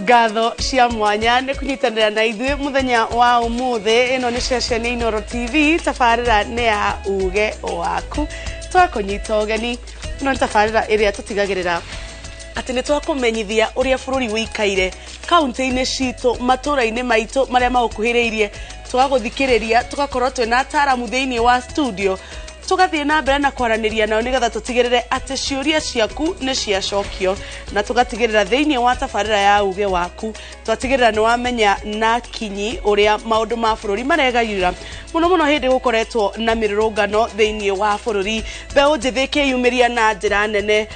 Ngatho cia mwanya nĩ kũnyitanĩra na ithuĩ mũthenya wa ũmũthĩ. Ĩno nĩ ceceni Inooro TV, tabarĩra nĩ ya uge waku. Twakũnyita ũgeni. Ĩno nĩ tabarĩra ĩrĩa tũtigagĩrĩra atĩ nĩ twakũmenyithia ũrĩa bũrũri ũikaire kaunti-inĩ citũ, matũra-inĩ maitũ marĩa magũkuhĩrĩirie, tũgagũthikĩrĩria, tũgakorwo twĩna ataramu thĩinĩ wa studio, tũgathiĩ na mbere na kwaranĩria nao nĩgetha tũtigĩrĩre atĩ ciũria ciaku nĩ ciacokio, na tũgatigĩrĩra thĩinĩ wa tabarĩra ya uge waku twatigĩrĩra nĩ wamenya na kinyi ũrĩa maũndũ ma bũrũri maregayũra, mũno mũno hĩndĩ gũkoretwo na mĩrũrũngano thĩinĩ wa bũrũri, mbeũ njĩthĩ ĩkĩyumĩria na njĩra nene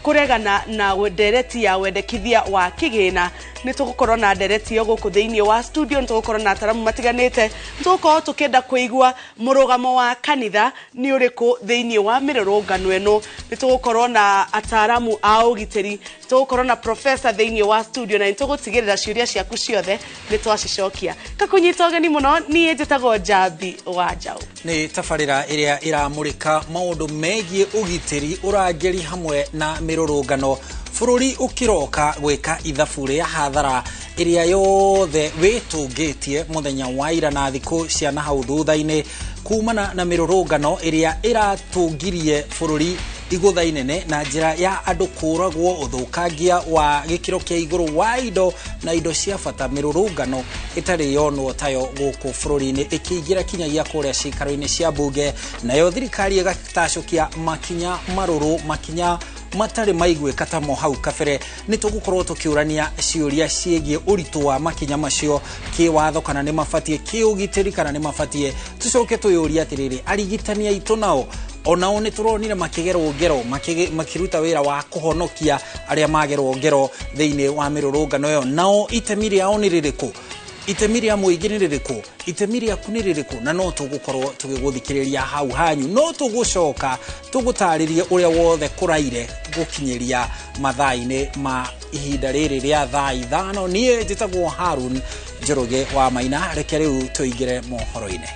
kũregana na ndereti ya wendekithia wa kĩgĩna. Nĩ tũgũkorwo na ndereti ĩyo gũkũ thĩinĩ wa studio, nĩ tũgũkorwo na ataramu matiganĩte, nĩ tũgũkorwo tũkĩenda kũigua mũrũgamo wa kanitha nĩ ũrĩkũ thĩinĩ wa mĩrũrũngano ĩno. Nĩ tũgũkorwo na ataramu a ũgitĩri, tũgũkorwo na professor thĩinĩ wa studio, na nĩ tũgũtigĩrĩra ciũria ciaku ciothe nĩ twacicokia. Kakũnyita ũgeni mũno, niĩ njĩtagwo Njambi wa Njaũ. Nĩ tabarĩra ĩrĩa ĩramũrĩka maũndũ megiĩ ũgitĩri, ũrangĩri hamwe na mĩrũrũngano, bũrũri ũkĩroka gwĩka ithabu rĩa hathara ĩrĩa yothe wĩtũngĩtie mũthenya wa ira na thikũ cia na hau thutha-inĩ kumana na mĩrũrũngano ĩrĩa ĩratũngirie bũrũri igũtha inene na njĩra ya andũ kũragwo, ũthũkangia wa gĩkĩro kĩa igũrũ wa indo na indo cia bata, mĩrũrũngano ĩtarĩ yonwo tayo gũkũ bũrũri-inĩ ĩkĩingĩra kinyagia kũrĩa cikaro-inĩ cia mbunge, nayo thirikari ĩgatacũkia makinya marũrũ, makinya matarĩ maiguĩka tamo hau kabere. Nĩ tũgũkorwo tũkĩũrania ciũria ciĩgiĩ ũritũ wa makinya macio kĩwatho, kana nĩ mabatiĩ, kĩũgitĩri kana nĩ mabatiĩ. Tũcoke twĩyũrie atĩrĩrĩ, arigitani aitũ nao onao nĩ tũronire makĩgerwo ngero makĩruta wĩra wa kũhonokia arĩa magerwo ngero thĩinĩ wa mĩrũrũngano ĩyo, nao itemi rĩao nĩ rĩrĩkũ? Itemi rĩa mũingĩ nĩ rĩrĩkũ? Itemi rĩaku nĩ rĩrĩkũ? Na no tũgũkorwo tũgĩgũthikĩrĩria hau hanyu, no tũgũcoka tũgũtarĩrie ũrĩa wothe kũraire gũkinyĩria mathaa-inĩ ma ihinda rĩrĩ rĩa thaa 5. Niĩ njĩtagwo Harun Njoroge wa Maina, reke rĩu tũingĩre mohoro-inĩ.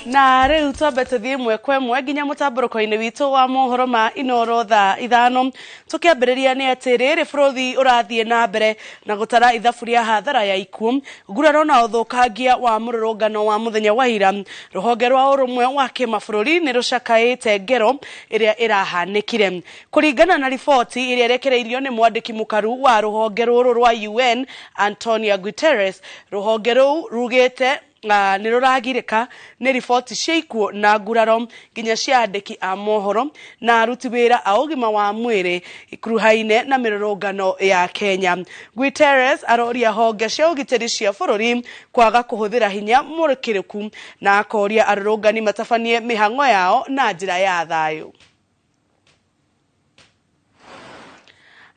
Na rĩu twambe tũthiĩ ĩmwe kwa ĩmwe nginya mũtambũrũko-inĩ witũ wa mohoro ma Inooro thaa 5. Tũkĩambĩrĩria nĩ atĩ rĩrĩ bũrũri ũrathiĩ na mbere na gũtara ithabu rĩa hathara ya ikuũ, nguraro na ũthũkangia wa mũrũrũngano wa mũthenya wa ira. Rũhonge rwa ũrũmwe wa kĩmabũrũri nĩ rũcakaĩte ngero ĩrĩa ĩrahanĩkire. Kũringana na riboti ĩrĩa ĩrekereirio nĩ mwandĩki mũkaru wa rũhonge rũrũ rwa UN Antonio Guterres, rũhonge rũu rugĩte nĩ rũragirĩka nĩ riboti cia ikuũ na nguraro nginya cia andĩki a mohoro na aruti wĩra a ũgima wa mwĩrĩ ikuruhaine na mĩrũrũngano ya Kenya. Guterres aroria honge cia ũgitĩri cia bũrũri kwaga kũhũthĩra hinya mũrĩkĩrĩku na akoria arũrũngani matabanie mĩhang'o yao na njĩra ya thayũ.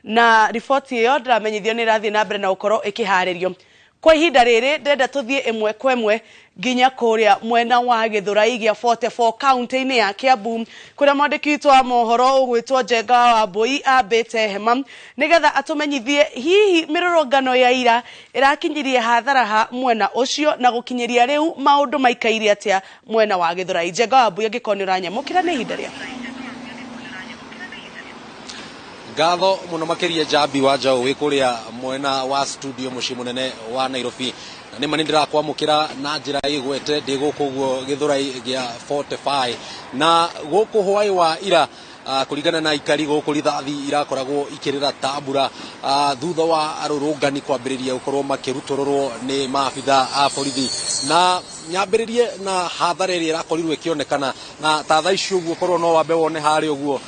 Na riboti ĩyo ndĩramenyithio nĩ ĩrathiĩ na mbere na gũkorwo ĩkĩharĩrio. Kwa ihinda rĩrĩ ndĩrenda tũthiĩ ĩmwe kwa ĩmwe nginya kũrĩa mwena wa Gĩthũrai gĩa 44 kaunti-inĩ ya Kiambu, kũrĩa mwandĩki witũ wa mohoro ũgwĩtwo Njenga wa Wambui ambĩte hema nĩgetha atũmenyithie hihi mĩrũrũngano ya ira ĩrakinyirie hathara ha mwena ũcio na gũkinyĩria rĩu maũndũ maikaire atĩa mwena wa Gĩthũrai. Njenga wa Wambui, angĩkorwo nĩ ũranyamũkĩra, nĩ ihinda rĩaku. Ngatho mũno makĩria Njambi wa Njaũ wĩ kũrĩa mwena wa studio mũciĩ mũnene wa Nairobi. Na nĩma nĩ ndĩrakwamũkĩra na njĩra ĩgwete ndĩ gũkũ ũguo Gĩthũrai gĩa 45 na gũkũ hwaĩ wa ira. Kũringana na aikari gũkũ, rithathi irakoragwo ikĩrĩra ta mbura thutha wa arũrũngani kwambĩrĩria gũkorwo makĩrutũrũrwo nĩ maabitha a borithi. Na nyambĩrĩrie na hathara ĩrĩa ĩrakorirwo ĩkĩonekana na ta thaa ici ũguo, korwo no wambe wone harĩa ũguo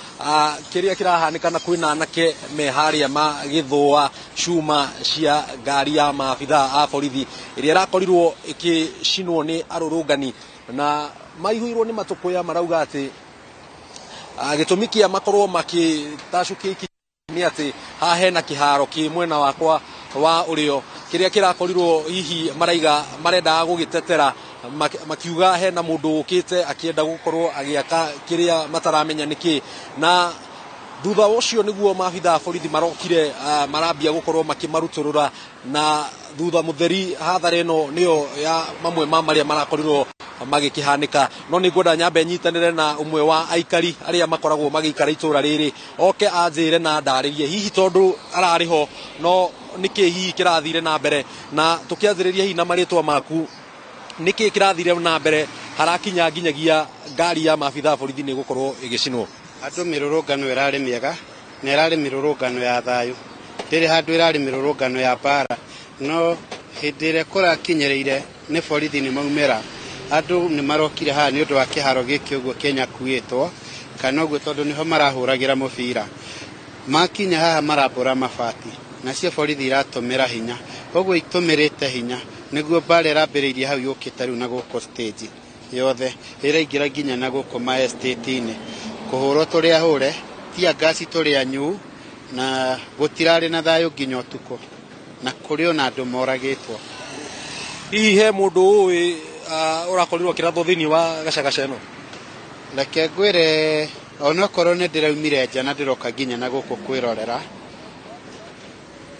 kĩrĩa kĩrahanĩkana, kwĩna anake me harĩa magĩthũa cuma cia ngari ya maabitha a borithi ĩrĩa ĩrakorirwo ĩkĩcinwo nĩ arũrũngani, na maihũirwo nĩ matũkũya. Marauga atĩ gĩtũmi kĩa makorwo makĩtacũkia ikinya nĩ atĩ haha hena kĩharo kĩ mwena wakwa wa ũrĩo kĩrĩa kĩrakorirwo hihi maraiga marendaga gũgĩtetera, makiuga hena mũndũ ũkĩte akĩenda gũkorwo agĩaka kĩrĩa mataramenya nĩkĩ. Na thutha ũcio nĩguo maabitha a borithi marokire, marambia gũkorwo makĩmarutũrũra, na thutha mũtheri hathara ĩno nĩyo ya mamwe ma marĩa marakorirwo magĩkĩhanĩka. No nĩ ngwenda nyambe nyitanĩre na ũmwe wa aikari arĩa makoragwo magĩikara itũra rĩrĩ, oke anjĩre na ndarĩrie hihi tondũ ararĩ ho no nĩkĩ hihi kĩrathire na mbere. Na tũkĩanjĩrĩria hihi na marĩtwa maku, nĩkĩ kĩrathire na mbere harakinya nginyagia ngari ya maabitha a borithi nĩ gũkorwo ĩgĩcinwo? Andũ, mĩrũrũngano ĩrarĩ mĩega na ĩrarĩ mĩrũrũngano ya thayũ, ndĩrĩ handũ ĩrarĩ mĩrũrũngano ya mbara. No hĩndĩ ĩrĩa kũrakinyĩrĩire nĩ borithi nĩ maumĩra, andũ nĩ marokire haha nĩ ũndũ wa kĩharo gĩkĩ ũguo kĩnyakuĩtwo kana ũguo, tondũ nĩho marahũragĩra mũbira. Makinya haha marambũra mabati, nacio borithi iratũmĩra hinya, ũguo itũmĩrĩte hinya nĩguo mbara ĩrambĩrĩirie hau, yũkĩte rĩu na gũkũ stage yothe, ĩraingĩra nginya na gũkũ ma estate-inĩ, kũhũrwo tũrĩ ahũre tia ngasi, tũrĩ anyu, na gũtirarĩ na thayũ nginya ũtukũ, na kũrĩ ona andũ moragĩtwo. Hihi he mũndũ ũĩ ũrakorirwo akĩrathwo thĩinĩ wa gacagaca ĩno? Reke ngwĩre, onokorwo nĩ ndĩraumire nja na ndĩroka nginya na gũkũ kwĩrorera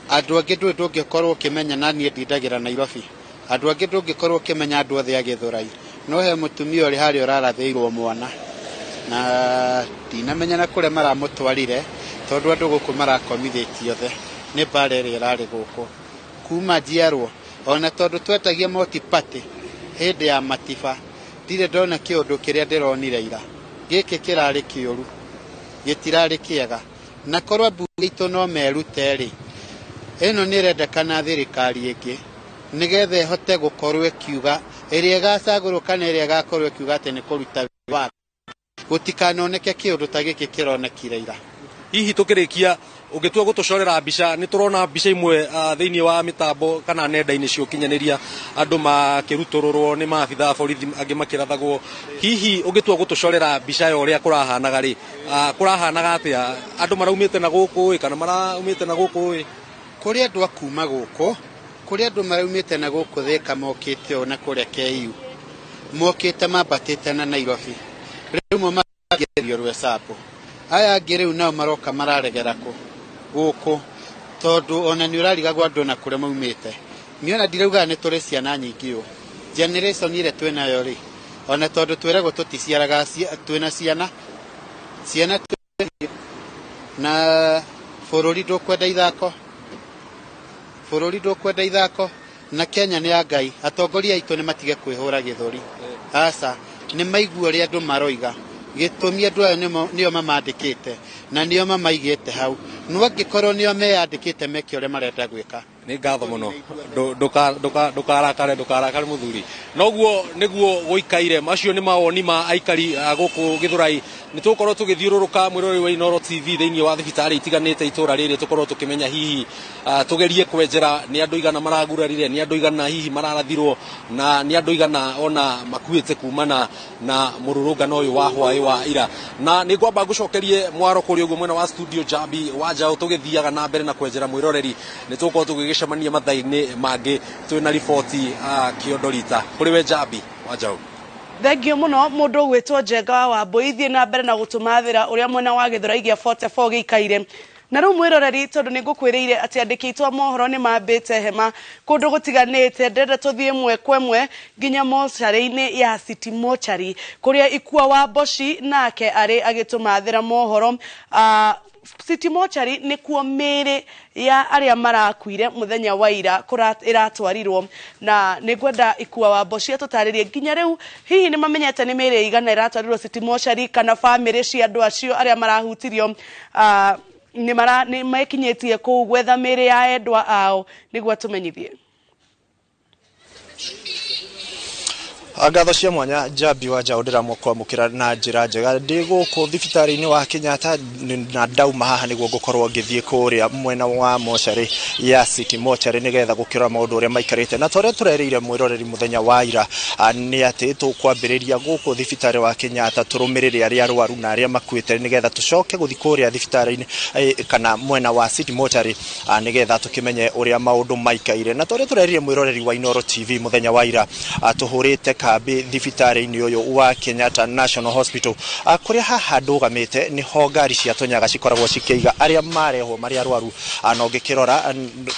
andũ angĩ, ndũĩ ndũngĩkorwo ũkĩmenya, na niĩ ndindagĩra Nairobi, andũ angĩ ndũngĩkorwo ũkĩmenya andũ othe a Gĩthũrai, no he mũtumia ũrĩ harĩa ũrarathĩirwo mwana na ndinamenya na kũrĩa maramũtwarire, tondũ andũ gũkũ marakomithĩtie othe nĩ mbara ĩrĩa ĩrarĩ gũkũ kuma njiarwo. Ona tondũ twetagia moti party hĩndĩ ya matiba, ndirĩ ndona kĩũndũ kĩrĩa ndĩronire ira. Gĩkĩ kĩrarĩ kĩũru, gĩtirarĩ kĩega, na korwo mbunge itũ no merute rĩ, ĩno nĩ ĩrendekana thirikari ĩngĩ nĩgetha ĩhote gũkorwo ĩkiuga ĩrĩa ĩgacagũrwo kana ĩrĩa ĩgakorwo ĩkiuga atĩ nĩ kũruta wĩra, gũtikanoneke kĩũndũ ta gĩkĩ kĩronekire ira. Hihi tũkĩrĩkia, ũngĩtua gũtũcorera mbica, nĩ tũrona mbica imwe thĩinĩ wa mĩtambo kana nenda-inĩ cia ũkinyanĩria, andũ makĩrutũrũrwo nĩ maabitha a borithi, angĩ makĩrathagwo. Hihi ũngĩtua gũtũcorera mbica ya ũrĩa kũrahanaga rĩ, kũrahanaga atĩa? Andũ maraumĩte na gũkũ ĩ kana maraumĩte na gũkũ ĩ? Kũrĩ andũ a kuma gũkũ, kũrĩ andũ maraumĩte na gũkũ Thĩka, mokĩte ũũ na kũrĩa KU, mokĩte mambatĩte na Nairobi, rĩu mo magerio Rwecambo. Aya angĩ rĩu nao maroka mararegera kũ gũkũ, tondũ ona nĩ ũrarigagwo andũ na kũrĩa maumĩte. Niĩ ona ndiraugaga nĩ tũrĩ ciana nyingĩ ũũ, generation ĩrĩa twĩnayo rĩ, ona tondũ twĩragwo tũticiaraga, twĩna ciana, ciana na bũrũri ndũkwenda ithako, bũrũri ndũkwenda ithako, na Kenya nĩ ya Ngai. Atongoria aitũ nĩ matige kwĩhũra gĩthũri, aca, nĩ maigua ũrĩa andũ maroiga. Gĩtũmi andũ aya nĩo mamandĩkĩte na nĩo mamaigĩte hau, no angĩkorwo nĩo meyandĩkĩte meke ũrĩa marenda gwĩka. Nĩ ngatho mũno. Ndũkarakare, ndũkarakare mũthuri. Noguo nĩguo gũikaire. Macio nĩ mawoni ma aikari a gũkũ Gĩthũrai. Nĩ tũgũkorwo tũgĩthiũrũrũka, mwĩroreri wa Inooro TV, thĩinĩ wa thibitarĩ itiganĩte itũra rĩrĩ, tũkorwo tũkĩmenya hihi tũgerie kwenjera nĩ andũ igana maragurarire, nĩ andũ igana hihi mararathirwo, na nĩ andũ igana ona makuĩte kumana na mũrũrũngano ũyũ wa hwaĩ wa ira. Na nĩ ngwamba ngũcokerie mwaro kũrĩa ũguo mwena wa studio, Jambi wa Njaũ. Tũgĩthiaga na mbere na kwenjera mwĩroreri, nĩ tũgũkorwo tũgĩgĩcemania mathaa-inĩ mangĩ twĩna riboti kĩondo rita. Kũrĩ we Jambi wa Njaũ. Thengio mũno, mũndũ ũgwĩtwo Njenga wa Wambũi. Thiĩ na mbere na gũtũmathĩra ũrĩa mwena wa Gĩthũrai gĩa 44 gĩikaire. Na rĩu mwĩroreri, tondũ nĩ ngũkwĩrĩire atĩ andĩki aitũ a mohoro nĩ mambĩte hema kũndũ gũtiganĩte, ndĩrenda tũthiĩ ĩmwe kwa ĩmwe nginya mocarĩ-inĩ ya City Mortuary, kũrĩa Ikua wa Mboci nake arĩ agĩtũmathĩra mohoro. City Mortuary nĩkuo mĩĩrĩ ya arĩa marakuire mũthenya wa ira ĩratwarirwo, na nĩngwenda Ikua wa Mboci atũtarĩrie nginya rĩu hihi nĩ mamenyete nĩ mĩĩrĩ igana ĩratwarirwo City Mortuary, kana bamĩrĩ cia andũ acio arĩa marahutirio nĩ mekinyĩtie kũu gwetha mĩĩrĩ ya endwa ao, nĩguo atũmenyithie. Ngatho cia mwanya Njambi wa Njaũ, ndĩramũkwamũkĩra na njĩra njega. Ndĩ gũkũ thibitarĩ-inĩ wa Kenyatta na ndauma haha nĩguo ngũkorwo ngĩthiĩ kũrĩa mwena wa mocarĩ ya City Mortuary nĩgetha gũkĩrora maũndũ ũrĩa maikarĩte. Na torĩa tũrerĩire mwĩroreri mũthenya wa ira nĩ atĩ tũkwambĩrĩria gũkũ thibitarĩ wa Kenyatta tũrũmĩrĩre arĩa arwaru na arĩa makuĩte, nĩgetha tũcoke gũthiĩ kũrĩa thibitarĩ-inĩ kana mwena wa City Mortuary nĩgetha tũkĩmenye ũrĩa maũndũ maikaire. Na torĩa tũrerĩire mwĩroreri wa Inooro TV mũthenya wa ira, tũhũrĩte kambi thibitarĩ-inĩ ũyũ wa Kenyatta National Hospital, kũrĩa haha ndũgamĩte nĩho ngari cia Tũnyaga cikoragwo cikĩiga arĩa marehwo marĩ arwaru. Na ũngĩkĩrora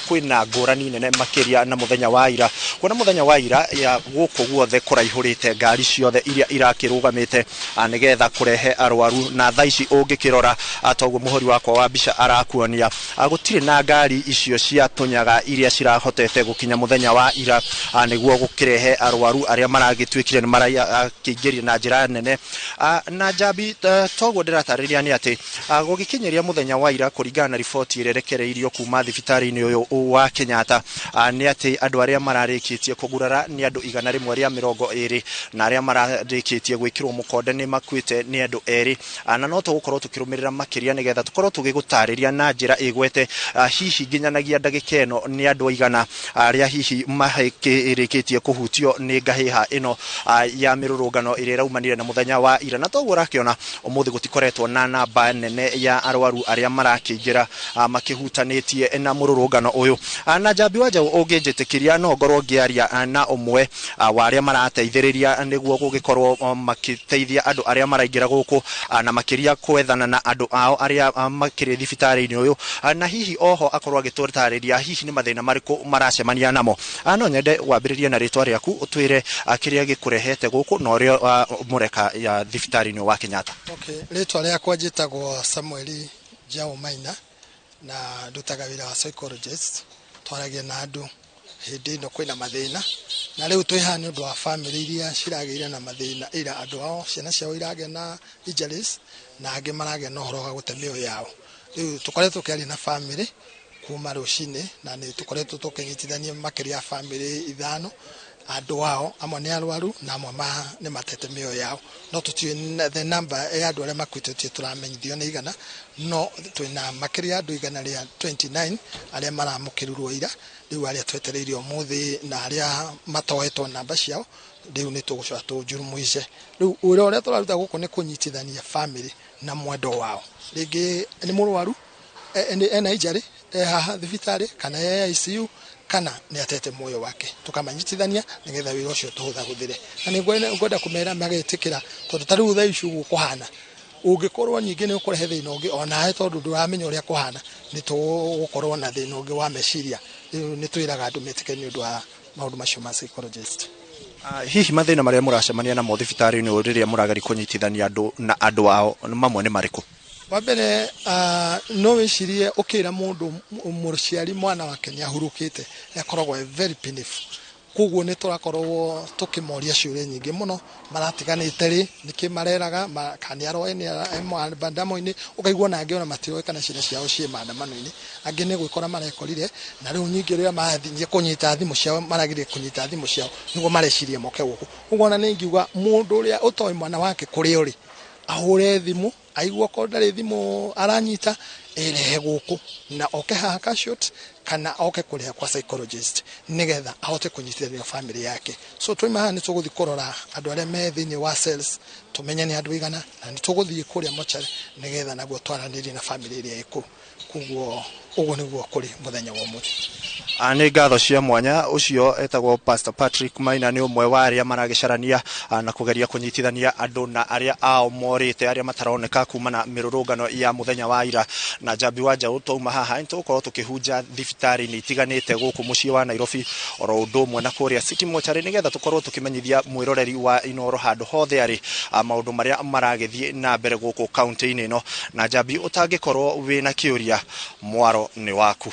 kwĩna ngũrani nene makĩria na mũthenya wa ira, kuona mũthenya wa ira ya gũkũ guothe kũraihũrĩte ngari ciothe iria irakĩrũgamĩte nĩgetha kũrehe arwaru. Na thaa ici ũngĩkĩrora toguo mũhũri wakwa wa mbica arakuonia, gũtirĩ na ngari icio cia Tũnyaga iria cirahotete gũkinya mũthenya wa ira nĩguo gũkĩrehe arwaru arĩa maragĩtuĩkire nĩ marakĩingĩria na njĩra nene. Na Njambi, toguo ndĩratarĩria nĩ atĩ gũgĩkinyĩria mũthenya wa ira, kũringana na riboti ĩrĩa ĩrekereirio kuma thibitarĩ-inĩ ũyũ wa Kenyatta, nĩ atĩ andũ arĩa mararĩkĩtie kũgurara nĩ andũ 120, na arĩa mararĩkĩtie gwĩkĩrwo mũkonde nĩ makuĩte nĩ andũ 2. Na no tũgũkorwo tũkĩrũmĩrĩra makĩria nĩgetha tũkorwo tũgĩgũtarĩria na njĩra ĩgwete hihi nginyanagia ndagĩka ĩno nĩ andũ aigana arĩa hihi makĩrĩkĩtie kũhutio nĩ ngahĩha ĩno ya mĩrũrũngano ĩrĩa ĩraumanire na mũthenya wa ira. Na toguo ũrakĩona ũmũthĩ gũtikoretwo na namba nene ya arwaru arĩa marakĩingĩra makĩhutanĩtie na mũrũrũngano ũyũ. Na Njambi wa Njaũ, ũngĩnjĩtĩkĩria no ngorwo ngĩaria na ũmwe wa arĩa marateithĩrĩria nĩguo gũgĩkorwo makĩteithia andũ arĩa maraingĩra gũkũ, na makĩria kwethana na andũ ao arĩa makĩrĩ thibitarĩ-inĩ ũyũ, na hihi oho akorwo agĩtũtarĩria hihi nĩ mathĩna marĩkũ maracemania namo. No nyende wambĩrĩrie na rĩtwa rĩaku, ũtwĩre kĩrĩa gĩkũrehete gũkũ na ũrĩa mũreka ya thibitarĩ-inĩ wa Kenyatta. Okay, rĩtwa rĩakwa njĩtagwo Samuel Njaũ Maina na ndutaga wĩra wa psychologist. Twaragia na andũ hĩndĩ ĩno kwĩna mathĩna, na rĩu twĩ haha nĩ ũndũ wa famĩlĩ iria ciragĩire na mathĩna, ira andũ ao ciana ciao iragĩa na injuries na angĩ maragĩa na ũhoro wa gũte mĩoyo yao. Rĩu tũkoretwo tũkĩaria na famĩlĩ kuma rũcinĩ, na nĩ tũkoretwo tũkĩnyitithania makĩria ya famĩlĩ 5, andũ ao amwe nĩ arwaru na amwe nĩ matete mĩoyo yao, no tũtiũĩ the number ya andũ arĩa makuĩte, tũtirĩ tũramenyithio nĩ igana, no twĩna makĩria ya andũ 129 arĩa maramũkĩrirwo ira, rĩu arĩa twetereire ũmũthĩ na arĩa matoetwo namba ciao rĩu nĩ tũgũcoka tũnjurumuice. Rĩu wĩra ũrĩa tũraruta gũkũ nĩ kũnyitithania famĩlĩ na mwendo wao, rĩngĩ nĩ mũrwaru ena injury haha thibitarĩ kana e ICU kana nĩ atete muoyo wake, tũkamanyitithania nĩgetha wĩra ũcio tũhũthahũthĩre. Na nĩ ngwenda kũmera magetĩkĩra, tondũ ta rĩu thaa ici ũguo kũhana, ũngĩkorwo ningĩ nĩ ũkũrehe thĩna ũngĩ onawe, tondũ ndũramenya ũrĩa kũhana, nĩ tũgũkorwo na thĩna ũngĩ wa meciria. Rĩu nĩ twĩraga andũ metĩkĩre nĩ ũndũ wa maũndũ macio ma psychologist. Hihi mathĩna marĩa mũracemania namo thibitarĩ-inĩ ũyũ rĩrĩa mũrageria kũnyitithania andũ na andũ ao mamwe nĩ marĩkũ? Wa mbere, no wĩcirie ũkĩra mũndũ mũciari mwana wake nĩ ahurũkĩte, akoragwo e very painful. Koguo nĩ tũrakorwo tũkĩmoria ciũria nyingĩ mũno, maratiganĩte rĩ, nĩkĩ mareraga, kana nĩ aroe nĩ maandamano-inĩ, ũkaigua ona angĩ ona matiũĩ kana ciana ciao ciĩ maandamano-inĩ, angĩ nĩ gwĩkora marekorire, na rĩu nyingĩ rĩrĩa marathiĩ kũnyita thimũ ciao, maragirie kũnyita thimũ ciao nĩguo marecirie moke gũkũ. Ũguo ona nĩ ingiuga mũndũ ũrĩa ũtoĩ mwana wake kũrĩa ũrĩ, ahũre thimũ, aigua okorwo ndarĩ thimũ aranyita, erehe gũkũ na oke haha casualty kana oke kũrĩha kwa psychologist nĩgetha ahote kũnyitithania family yake. So twauma haha nĩ tũgũthiĩ kũrora andũ arĩa me thĩinĩ wa cells, tũmenye nĩ andũ aigana, na nĩ tũgũthiĩ kũrĩa mocarĩ nĩgetha naguo twaranĩrie na family ĩrĩa ĩkũu. Koguo ũguo nĩguo kũrĩ mũthenya wa ũmũthĩ. Nĩ ngatho cia mwanya. Ũcio etagwo Pastor Patrick Maina, nĩ ũmwe wa arĩa maragĩcarania na kũgeria kũnyitithania andũ na arĩa ao morĩte, arĩa mataroneka kuma na mĩrũrũngano ya mũthenya wa ira. Na Njambi wa Njaũ, twauma haha nĩ tũgũkorwo tũkĩhunja thibitarĩ-inĩ itiganĩte gũkũ mũciĩ wa Nairobi, oro ũndũ ũmwe na kũrĩa City Mortuary, nĩgetha tũkorwo tũkĩmenyithia mwĩroreri wa Inooro handũ hothe arĩ maũndũ marĩa maragĩthiĩ na mbere gũkũ kaunti-inĩ ĩno. Na Njambi, ũtangĩkorwo wĩna kĩũria, mwaro nĩ waku.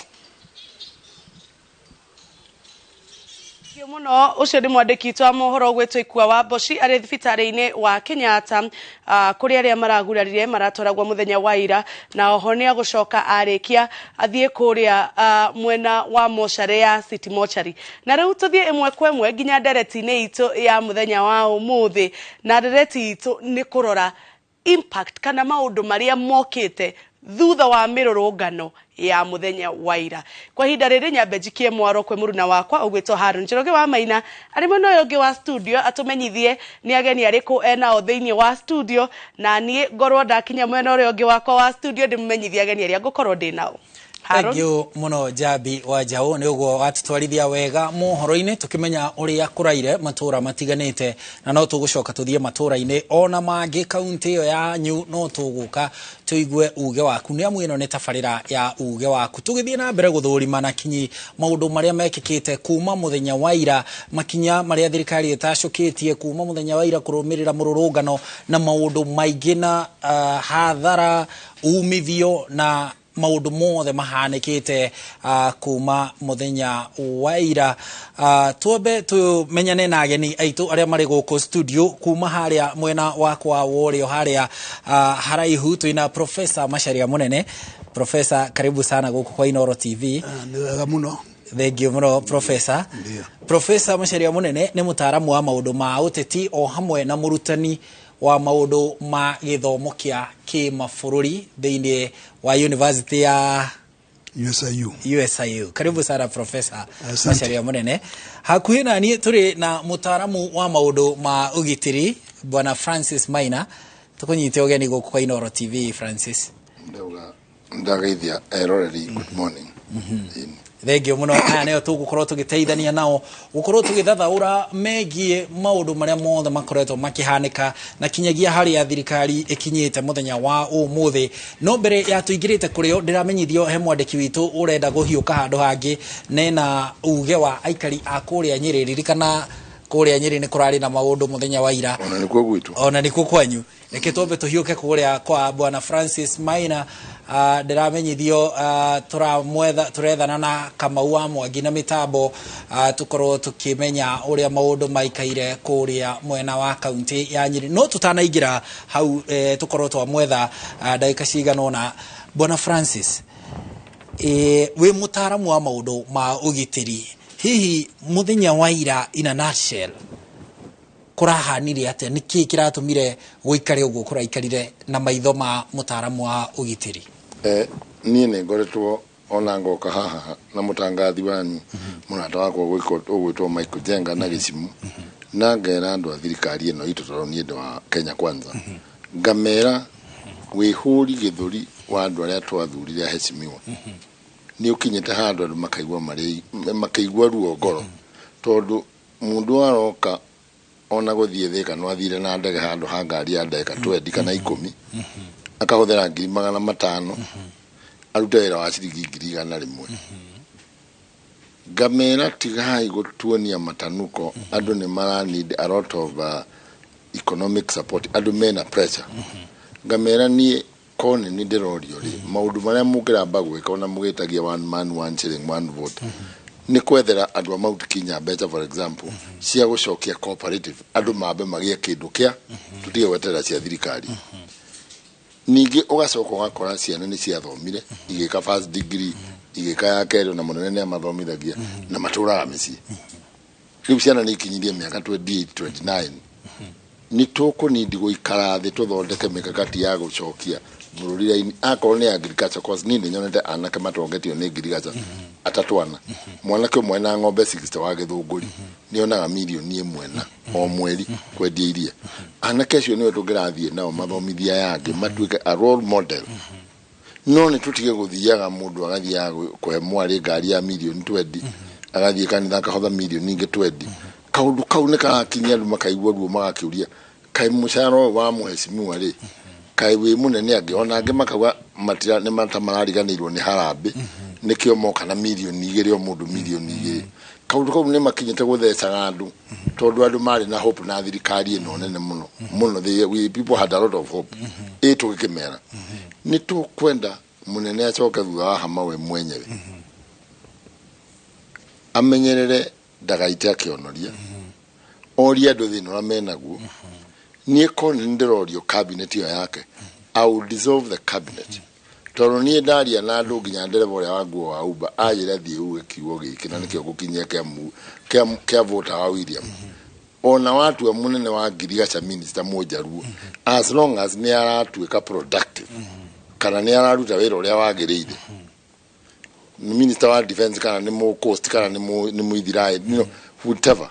Thengiũ mũno. Ũcio nĩ mwandĩki witũ wa mohoro ũgwĩtwo Ikua wa Mboci arĩ thibitarĩ-inĩ wa Kenyatta, kũrĩa arĩa maragurarire maratwaragwo mũthenya wa ira, na oho nĩ agũcoka arĩkia athiĩ kũrĩa mwena wa mocarĩ ya City Mortuary. Na rĩu tũthiĩ ĩmwe kwa ĩmwe nginya ndereti-inĩ itũ ya mũthenya wa ũmũthĩ, na ndereti itũ nĩ kũrora impact kana maũndũ marĩa mokĩte thutha wa mĩrũrũngano ya mũthenya wa ira. Kwa ihinda rĩrĩ nyambe njikie mwaro kwĩ mũruna wakwa ũgwĩtwo Harun Njoroge wa Maina arĩ mwena ũyũ ũngĩ wa studio, atũmenyithie nĩ ageni arĩkũ enao thĩinĩ wa studio, na niĩ ngorwo ndakinya mwena ũrĩa ũngĩ wakwa wa studio ndĩmũmenyithie ageni arĩa ngũkorwo ndĩ nao. Haron. Thank you mũno, Njambi wa Njaũ, nĩ ũguo watũtwarithia wega mohoro-inĩ, tũkĩmenya ũrĩa kũraire matũra matiganĩte, na no tũgũcoka tũthiĩ matũra-inĩ ona mangĩ kaunti ĩyo yanyu, no tũgũka tũigue uge waku, nĩ amu ĩno nĩ tabarĩra ya uge waku. Tũgĩthiĩ na mbere gũthũrima na kinyi maũndũ marĩa mekĩkĩte kuma mũthenya wa ira, makinya marĩa thirikari ĩtacũkĩtie kuma mũthenya wa ira kũrũmĩrĩra mũrũrũngano na maũndũ maingĩ na hathara, umithio na maũndũ mothe mahanĩkĩte kuma mũthenya wa ira. Twambe tũmenyane na ageni aitũ arĩa marĩ gũkũ studio. Kuma harĩa mwena wakwa wa ũrĩo harĩa haraihu twĩna Professor Macharia Mũnene. Professor, karibu sana gũkũ kwa Inooro TV. Nĩ wega mũno. Thank you mũno, Professor. Ndio. Professor Macharia Mũnene nĩ mũtaaramu wa maũndũ ma ũteti o hamwe na mũrutani wa maũndũ ma gĩthomo kĩa kĩmabũrũri thĩinĩ wa University ya USIU. USIU. Karibu sana, Professor Asante. Macharia Mũnene. Hakuhĩ na niĩ tũrĩ na mũtaaramu wa maũndũ ma ũgitĩri, Bwana Francis Maina. Tũkũnyite ũgeni gũkũ kwa Inooro TV, Francis. Ndauga ndageithia eroreri, good morning. Ĩni. Thengio mũno. Aya nĩo tũgũkorwo tũgĩteithania nao gũkorwo tũgĩthathaũra megiĩ maũndũ marĩa mothe makoretwo makĩhanĩka na kinyagia harĩa thirikari ĩkinyĩte mũthenya wa ũmũthĩ. No mbere ya tũingĩrĩte kũrĩo, ndĩramenyithio he mwandĩki witũ ũrenda gũhiũka handũ hangĩ nena uge wa aikari a kũrĩa Nyĩrĩ. Ririkana kũrĩa Nyĩrĩ nĩ kũrarĩ na maũndũ mũthenya wa ira. Ona nĩkuo gwitũ. Ona nĩkuo kwanyu. Reke twambe tũhiũke kũrĩa kwa Bwana Francis Maina. Ndĩramenyithio tũramwetha, tũrethana na Kamau wa Mwangi na mĩtambo, tũkorwo tũkĩmenya ũrĩa maũndũ maikaire kũrĩa mwena wa kaunti ya Nyĩrĩ. No tũtanaingĩra hau, tũkorwo twamwetha ndagĩka cigana ũna, Bwana Francis, wĩ mũtaaramu wa maũndũ ma ũgitĩri, hihi mũthenya wa ira in a nutshell kũrahanire atĩa? Nĩ kĩĩ kĩratũmire gũikare ũguo kũraikarire na maitho ma mũtaaramu wa ũgitĩri? Niĩ nĩ ngoretwo ona ngoka haha na mũtangathi wanyu mũrata wakwa ũgwĩtwo Michael Jenga na gĩcimu, na ngera andũ a thirikari ĩno itũ, tondũ niĩ ndĩ wa Kenya Kwanza, ngamera wĩhũri gĩthũri wa andũ arĩa twathurire aheshimiwa nĩ ũkinyĩte handũ andũ makaigua marĩ makaigua ruo ngoro, tondũ mũndũ aroka ona gũthiĩ Thĩka no athire na ndege handũ ha ngari ya ndagĩka 20 kana 10, akahũthĩra 500,000 arute wĩra wa ciringi 100,000. Ngamera tigai gũtuonia matanuko. Andũ nĩ mara need a lot of economic support, andũ mena pressure. Ngamera niĩ kone nĩ ndĩrorio rĩ, maũndũ marĩa mũngĩramba gwĩka ona mũgĩtagia one man one shilling one vote nĩ kwethera andũ a Mount Kenya mbeca, for example, cia gũcokia cooperative, andũ mambe magĩe kĩndũ kĩa tũtige gweterera cia thirikari. Ningĩ ũgacoka ũgakora ciana nĩ ciathomire, igĩka first degree, igĩka ya kerĩ, ona mũnene nĩ amathomithagia na matũraga mĩciĩ. Rĩu ciana nĩ ikinyirie mĩaka 28, 29. Nĩ tũkũnindi gũikara thĩ tũthondeke mĩkakati ya gũcokia bũrũri raini, akorwo nĩ agriculture cause niĩ nĩ nyonete anake matongetio nĩ ngirigaca atatũ ana. Mwanake ũmwe na ng'ombe 60 wa Gĩthũngũri nĩ onaga mirioni 1 na o mweri kwendia iria. Anake acio nĩo tũngĩrathiĩ nao mathomithia aya angĩ matuĩke a role model. No nĩ tũtige gũthiaga mũndũ agathiaga kũhe mwarĩ ngari ya mirioni 20, agathiĩ kanitha akahotha mirioni ingĩ 20. Kaũndũ kau nĩ karakinyia andũ makaigua ruo, magakĩũria kaĩ mũcara ũyũ wa mũhecimiwa rĩ kaĩ wĩ mũnene angĩ, ona angĩ makauga matira nĩ mata marariganĩirwo nĩ harambĩ, nĩkĩo moka na mirioni 2 o mũndũ mirioni 2. Kaũndũ kau nĩ makinyĩte gũthecaga andũ, tondũ andũ marĩ na hope na thirikari ĩno nene mũno mũno. We people had a lot of hope. Ĩ tũgĩkĩmera nĩ tũkwenda mũnene acoke thutha wa hama we mwenyewe, amenyerere ndagaite akĩonoria, orie andũ thĩna ũrĩa menaguo. Niĩ ko nĩ ndĩrorio cabinet ĩyo yake, I will dissolve the cabinet, tondũ niĩ ndaria na andũ nginya ndereba ũrĩa wa nguo wa Uber anjĩra thiĩ uge kiugo gĩkĩ na nĩkĩo ngũkinyia kĩa voter wa William. Ona watua mũnene wa ngirigaca minister mũnjaruo, as long as nĩ aratuĩka productive kana nĩ araruta wĩra ũrĩa wagĩrĩire, nĩ minister wa defense kana nĩ mũ coast kana nĩ mũithiraeli, whatever,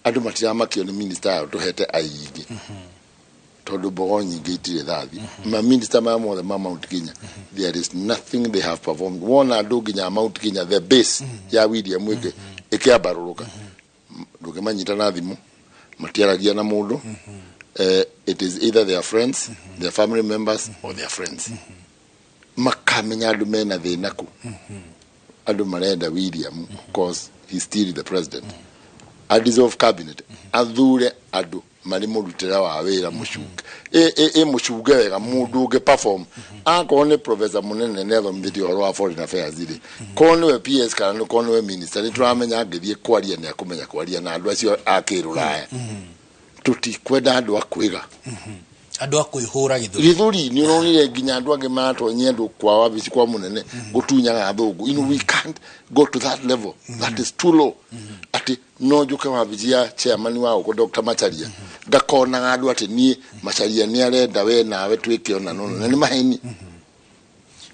andũ matiramakio nĩ minister yao tũhete aingĩ, tondũ mbogo nyingĩ itirĩ thathi. Ma minister maya mothe ma Mount Kenya, there is nothing they have performed. Wona andũ nginya Mount Kenya, the base ya William ĩngĩ ĩkĩambarũrũka, ndũngĩmanyita na thimũ, matiaragia na mũndũ. It is either their friends, their family members or their friends. Makamenya andũ mena thĩna kũ. Andũ marenda William cause he's still the president. A dissolve cabinet, athure andũ marĩ mũrutĩre wa wĩra mũcunge ĩ mũcunge wega, mũndũ ũngĩ perform. Akorwo nĩ professor mũnene nĩ athomithĩtio ũhoro wa foreign affairs rĩ, korwo nĩwe PS kana korwo nĩwe minister, nĩ tũramenya angĩthiĩ kwaria nĩ akũmenya kwaria na andũ acio a kĩrũraya. Tũtikwenda andũ a kwĩga andũ a kwĩhũra gĩthũri. Gĩthũri. Nĩ ũronire nginya andũ angĩ maratonyia andũ kwa wabici kwa mũnene gũtunyaga athũngũ. We can't go to that level, that is too low. Atĩ no njũke wabici ya chairman wa gũkũ Dr. Macharia ngakonaga andũ atĩ niĩ Macharia nĩ arenda we nawe twĩke ona nono, na nĩ maheni.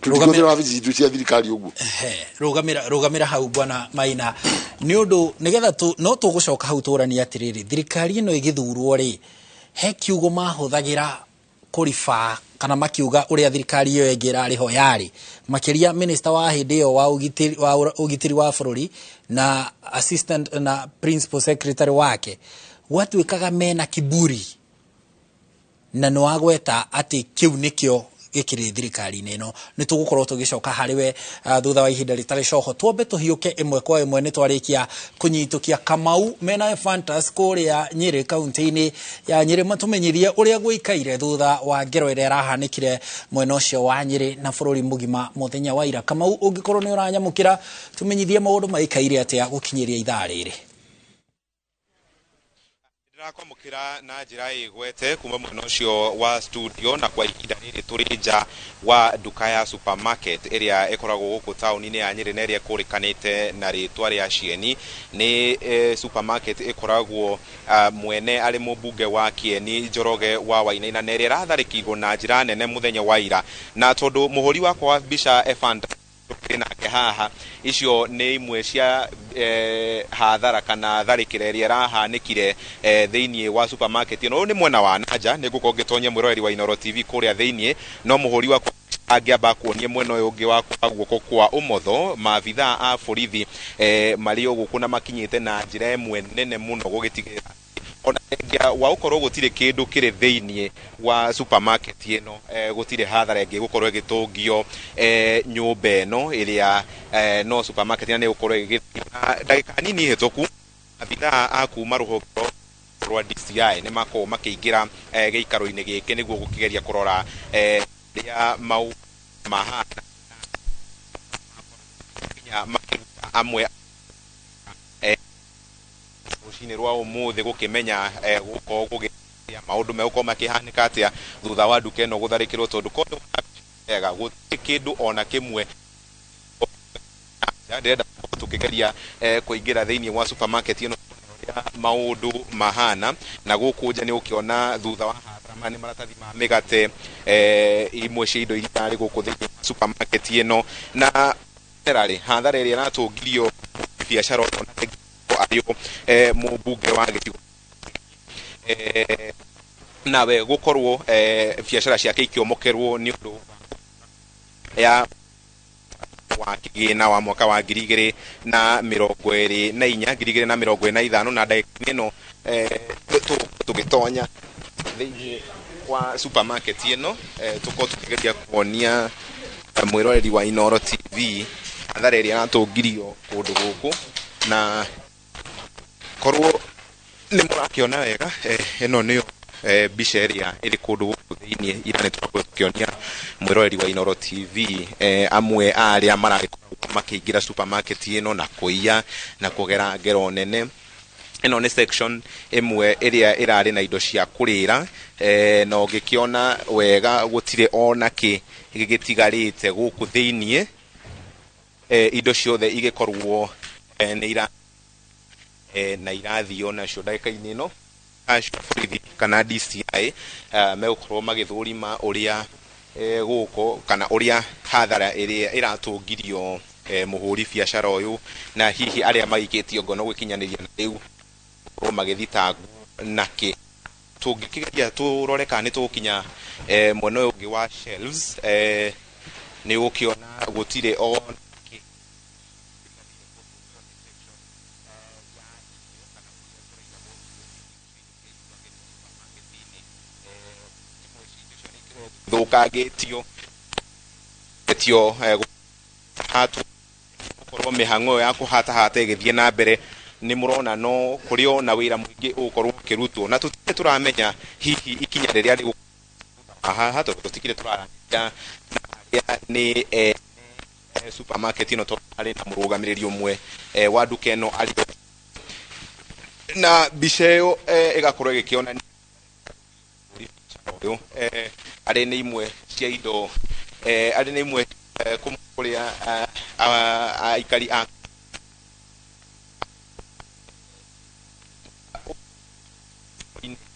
Tũtingĩhũthĩra wabici citũ cia thirikari ũguo. Ehe, rũgamĩra rũgamĩra hau, bwana Maina, nĩ ũndũ nĩgetha tu no tũgũcoka hau tũranie atĩrĩrĩ, thirikari ĩno ĩgĩthurwo rĩ, he kiugo mahũthagĩra kũriba kana makiuga ũrĩa thirikari ĩyo ĩngĩ ĩrarĩ ho yarĩ, makĩria minister wa hĩndĩ ĩyo wa ũgitĩri wa bũrũri na assistant na principal secretary wake, gwatuĩkaga mena kiburi, na nĩ wagweta atĩ kĩu nĩkĩo gĩkĩrĩ thirikari-inĩ ĩno. Nĩ tũgũkorwo tũgĩcoka harĩ we thutha wa ihinda rĩtarĩ coho. Twambe tũhiũke ĩmwe kwa ĩmwe, nĩ twarĩkia kũnyitũkia Kamau mena Fantas kũrĩa Nyĩrĩ, kaunti-inĩ ya Nyĩrĩ, matũmenyithie ũrĩa gũikaire thutha wa ngero ĩrĩa ĩrahanĩkire mwena ũcio wa Nyĩrĩ na bũrũri mũgima mũthenya wa ira. Kamau, ũngĩkorwo nĩ ũranyamũkĩra, tũmenyithie maũndũ maikaire atĩa gũkinyĩria ithaa rĩrĩ. Ndĩrakwamũkĩra na njĩra ĩgwete kuma mwena ũcio wa studio, na kwa ihinda rĩrĩ tũrĩ nja wa nduka ya supermarket ĩrĩa ĩkoragwo gũkũ taũni-inĩ ya Nyĩrĩ na ĩrĩa ĩkũrĩkanĩte na rĩtwa rĩa Cieni. Nĩ supermarket ĩkoragwo mwene arĩ mũmbunge wa Kieni Njoroge wa Wainaina, na ĩrĩa ĩratharĩkĩirwo na njĩra nene mũthenya wa ira. Na tondũ mũhũri wakwa wa mbica Efanta tũkĩrĩ nake haha, icio nĩ imwe cia hathara kana tharĩkĩra ĩrĩa ĩrahanĩkire thĩinĩ wa supermarket ĩno. Ũyũ nĩ mwena wa nanja, nĩ ngũkorwo ngĩtonyia mwĩroreri wa Inooro TV kũrĩa thĩinĩ, no mũhũri wakwa angĩamba kuonie mwena ũyũ ũngĩ wa kwa guoko kwa ũmotho. Maabithaa a borithi marĩ o gũkũ na makinyĩte na njĩra ĩmwe nene mũno gũgĩtigĩrĩra ona thengia wa gũkorwo gũtirĩ kĩndũ kĩrĩ thĩinĩ wa supermarket ĩno, gũtirĩ hathara ĩngĩ gũkorwo ĩgĩtũngio nyũmba ĩno ĩrĩa no supermarket ĩno nĩ gũkorwo ĩgĩthiĩ. Na ndagĩka nini hĩtũku abithaa a kuma rũhonge rwa DCI nĩ makorwo makĩingĩra gĩikaro-inĩ gĩkĩ nĩguo gũkĩgeria kũrora rĩa mau mahana nginya makĩruta amwe rũcinĩ rwa ũmũthĩ gũkĩmenya gũkorwo gũgĩtia maũndũ megũkorwo makĩhanĩka atĩa thutha wa nduka ĩno gũtharĩkĩrwo, tondũ korwo wega gũtirĩ kĩndũ ona kĩmwe. Ndĩrenda gũkorwo tũkĩgeria kũingĩra thĩinĩ wa supermarket ĩno ũrĩa maũndũ mahana, na gũkũ nja nĩ ũkĩona thutha wa hathara maya nĩ maratathi ma mĩgate, imwe cia indo iria irarĩ gũkũ thĩinĩ wa supermarket ĩno, na rĩ hathara ĩrĩa ĩratũngirio biacara ona arĩ mũmbunge wa gĩcigo nawe gũkorwo biacara ciake ikĩomokerwo nĩ ũndũ Ya wa kĩgĩna wa mwaka wa 2024 2025. Na ndagĩka ĩno tũgĩtonya thĩinĩ wa supermarket ĩno, tũkorwo tũkĩgeria kuonia mwĩroreri wa Inooro TV hathara ĩrĩa ĩratũngirio kũndũ gũkũ. Na korwo nĩ mũrakĩona wega, ĩno nĩyo mbica ĩrĩa ĩrĩ kũndũ gũkũ thĩinĩ. Ira nĩ tũrakorwo tũkĩonia mwĩroreri wa Inooro TV amwe a arĩa maragĩkorwo makĩingĩra supermarket ĩno na kũiya na kũgera ngero nene. Ĩno nĩ section ĩmwe ĩrĩa ĩrarĩ na indo cia kũrĩra, na ũngĩkĩona wega gũtirĩ ona kĩ gĩgĩtigarĩte gũkũ thĩiniĩ. Indo ciothe igĩkorwo nĩ ira na irathio nacio. Ndagĩka-inĩ ĩno acio borithi kana DCI megũkorwo magĩthũrima ũrĩa gũkũ kana ũrĩa hathara ĩrĩa ĩratũngirio mũhũri biacara ũyũ, na hihi arĩa magĩikĩtio ngono gwĩkinyanĩria na rĩu gũkorwo magĩthitangwo nakĩ. Tũngĩkĩgeria tũrore kana nĩ tũgũkinya mwena ũyũ ũngĩ wa shelves, nĩ ũgũkĩona gũtirĩ o kĩ. Thũkangĩtio tio hatwo gũkorwo mĩhang'o ĩyo ya kũhatahata ĩgĩthiĩ na mbere. Nĩ mũrona no kũrĩ o na wĩra mũingĩ ũgũkorwo ũkĩrutwo, na tũtirĩ tũramenya hihi ikinya rĩrĩa rĩgũ haha, tondũ tũtikĩrĩ tũraranĩria na arĩa nĩ supermarket ĩno, tondũ harĩ na mũrũgamĩrĩri ũmwe wa nduka ĩno arĩ na mbica ĩyo ĩgakorwo ĩgĩkĩonania ũyũ arĩ nĩ imwe cia indo, arĩ nĩ imwe kũrĩa aikari a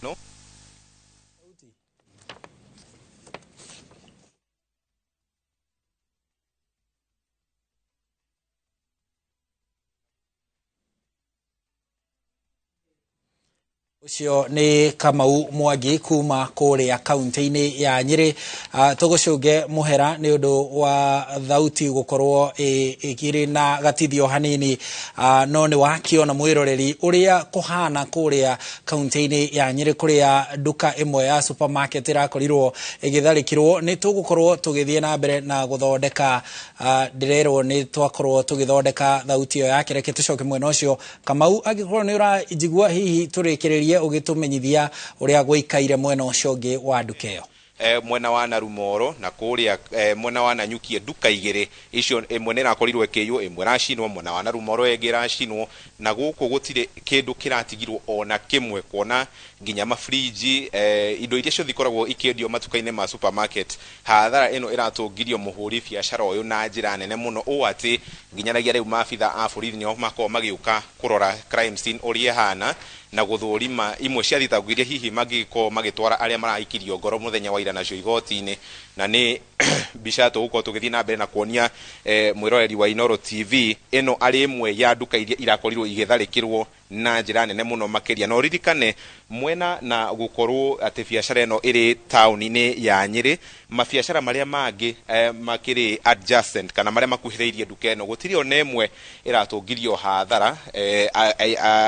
no. Ũcio nĩ Kamau Mwangi kuma kũrĩa kaunti-inĩ ya Nyĩrĩ. Tũgũcũnge mũhera nĩ ũndũ wa thauti gũkorwo ĩkĩrĩ na gatithio hanini, no nĩ wakĩona mwĩroreri ũrĩa kũhana kũrĩa kaunti-inĩ ya Nyĩrĩ, kũrĩa nduka ĩmwe ya supermarket ĩrakorirwo ĩgĩtharĩkĩrwo. Nĩ tũgũkorwo tũgĩthiĩ na mbere na gũthondeka, ndĩrerwo nĩ twakorwo tũgĩthondeka thauti ĩyo yake. Reke tũcoke mwena ũcio. Kamau, angĩkorwo nĩ ũranjigua, hihi tũrĩkĩrĩrie ũgĩtũmenyithia ũrĩa gũikaire mwena ũcio ũngĩ wa nduka ĩyo. Mwena wa Narumoro na kũrĩa mwena wa Nanyukie, nduka igĩrĩ icio, ĩmwe nĩ ĩrakorirwo ĩkĩiywo, ĩmwe ĩracinwo mwena wa Narumoro, ĩngĩ ĩracinwo. Na gũkũ gũtirĩ kĩndũ kĩratigirwo ona kĩmwe, kuona nginya mafriji, indo iria ciothe ikoragwo ikĩendio matuka-inĩ ma supermarket. Hathara ĩno ĩratũngirio mũhũri biacara ũyũ na njĩra nene mũno, ũũ atĩ nginyanagia rĩu maabitha a borithi nĩo makoragwo magĩũka kũrora crime scene ũrĩa ĩhana na gũthũrima imwe cia thitango iria hihi mangĩkorwo magĩtwara arĩa maraikirio ngoro mũthenya wa ira nacio igoti-inĩ. Na nĩ mbica tũgũkorwo tũgĩthiĩ na mbere na kuonia mwĩroreri wa Inooro TV. Ĩno arĩ ĩmwe ya nduka iria irakorirwo igĩtharĩkĩrwo na njĩra nene mũno makĩria. Na ũririkane mwena na gũkorwo atĩ biacara ĩno ĩrĩ taũni-inĩ ya Nyĩrĩ, mabiacara marĩa mangĩ makĩrĩ adjacent kana marĩa makuhĩrĩirie nduka ĩno, gũtirĩ ona ĩmwe ĩratũngirio hathara.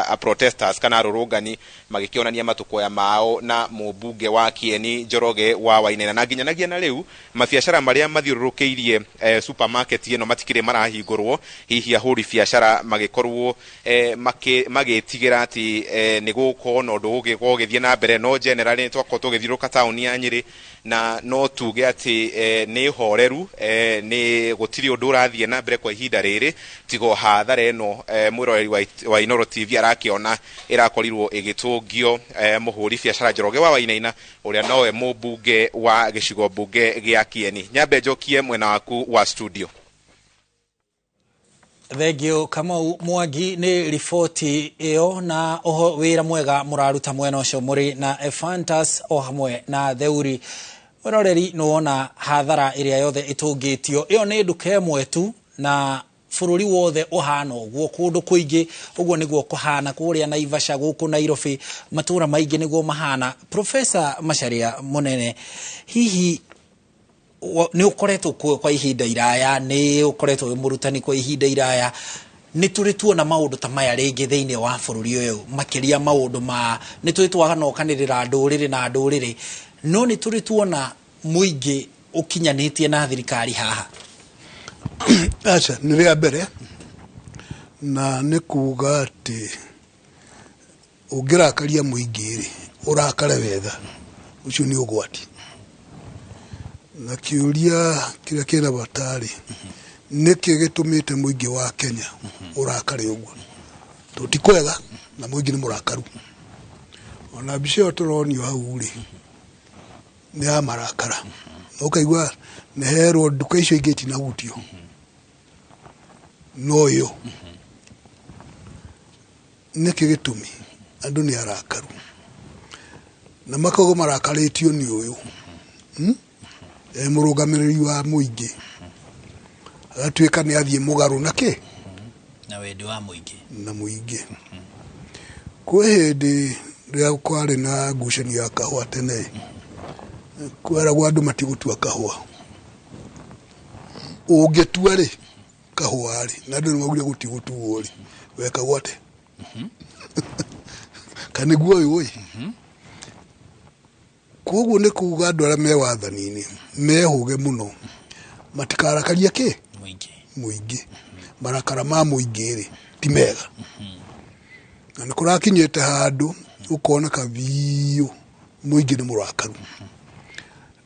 A protesters kana arũrũngani magĩkĩonania matũkoya mao na mũmbunge wa Kieni Njoroge wa Wainaina. Na nginyanagia na rĩu mabiacara marĩa mathiũrũrũkĩirie supermarket ĩno matikĩrĩ marahingũrwo, hihi ahũri biacara magĩkorwo magĩtigĩra atĩ nĩ gũkorwo na ũndũ ũgĩkorwo ũgĩthiĩ na mbere. No generally nĩ twakorwo tũgĩthiũrũrũka taũni ya Nyĩrĩ, na no tuge atĩ nĩ horeru, nĩ gũtirĩ ũndũ ũrathiĩ na mbere kwa ihinda rĩrĩ, tigo hathara ĩno mwĩroreri wa Inooro TV arakĩona ĩrakorirwo ĩgĩtũngio mũhũri biacara Njoroge wa Wainaina, ũrĩa nowe mũmbunge wa gĩcigo mbunge gĩa Kieni. Nyambe njokie mwena waku wa studio. Thengio Kamau Mwangi nĩ riboti ĩyo na oho wĩra mwega mũraruta mwena ũcio mũrĩ na Ephantus o hamwe na Theuri. Mwĩroreri, nĩ wona hathara ĩrĩa yothe ĩtũngĩtio. Ĩyo nĩ nduka ĩmwe tu, na bũrũri wothe ũhana ũguo. Kũndũ kũingĩ ũguo nĩguo kũhana, kũrĩa Naivasha, gũkũ Nairobi, matũra maingĩ nĩguo mahana. Profesa Macharia Mũnene, hihi Nĩ ũkoretwo kuo kwa ihinda iraya, nĩ ũkoretwo wĩ mũrutani kwa ihinda iraya, nĩ tũrĩ tuona maũndũ ta maya rĩngĩ thĩinĩ wa bũrũri ũyũ, makĩria maũndũ ma nĩ tũrĩ twaganokanĩrĩra ndũrĩrĩ na ndũrĩrĩ, no nĩ tũrĩ tuona mũingĩ ũkinyanĩtie na thirikari haha? Aca, nĩ rĩa mbere, na nĩ kuga atĩ ũngĩrakaria mũingĩ rĩ, ũrakare wega, ũcio nĩ ũgwati. Na kĩũria kĩrĩa kĩna bata rĩ, nĩkĩ gĩtũmĩte mũingĩ wa Kenya ũrakare ũguo? Tondũ ti kwega na mũingĩ nĩ mũrakaru. Ona mbica ĩyo tũronio hau rĩ, nĩ ya marakara. Na ũkaigua nĩ herwo nduka icio ingĩ itinahutio, no ĩyo. Nĩkĩ gĩtũmi? Andũ nĩ arakaru, na makoguo marakarĩtio nĩ ũyũ e mũrũgamĩrĩri wa mũingĩ, agatuĩka nĩ athiĩ mũgarũ na kĩ na wendi wa mũingĩ. Na mũingĩ. Kwĩ hĩndĩ rĩrĩa kwarĩ na ngucanio ya kahũa tene, kweragwo andũ matigũtua kahũa. Ũngĩtua rĩ kahũa rĩ, na andũ nĩ maugire gũtigũtuo rĩ, wekagwo atĩa? Kana nĩguo ũyũ ĩ? Koguo nĩ kuga andũ arĩa me wathani-inĩ mehũge mũno, matikarakarie kĩ mũingĩ. Mũingĩ. Marakara ma mũingĩ rĩ ti mega, na nĩ kũrakinyĩte handũ ũkoneka biũ mũingĩ nĩ mũrakaru.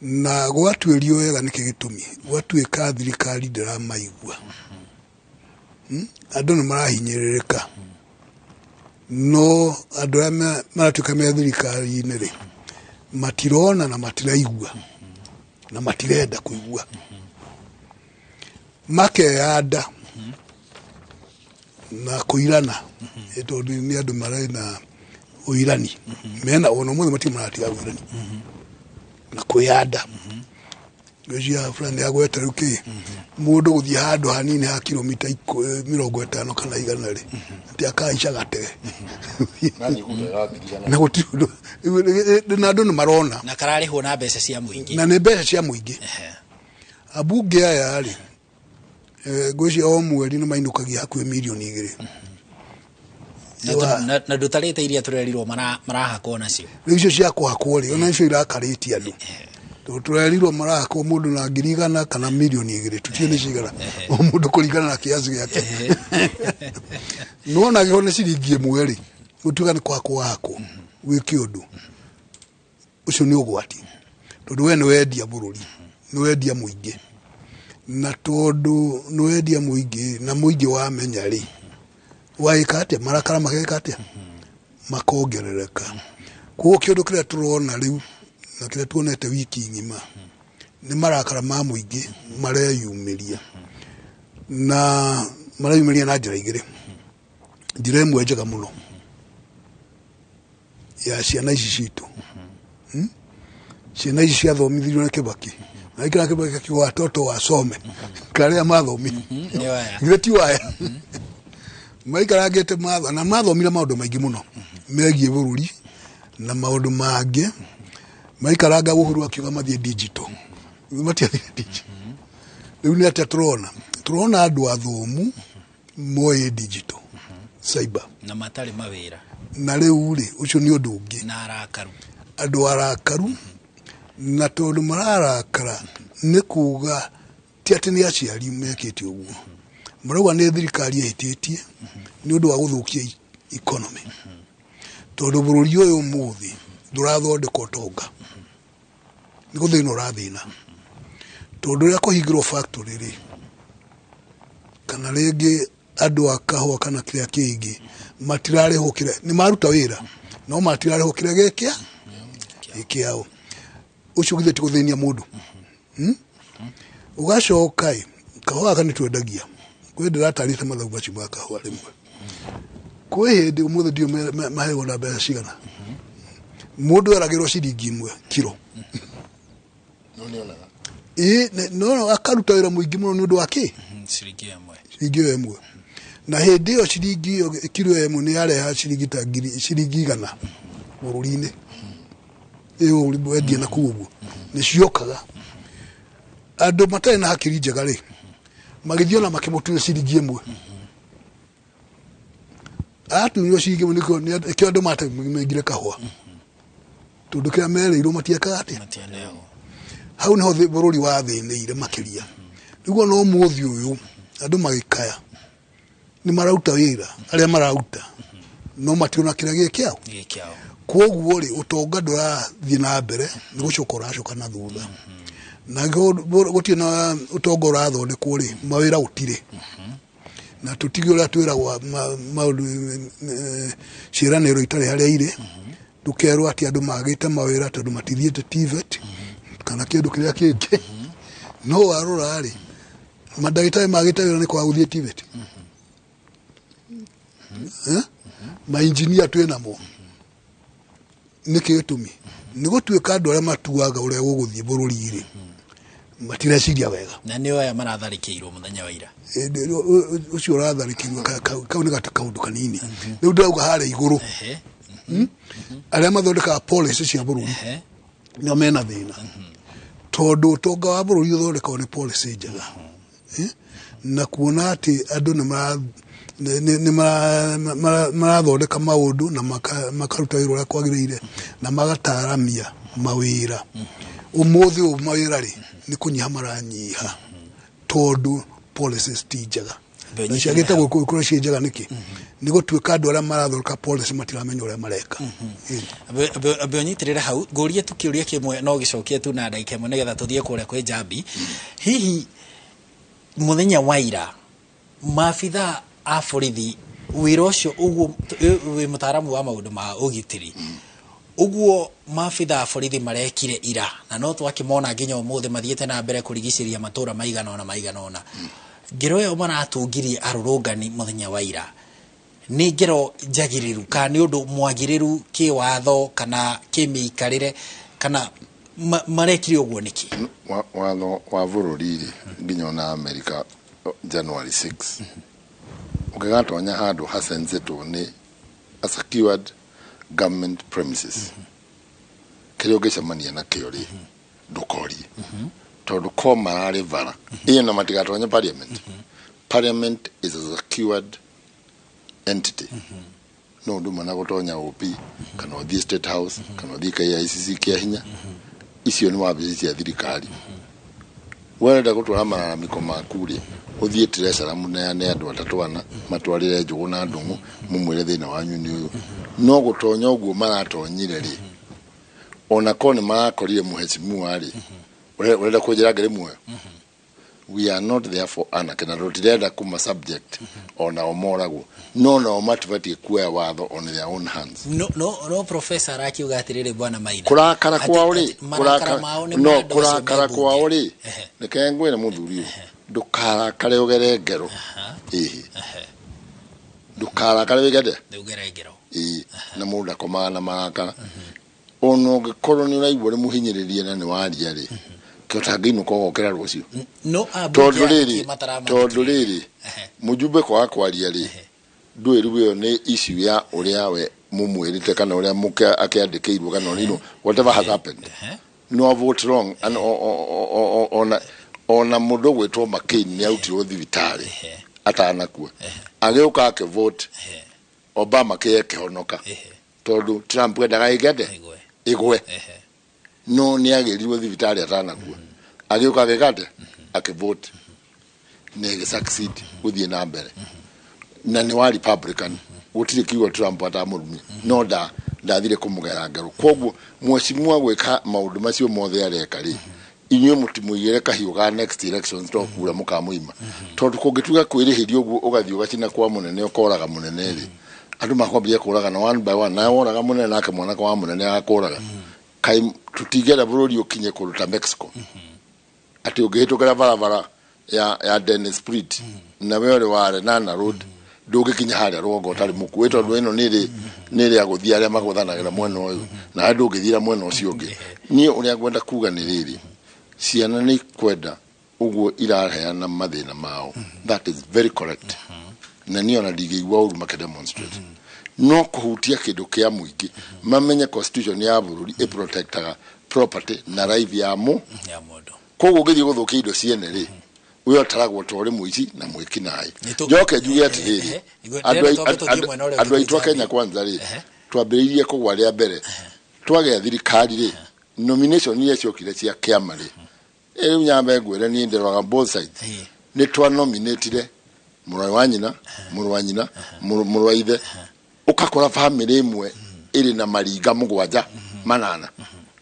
Na gwatuĩrio wega nĩkĩ gĩtũmi, gwatuĩka thirikari ndĩramaigua. Andũ nĩ marahinyĩrĩrĩka, no andũ arĩa maratuĩka me thirikari-inĩ rĩ, matirona na matiraigua na matirenda kũigua, makeyanda na kũirana, tondũ nĩ andũ marĩ na ũirani mena ona ũmũthĩ matirĩ maratiga ũirani na kwĩyanda. Ngwĩciria fulani agweta rĩu kĩ mũndũ gũthiĩ handũ hanini ha kilomita 50 kana 100 rĩ, atĩ akahaica gatege na gũtirĩ ũndũ, na andũ nĩ marona na kararĩhwo na mbeca cia mũingĩ, na nĩ mbeca cia mũingĩ. Ambunge aya rĩ, ngwĩciria o mweri nĩ mainũkagia hakuhĩ mirioni 2. Na ndũtarĩte iria tũrerirwo marahakwo nacio. Rĩu icio cia kũhakwo rĩ, ona icio irakarĩtie andũ, tondũ tũrerirwo marahakwo mũndũ na 100,000 kana mirioni 2, tũtiũĩ nĩ cigana, o mũndũ kũringana na kiasi gĩake. No ona angĩkorwo nĩ ciringi 1 rĩ, gũtuĩka nĩ kũhakwo wahakwo wĩke ũndũ ũcio nĩ ũgwati, tondũ we nĩ wendia bũrũri, nĩ wendia mũingĩ, na tondũ nĩ wendia mũingĩ na mũingĩ wamenya rĩ, waĩka atĩa? Marakara mageka atĩa? Makongerereka. Koguo kĩũndũ kĩrĩa tũrona rĩu na kĩrĩa tuonete wiki ng'ima nĩ marakara ma mũingĩ mareyumĩria, na mareyumĩria na njĩra igĩrĩ. Njĩra ĩmwe njega mũno ya ciana ici citũ, Ciana ici ciathomithirio nĩ Kibaki, na ikira Kibaki akiuga watoto wasome, karĩa mathomire Nĩ waya. Githĩ ti waya? Maikarangĩte matho na mathomire maũndũ maingĩ mũno megiĩ bũrũri na maũndũ mangĩ. Maikaranga Uhuru akiuga mathiĩ digital, matiathire digital. Rĩu nĩ atĩa tũrona? Tũrona andũ athomu moĩ digital cyber na matarĩ mawĩra, na rĩu rĩ, ũcio nĩ ũndũ ũngĩ. Na arakaru. Andũ arakaru, na tondũ mararakara nĩ kuga ti atĩ nĩ aciari mekĩte ũguo, marauga nĩ thirikari ĩhĩtĩtie nĩ ũndũ wa gũthũkia economy, tondũ bũrũri ũyũ ũmũthĩ ndũrathondeka ũtonga, nĩ gũthĩna ũrathĩna, tondũ rĩrĩa kũhingĩrwo factory rĩ, kana rĩngĩ andũ a kahũa kana kĩrĩa kĩngĩ matirarĩhwo kĩrĩa nĩ maruta wĩra, no matirarĩhwo kĩrĩa gĩkĩa gĩkĩao. Ũcio githĩ ti gũthĩnia mũndũ? Ũgacoka ĩ, kahũa gaka nĩ twendagia, kwĩ ndĩratarĩte mathabu macio ma kahũa rĩmwe, kwĩ hĩndĩ ũmũthĩ ndiũ maheagwo na mbeca cigana, mũndũ eragĩrwo ciringi 1 kiro. No nĩonaga. Ĩ no akaruta wĩra mũingĩ mũno nĩ ũndũ wa kĩ? Ciringi 1. Ciringi ĩyo 1. Na hĩndĩ ĩyo ciringi ĩyo kiro 1 nĩ yareha ciringi ta ngiri ciringi 100 bũrũri-inĩ. Ĩyo wendie na kũu ũguo nĩ ciokaga. Andũ matarĩ na hakiri njega rĩ, magĩthiĩ ona makĩmũtunya ciringi ĩmwe. Atunywo ciringi ĩmwe, nĩkĩo andũ matemengire kahũa, tondũ kĩrĩa merĩirwo matiekaga atĩa. Hau nĩho bũrũri wathĩnĩire makĩria. Nĩguo no mũthĩ ũyũ andũ magĩkaya nĩ marauta wĩra, arĩa marauta no mationa kĩrĩa gĩ kĩao. Koguo rĩ, ũtonga ndũrathiĩ na mbere, nĩ gũcoka ũracoka na thutha. Na gũtirĩ na ũtonga ũrathondekwo rĩ, mawĩra gũtirĩ. Na tũtige ũrĩa twĩragwo maũndũ, ciĩranĩro itarĩ harĩa irĩ. Tũkerwo atĩ andũ magĩte mawĩra tondũ matithiĩte TVET kana kĩndũ kĩrĩa kĩngĩ. No warora rĩ, mandagĩtarĩ magĩte wĩra nĩ kwaga gũthiĩ TVET? Mainjinia twĩ namo, nĩkĩ gĩtũmi? Nĩ gũtuĩka andũ arĩa matuaga ũrĩa gũgũthiĩ bũrũri rĩ, matireciria wega. Na nĩo aya maratharĩkĩirwo mũthenya wa ira. Ũcio ũratharĩkĩirwo, kau nĩ kaũndũ kanini. Rĩu ndĩrauga harĩa igũrũ, arĩa mathondekaga policy cia bũrũri nĩo mena thĩna, tondũ ũtonga wa bũrũri ũthondekagwo nĩ policy njega. Na kuona atĩ andũ nĩ marathondeka maũndũ na makaruta wĩra ũrĩa kwagĩrĩire na magataramia mawĩra. Ũmũthĩ ũyũ mawĩra rĩ, nĩ kũnyiha maranyiha, tondũ policies ti njega. Na ciagĩte gũkorwo ciĩ njega nĩkĩ? Nĩ gũtuĩka andũ arĩa marathondeka policy matiramenya ũrĩa mareka. Ambe ũnyitĩrĩre hau, ngũrie tu kĩũria kĩmwe no gĩcokie tu na ndagĩka ĩmwe, nĩgetha tũthiĩ kũrĩa kwĩ Njambi. Hihi mũthenya wa ira maabithaa a borithi, wĩra ũcio ũguo wĩ mũtaaramu wa maũndũ ma ũgitĩri, ũguo maabithaa a borithi marekire ira, na no twakĩmona nginya ũmũthĩ mathiĩte na mbere kũrigicĩria matũra maigana ũna maigana ũna, ngero ĩyo maratungirie arũrũngani mũthenya wa ira nĩ ngero njagĩrĩru, kana nĩ ũndũ mwagĩrĩru kĩwatho kana kĩmĩikarĩre, kana marekire ũguo nĩkĩ? Watho wa bũrũri rĩ, nginya ona America, January 6 ũngĩgatonya handũ hacenzetwo nĩ a secured government premises, kĩrĩa ũngĩcemania nakĩo rĩ, ndũkorie, tondũ ko mararĩ bara ĩyo na matigatonye parliament. Parliament is a secured entity. No ũndũ ũmwe na gũtonya OP, kana ũthiĩ State House, kana ũthiĩ KICC kĩa hinya. Icio nĩ wabici cia thirikari. Werenda gũtwara malalamiko maku rĩ, ũthiĩ treasury, mũneane andũ atatũ ana matwarĩre njũgũ na ndũng'ũ, mũmwĩre thĩna wanyu nĩ ũyũ. No gũtonya ũguo maratonyire rĩ, ona ko nĩ marakorire mũheshimiwa rĩ, ũrenda kũnjĩra ngĩrĩ muoyo? We are not there for anarchy, na tũtirenda kuma subject ona o moragwo, no nao matibatiĩ kuoya watho on their own hands. No professor arakiuga atĩrĩrĩ, bwana Maina, Kũrakara kwao rĩ, marakara mao nĩ no ma andũ acio kũrakara me kwao mbunge. rĩ, reke ngwĩre mũthuri ũyũ, ndũkarakare ũgere ngero. Ĩhĩ, ndũkarakare wĩgende Ũgere ngero. Ĩĩ, na mũndũ ndakomaga na marakara. Ona ũngĩkorwo nĩ ũraigua ũrĩ mũhinyĩrĩrie na nĩ waria rĩ, kĩo ũgokĩra rũciũ. No ambunge Tondũ aya rĩrĩ, nĩkĩ mataramathikia? Tondũ rĩrĩ, mũjumbe kwaga kwaria rĩ, ndũĩ rĩu ĩyo nĩ issue ya ũrĩa we mũmwĩrĩte kana ũrĩa mũke akĩandĩkĩirwo kana whatever has happened. No vote wrong and ona mũndũ ũgwĩtwo McCain nĩ arutirwo thibitarĩ atanakua, agĩũka akĩvote Obama kĩe kĩhonoka, tondũ Trump endaga ĩgende Ĩgwe. ĩgwe. No nĩ agĩrirwo thibitarĩ atanakua, agĩũka agĩkate akĩvote na ĩgĩ gũthiĩ na mbere, na nĩ wa Republican. Gũtirĩ kiugo Trump atamũrumia, no ndathire kũmũgera ngero. Koguo mheshimiwa gwĩka maũndũ macio mothe areka rĩ, inyuĩ mũtimũigĩre kahiũ ga next elections to kura mũkamũima, tondũ kũngĩtuĩka kwĩrĩhĩria ũguo, ũgathiĩ ũgacina kwa mũnene, ũkoraga mũnene rĩ, andũ makwambia kũragana one by one. Nawe woraga mũnene, nake mwanake wa mũnene agakũraga. Kaĩ tũtingĩenda bũrũri ũkinye kũndũ ta Mexico, atĩ ũngĩhĩtũkĩra barabara ya Dennis Prit na we ũrĩ wa Lenana Road, ndũngĩkinya harĩa rũgongo ũtarĩ mũkuĩ, tondũ ĩno nĩ ĩrĩ agũthiĩ arĩa magũthanagĩra mwena ũyũ, na harĩa ndũngĩthiĩra mwena ũcio ũngĩ. Niĩ ũrĩa ngwenda kuga nĩ rĩrĩ, ciana nĩ ikwenda ũguo iraheana mathĩna mao, that is very correct, na niĩ ona ndingĩigua ũru makĩdemonstrate, no kũhutia kĩndũ kĩa mũingĩ, mamenye constitution ya bũrũri ĩprotectaga property na life ya Ya mũndũ. Koguo ũngĩthiĩ gũthũkia indo ciene rĩ, we ũtaragwo ta ũrĩ mũici na mwĩkinaĩ. Njoke njuge atĩrĩrĩ, andũ aitũ a Kenya Kwanza rĩ, twambĩrĩirie kũgwa rĩa mbere twagĩa thirikari rĩ, nomination iria ciokire cia kĩama rĩ, rĩu nyambe ngwĩre niĩ ndĩroraga both sides. Nĩ twa nominatire mũrũ wa nyina, mũrũ wa nyina, mũrũ wa ithe, ũgakora bamĩrĩ ĩmwe ĩrĩ na maringa 7 8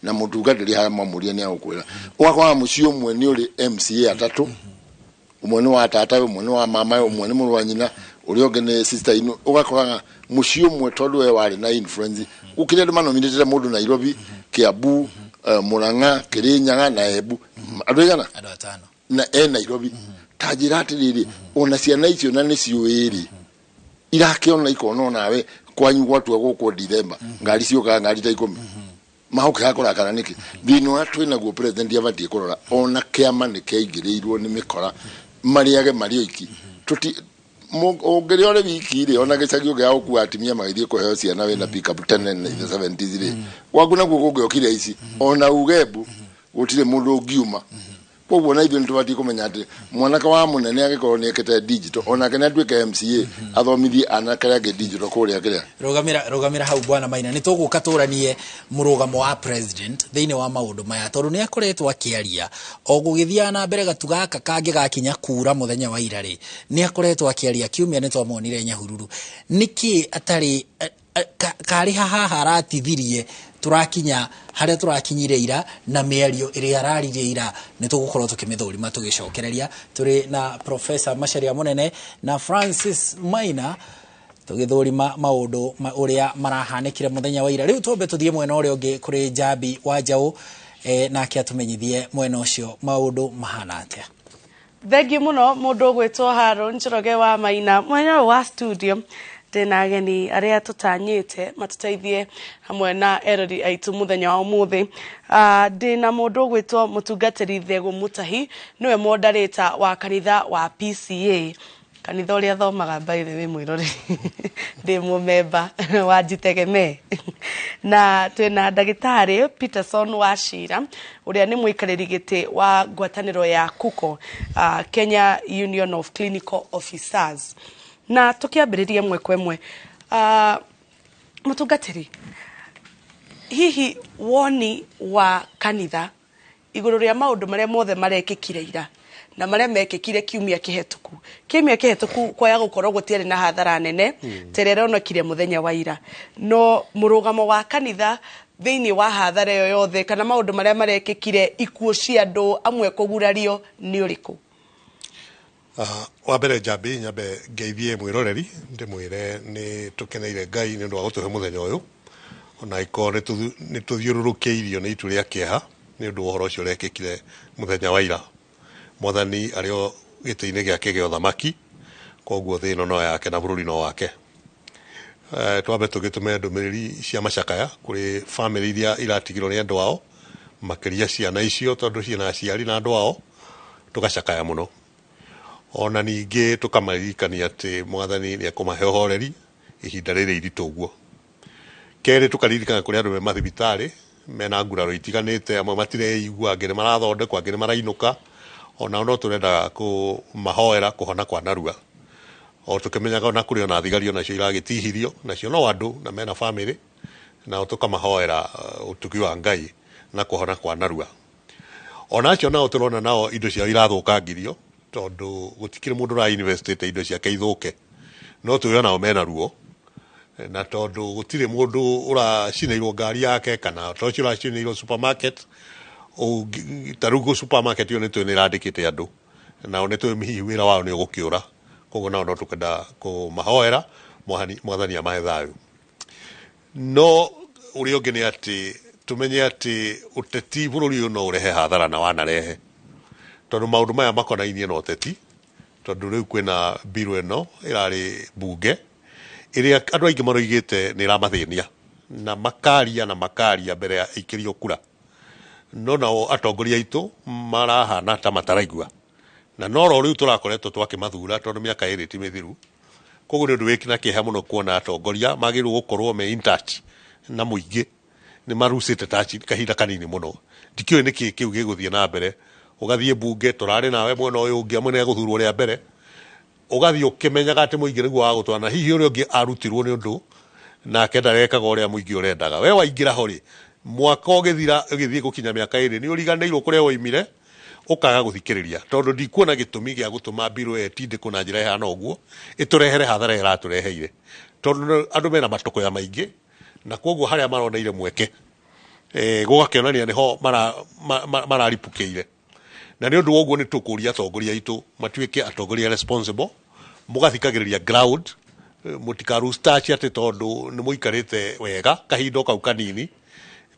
na mũtungatĩri harĩa mwamũria nĩ agũkwĩra. Ũgakora mũciĩ ũmwe nĩ ũrĩ MCA 3, ũmwe nĩ wa tata, ũmwe nĩ wa mama, ũmwe nĩ mũrũ wa nyina, ũrĩa ũngĩ nĩ sister inu. Ũgakoraga mũciĩ ũmwe tondũ we warĩ na influence, gũkĩrĩ andũ manominĩtĩte mũndũ Nairobi, Kiambu, Murang'a, Kirinyaga na Embu, andũ aigana? Andũ 5 na e Nairobi. Ta njĩra atĩrĩrĩ, ona ciana icio na nĩ ciũĩ rĩ, irakĩona ikona onawe kwanyu gwatua gũkwo Dithemba, ngari ciũkaga ngari ta 10, mahũkĩra kũrakara nĩkĩ? Thĩna ũrĩa twĩnaguo president abatiĩ kũrora, ona kĩama nĩ kĩaingĩrĩirwo nĩ mĩkora, marĩage marĩ oiki. Ũngĩrĩa ũrĩ wiki rĩ, ona gĩcagi ũngĩaga gũkua atumia magĩthiĩ kũheo ciana wĩna pick-up tene in the 70s rĩ, gwaku nakuo kũngĩokire ici, ona ugembu gũtirĩ mũndũ ũngiuma. Koguo na ithuĩ nĩ tũbatiĩ kũmenya atĩ mwanake wa mũnene angĩkorwo nĩ ekĩte digital, onake nĩ atuĩke MCA, athomithie anake arĩa angĩ digital kũrĩa kĩrĩa. Rũgamĩra hau bwana Maina, nĩ tũgũka tũranie mũrũgamo wa president thĩinĩ wa maũndũ maya, tondũ nĩ akoretwo akĩaria o gũgĩthiaga na mbere gatu gaka kangĩ gakinya kura mũthenya wa ira rĩ, nĩ akoretwo akĩaria. Kiumia nĩ twamuonire Nyahururu, nĩkĩ atarĩ karĩ haha aratithirie tũrakinya harĩa tũrakinyire ira, na mĩario ĩrĩa araririe ira nĩ tũgũkorwo tũkĩmĩthũrima tũgĩcokereria. Tũrĩ na Professor Macharia Mũnene na Francis Maina tũgĩthũrima maũndũ ũrĩa marahanĩkire mũthenya wa ira. Rĩu twambe tũthiĩ mwena ũrĩa ũngĩ kũrĩ Njambi wa Njaũ, nake atũmenyithie mwena ũcio maũndũ mahana atĩa. Thengiũ mũno mũndũ ũgwĩtwo Haron Njoroge wa Maina. Mwena ũyũ wa studio ndĩna ageni arĩa tũtanyĩte matũteithie hamwe na erori aitũ mũthenya wa ũmũthĩ. Ndĩna mũndũ ũgwĩtwo mũtungatĩri Thegũ Mutahi, nĩwe moderator wa kanitha wa PCA, kanitha ũrĩa thomaga by the way mwĩroreri, ndĩ mũmemba wa Jitegemee. Na twĩna ndagĩtarĩ Peterson Wachira, ũrĩa nĩ mũikarĩri gĩtĩ wa ngwatanĩro ya KUCO, Kenya Union of Clinical Officers. Na tũkĩambĩrĩria ĩmwe kwa ĩmwe, mũtungatĩri, hihi woni wa kanitha igũrũ rĩa maũndũ marĩa mothe marekĩkire ira na marĩa mekĩkire kiumia kĩhetũku, kiumia kĩhetũku kwaya gũkorwo gũtiarĩ na hathara nene ta ĩrĩa ĩronekire mũthenya wa ira, no mũrũgamo wa kanitha thĩinĩ wa hathara ĩyo yothe kana maũndũ marĩa marekĩkire, ikuũ cia andũ amwe kũgurario, nĩ ũrĩkũ? Wa mbere Njambi, nyambe ngeithie mwĩroreri, ndĩmwĩre nĩ tũkeneire Ngai nĩ ũndũ wa gũtũhe mũthenya ũyũ, ona angĩkorwo nĩ tũthiũrũrũkĩirio nĩ itu rĩa kĩeha nĩ ũndũ wa ũhoro ũcio ũrekĩkire mũthenya wa ira. Mwathani arĩ o gĩtĩ-inĩ gĩake gĩa ũthamaki, koguo thĩ ĩno no yake na bũrũri no wake. Twambe tũgĩtũme ndũmĩrĩri cia macakaya kũrĩ bamĩrĩ iria iratigirwo nĩ andũ ao, makĩria ciana icio tondũ ciĩna aciari na andũ ao, tũgacakaya mũno. Ona ningĩ tũkamaririkania atĩ mwathani nĩ ekũmahe ũhoreri ihinda rĩrĩ iritũ ũguo. Kerĩ, tũkaririkana kũrĩ andũ me mathibitarĩ mena nguraro itiganĩte, amwe matireigua, angĩ nĩ marathondekwo, angĩ nĩ marainũka, onao no tũrendaga kũmahoera kũhona kwa narua. O tũkĩmenyaga ona kũrĩ ona thigari onacio iragĩtihirio, nacio no andũ na mena bamĩrĩ, nao tũkamahoera ũtugi wa Ngai na kũhona kwa narua. Ona acio nao tũrona nao indo ciao irathũkangirio, tondũ gũtikĩrĩ mũndũ ũra investĩte indo ciake ithũke, no tũĩ onao mena ruo, na tondũ gũtirĩ mũndũ ũracinĩirwo ngari yake kana ta ũcio ũracinĩirwo supermarket, ta rĩu supermarket ĩyo nĩ tũĩ nĩ ĩrandĩkĩte andũ, nao nĩ tũĩ hihi wĩra wao nĩ ũgũkĩũra, koguo nao no tũkenda kũmahoera mwathani amahe thayũ. No ũrĩa ũngĩ nĩ atĩ tũmenye atĩ ũteti bũrũri ũyũ no ũrehe hathara na wanarehe, tondũ maũndũ maya makonainie na ũteti, tondũ rĩu kwĩna bill ĩno ĩrarĩ bunge ĩrĩa andũ aingĩ maroigĩte nĩ ĩramathĩnia na makaria na makaria mbere ya ĩikĩrio kura, no nao atongoria aitũ marahana ta mataraigua, na no ro rĩu tũrakoretwo twakĩmathura tondũ mĩaka 2 ti mĩthiru. Koguo nĩ ũndũ wĩna kĩeha mũno kuona atongoria magĩrĩirwo gũkorwo me in touch na mũingĩ nĩ marucĩte touch kahinda kanini mũno. Ndikĩũĩ nĩkĩ kĩu gĩgũthiĩ na mbere Ũgathiĩ mbunge, tũrarĩ nawe mwena ũyũ ũngĩ, amwe nĩ gũthurwo rĩa mbere, ũgathiĩ ũkĩmenyaga atĩ mũingĩ nĩguo wagũtwara, na hihi ũrĩa ũngĩ arutirwo nĩ ũndũ nake ndarekaga ũrĩa mũingĩ ũrendaga. We waingĩra ho rĩ, mwaka ũgĩthira, ũgĩthiĩ gũkinya mĩaka 2, nĩ ũriganĩirwo kũrĩa waimire, ũkaga gũthikĩrĩria, tondũ ndikuona gĩtũmi gĩa gũtũma mbirũ ĩyo ĩtindĩkwo na njĩra ĩhana ũguo ĩtũrehere hathara ĩrĩa ĩratũreheire, tondũ andũ mena matũkũya maingĩ, na koguo harĩa maroneire mweke gũgakĩonania nĩho mararipũkĩire. Na nĩ ũndũ wa ũguo nĩ tũkũria atongoria aitũ matuĩke atongoria responsible, mũgathikagĩrĩria ground, mũtikarustaci atĩ tondũ nĩ mũikarĩte wega kahinda o kau kanini,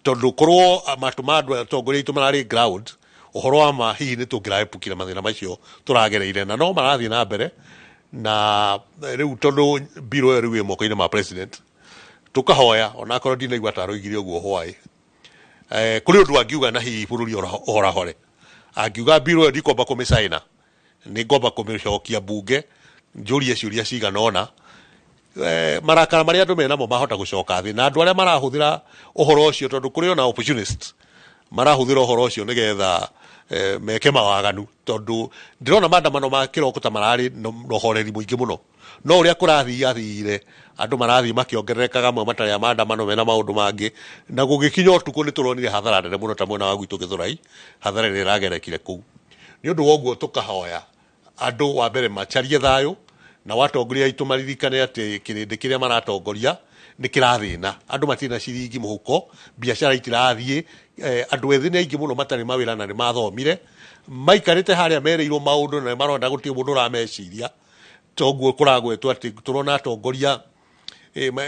tondũ korwo matũ ma andũ atongoria aitũ mararĩ ground, ũhoro wa ma hihi nĩ tũngĩrahĩpũkire mathĩna macio tũragereire, na no marathiĩ na mbere. Na rĩu tondũ mbirũ ĩyo rĩu ĩ moko-inĩ ma president, tũkahoya onakorwo ndinaigua taroigire ũguo hwaĩ, kũrĩ ũndũ angiuga na hihi bũrũri ũhorahore, angiuga mbirũ ĩyo ndikwamba kũmĩcaina, nĩ ngwamba kũmĩcokia mbunge njũrie ciũria cigana ũna, marakara marĩa andũ menamo mahota gũcoka thĩ, na andũ arĩa marahũthĩra ũhoro ũcio, tondũ kũrĩ ona opportunist marahũthĩra ũhoro ũcio nĩgetha meke mawaganu, tondũ ndĩrona maandamano ma kĩroko ta mararĩ na ũhoreri mũingĩ mũno, no ũrĩa kũrathiĩ athire andũ marathiĩ makĩongererekaga, amwe matarĩ a maandamano mena maũndũ mangĩ, na gũgĩkinya ũtukũ nĩ tũronire hathara nene mũno ta mwena wa gwitũ Gĩthũrai, hathara ĩrĩa ĩragerekire kũu. Nĩ ũndũ wa ũguo tũkahoya andũ wa mbere macarie thayũ, na watongoria aitũ maririkane atĩ kĩrĩndĩ kĩrĩa maratongoria nĩ kĩrathĩna, andũ matirĩ na ciringi mũhuko, biacara itirathiĩ, andũ ethĩ nĩ aingĩ mũno matarĩ mawĩra na nĩ mathomire, maikarĩte harĩa merĩirwo maũndũ na nĩ marona gũtirĩ mũndũ ũrameciria. Toguo kũragwetwo atĩ tũrona atongoria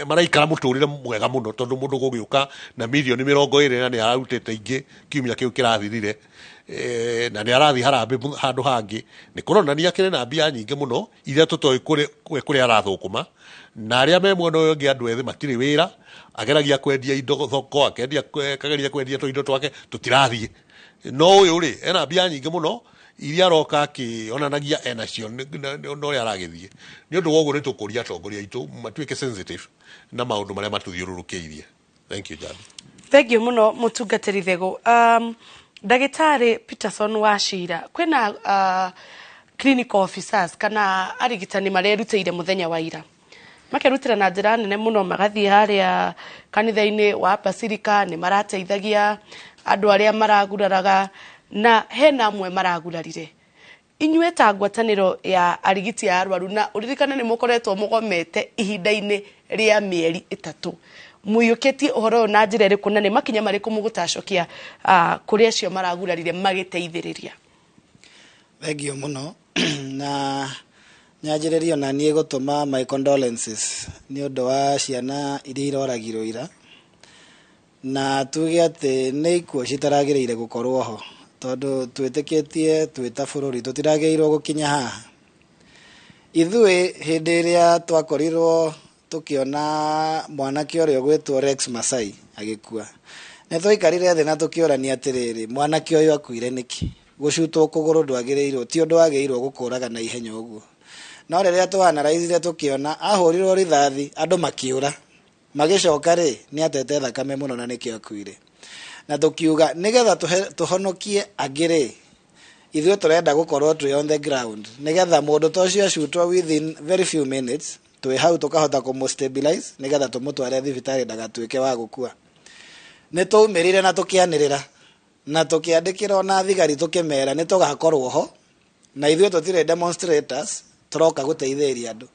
maraikara mũtũrĩre mwega mũno, tondũ mũndũ gũgĩũka na mirioni 20 na nĩ ararutĩte ingĩ kiumia kĩu kĩrathirire, na nĩ arathiĩ harambĩ handũ hangĩ, nĩ kũronania akĩrĩ na mbia nyingĩ mũno iria tũtoĩ kũrĩa arathũkũma. Na arĩa me mwena ũyũ ũngĩ andũ ethĩ matirĩ wĩra, ageragia kwendia indo thoko, akageria kwendia tũindo twake tũtirathiĩ, no ũyũ rĩ ena mbia nyingĩ mũno iria aroka akĩonanagia enacio na ũrĩa aragĩthiĩ. Nĩ ũndũ wa ũguo nĩ tũkũria atongoria aitũ matuĩke sensitive na maũndũ marĩa matũthiũrũrũkĩirie. Thank you, Jami. Thank you mũno mũtungatĩri Thegũ. Ndagĩtarĩ Peterson Wachira, kwĩna clinical officers kana arigitani marerutĩire mũthenya wa ira, makerutĩra na njĩra nene mũno, magathiĩ harĩa kanitha-inĩ wa Basilica, nĩ marateithagia andũ arĩa maraguraraga, na hena amwe maragurarire. Inyuĩ ta ngwatanĩro ya arigiti a arwaru, na ũririkane nĩ mũkoretwo mũgomete ihinda-inĩ rĩa mĩeri 3, mũiyũkĩtie ũhoro ũyũ na njĩra ĩrĩkũ, na nĩ makinya marĩkũ mũgũtacokia kũrĩ acio maragurarire magĩteithĩrĩria? Thengiũ mũno, na nyanjĩrĩrie ona niĩ gũtũma my condolences nĩ ũndũ wa ciana iria iroragirwo ira, na tuge atĩ nĩ ikuũ citaragĩrĩire gũkorwo ho, tondũ twĩtĩkĩtie twĩ ta bũrũri tũtiragĩrĩirwo gũkinya haha. Ithuĩ hĩndĩ ĩrĩa twakorirwo tũkĩona mwanake ũrĩa ũgwĩtwo Rex Masai agĩkua, nĩ twaikarire thĩ na tũkĩũrania atĩrĩrĩ, mwanake ũyũ akuire nĩkĩ? Gũcutwo kũgũrũ ndwagĩrĩirwo, ti ũndũ wagĩrĩirwo gũkũraga na ihenya ũguo. No rĩrĩa twanaraithire tũkĩona ahũrirwo rithathi, andũ makĩũra, magĩcoka rĩ nĩ atete thakame mũno na nĩkĩo akuire. Na tũkiuga nĩgetha tũhonokie angĩ rĩ, ithuĩ tũrenda gũkorwo twĩ on the ground, nĩgetha mũndũ ta ũcio acutwo within very few minutes, twĩ hau tũkahota kũmũ stabilize nĩgetha tũmũtware thibitarĩ ndagatuĩke wa gũkua. Nĩ twaumĩrire na tũkĩanĩrĩra na tũkĩandĩkĩra ona thigari tũkĩmera nĩ tũgakorwo ho, na ithuĩ tũtirĩ demonstrators, tũroka gũteithĩrĩria andũ,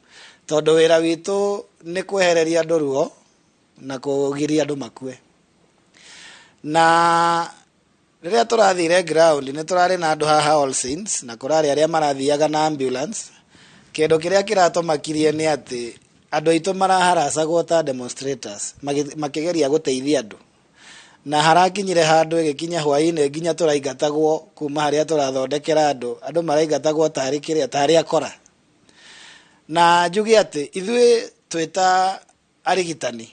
tondũ wĩra witũ nĩ kwehereria andũ ruo na kũgiria andũ makue. Na rĩrĩa tũrathire ground nĩ tũrarĩ na andũ haha All Saints, na kũrarĩ arĩa marathiaga na ambulance. Kĩndũ kĩrĩa kĩratũmakirie nĩ atĩ andũ aitũ maraharacagwo ta demonstrators makĩgeria gũteithia andũ, na harakinyire handũ ĩgĩkinya hwaĩ-inĩ nginya tũraingatagwo kuma harĩa tũrathondekera andũ, andũ maraingatagwo tarĩ kĩrĩa tarĩ akora. Na njuge atĩ ithuĩ twĩ ta arigitani,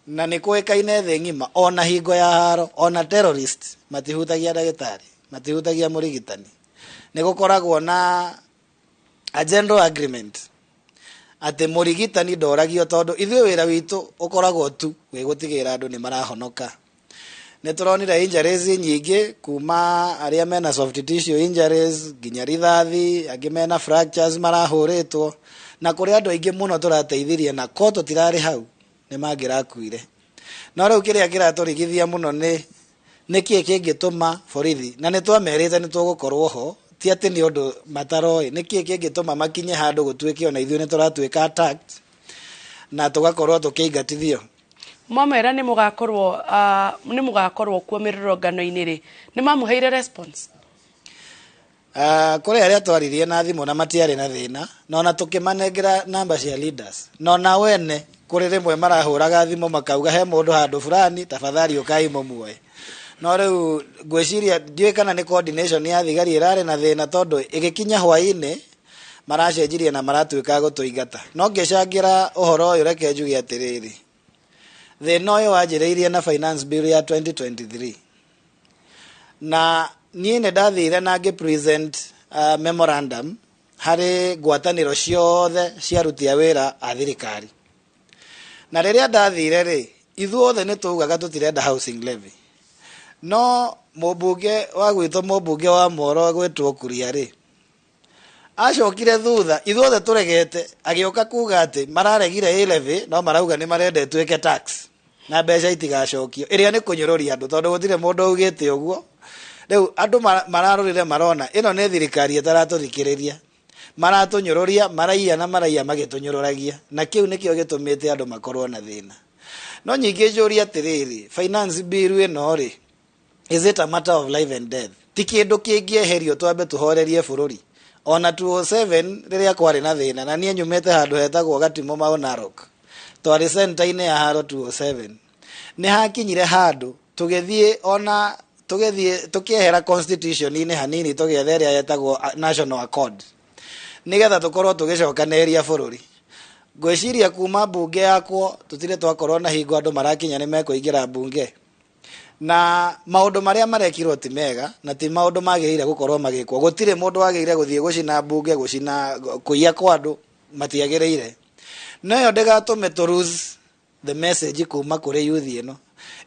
na nĩ kũĩkaine thĩ ng'ima, ona hingo ya haro, ona terrorist matihutagia ndagĩtarĩ, matihutagia mũrigitani. Nĩ gũkoragwo na a general agreement atĩ mũrigitani ndoragio, tondũ ithuĩ wĩra witũ ũkoragwo tu wĩ gũtigĩrĩra andũ nĩ marahonoka. Nĩ tũronire injuries nyingĩ kuma arĩa mena soft tissue injuries nginya rithathi, angĩ mena fractures marahũrĩtwo, na kũrĩ andũ aingĩ mũno tũrateithirie na ko tũtirarĩ hau nĩ mangĩrakuire. No rĩu kĩrĩa kĩratũrigithia mũno nĩ nĩkĩĩ kĩngĩtũma borithi, na nĩ twamerĩte nĩ tũgũkorwo ho, ti atĩ nĩ ũndũ mataroĩ, nĩkĩĩ kĩngĩtũma makinye handũ gũtuĩke ona ithuĩ nĩ tũratuĩka attacked na tũgakorwo tũkĩingatithio. Mwamwĩra nĩ mũgakorwo nĩ mũgakorwo kuo mĩrũrũngano-inĩ rĩ, nĩ mamũheire response? Kũrĩ arĩa twaririe na thimũ na matiarĩ na thĩna, na ona tũkĩmanengera namba cia leaders, na ona wene kũrĩ rĩmwe marahũraga thimũ makauga he mũndũ handũ fulani, tafadhali ũkai mũmuoe. No rĩu ngwĩciria ndiũĩ kana nĩ coordination ya thigari ĩrarĩ na thĩna, tondũ ĩgĩkinya hwaĩ-inĩ maracenjirie na maratuĩka gũtũingata. No ngĩcangĩra ũhoro ũyũ, reke njuge atĩrĩrĩ, thĩna ũyũ wanjĩrĩirie na finance bill ya 2023, na niĩ nĩ ndathire na ngĩ present memorandum harĩ ngwatanĩro ciothe cia aruti a wĩra a thirikari. Na rĩrĩa ndathire rĩ, ithuothe nĩ tugaga tũtirenda housing levy, no mũmbunge wa gwitũ, mũmbunge wa Moro gwĩtwo Kuria rĩ, acokire thutha ithuothe tũregete, agĩũka kuga atĩ mararegire ĩ levy no marauga nĩ marenda ĩtuĩke tax na mbeca itigacokio, ĩrĩa nĩ kũnyũrũria andũ, tondũ gũtirĩ mũndũ augĩte ũguo. Rĩu andũ mararorire marona ĩno nĩ thirikari ĩtaratũthikĩrĩria, maratũnyũrũria, maraiya na maraiya magĩtũnyũrũragia, na kĩu nĩkĩo gĩtũmĩte andũ makorwo na thĩna. No nyingĩ njũrie atĩrĩrĩ, finance bill ĩno rĩ, is it a matter of life and death? Ti kĩndũ kĩngĩeherio twambe tũhorerie bũrũri? Ona 2007 rĩrĩa kwarĩ na thĩna, na niĩ nyumĩte handũ hetagwo Gatimo Mau Narok, twarĩ center-inĩ ya haro 2007, nĩ hakinyire handũ tũgĩthiĩ ona tũgĩthiĩ tũkĩehera constitution-inĩ hanini, tũgĩetha ĩrĩa yetagwo National Accord nĩgetha tũkorwo tũgĩcokanĩrĩria bũrũri. Ngwĩciria kuma mbunge yakwo tũtirĩ twakorwo na hingo andũ marakinya nĩ mekũingĩra mbunge, na maũndũ marĩa marekirwo ti mega na ti maũndũ magĩrĩire gũkorwo magĩkwo. Gũtirĩ mũndũ wagĩrĩire gũthiĩ gũcina mbunge, gũcina, kũiya kwa andũ matiagĩrĩire. No ĩyo ndĩgatũme tũ lose the message kuma kũrĩ youth ĩno.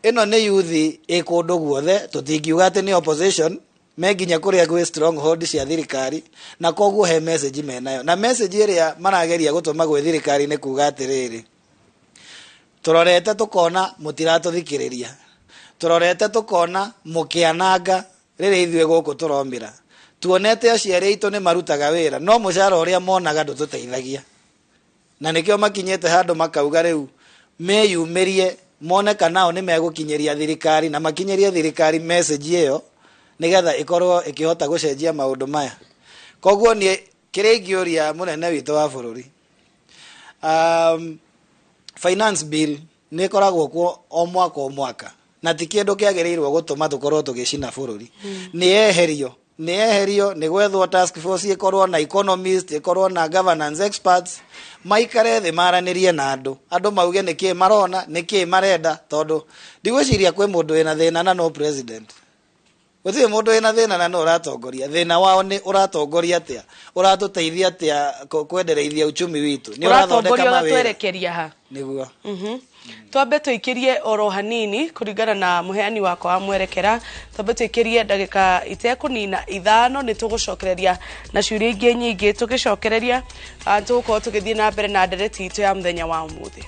Ĩno nĩ youth ĩ kũndũ guothe, tũtingiuga atĩ nĩ opposition, me nginya kũrĩa gwĩ stronghold cia thirikari, na koguo he message menayo, na message ĩrĩa marageria gũtũma gwĩ thirikari nĩ kuga atĩrĩrĩ, tũrorete tũkona mũtiratũthikĩrĩria, tũrorete tũkona mũkĩananga rĩrĩa ithuĩ gũkũ tũromĩra, tuonete aciari aitũ nĩ marutaga wĩra no mũcara ũrĩa monaga ndũtũteithagia, na nĩkĩo makinyĩte handũ makauga rĩu meyumĩrie mone kana o nĩ megũkinyĩria thirikari na makinyĩrie thirikari message ĩyo nĩgetha ĩkorwo ĩkĩhota gũcenjia maũndũ maya. Koguo niĩ kĩrĩa ingĩũria mũnene witũ wa bũrũri, finance bill nĩ ĩkoragwo kuo o mwaka o mwaka, na ti kĩndũ kĩagĩrĩirwo gũtũma tũkorwo tũgĩcina bũrũri. Nĩ yeherio, nĩ yeherio, nĩ gwethwo task force ĩkorwo na economist, ĩkorwo na governance experts, maikare thĩ maranĩrie na andũ, andũ mauge nĩkĩĩ marona, nĩkĩĩ marenda, tondũ ndigwĩciria kwĩ mũndũ wĩna thĩna na no president. Gũtirĩ mũndũ wĩna thĩna na no ũratongoria. Thĩna wao nĩ ũratongoria atĩa, ũratũteithia atĩa kwendereithia uchumi witũ, nĩ ũrathondeka ũratongoria mawĩra ũgatwerekeria ha? Nĩguo. Twambe tũikĩrie oro hanini kũringana na mũheani wakwa wa mwerekera, twambe tũikĩrie ndagĩka itekũnina 5, nĩ tũgũcokereria na ciũria ingĩ nyingĩ. Tũgĩcokereria tũgũkorwo tũgĩthiĩ na mbere na ndereti itũ ya mũthenya wa ũmũthĩ.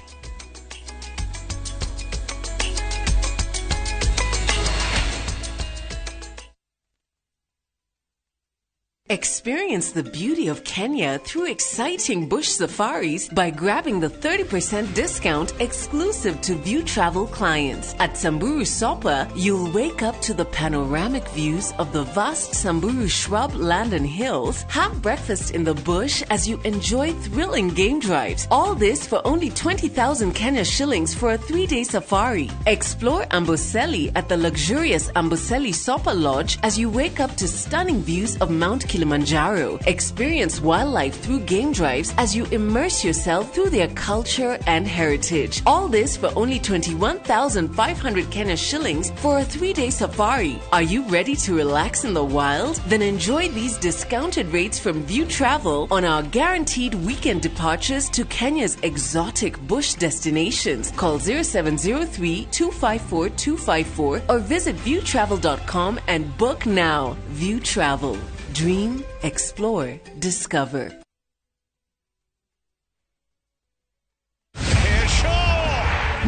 Experience the beauty of Kenya through exciting bush safaris by grabbing the 30% discount exclusive to View Travel clients. At Samburu Sopa, you'll wake up to the panoramic views of the vast Samburu shrub land and hills, have breakfast in the bush as you enjoy thrilling game drives. All this for only 20,000 Kenya shillings for a 3-day safari. Explore Amboseli at the luxurious Amboseli Sopa Lodge as you wake up to stunning views of Mount Kilimanjaro. Experience wildlife through game drives as you immerse yourself through their culture and heritage. All this for only 21,500 Kenya shillings for a 3-day safari. Are you ready to relax in the wild? Then enjoy these discounted rates from View Travel on our guaranteed weekend departures to Kenya's exotic bush destinations. Call 0703 254 254 or visit viewtravel.com and book now. View Travel. Dream, explore, discover.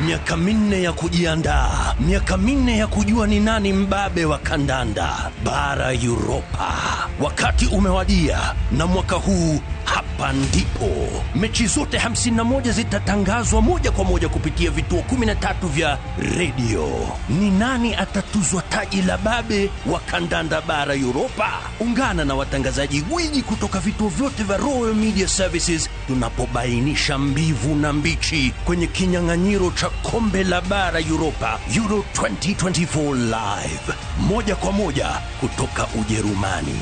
Miaka 4 ya kujiandaa, miaka 4 ya kujua ni nani mbabe wa kandanda bara Europa. Wakati umewadia, na mwaka huu hapa ndipo mechi zote 51 zitatangazwa moja kwa moja kupitia vituo 13 vya redio. Ni nani atatuzwa taji la babe wa kandanda bara Europa? Ungana na watangazaji gwiji kutoka vituo vyote vya Royal Media Services tunapobainisha mbivu na mbichi kwenye kinyang'anyiro cha kombe la bara Europa Euro 2024 live, moja kwa moja kutoka Ujerumani.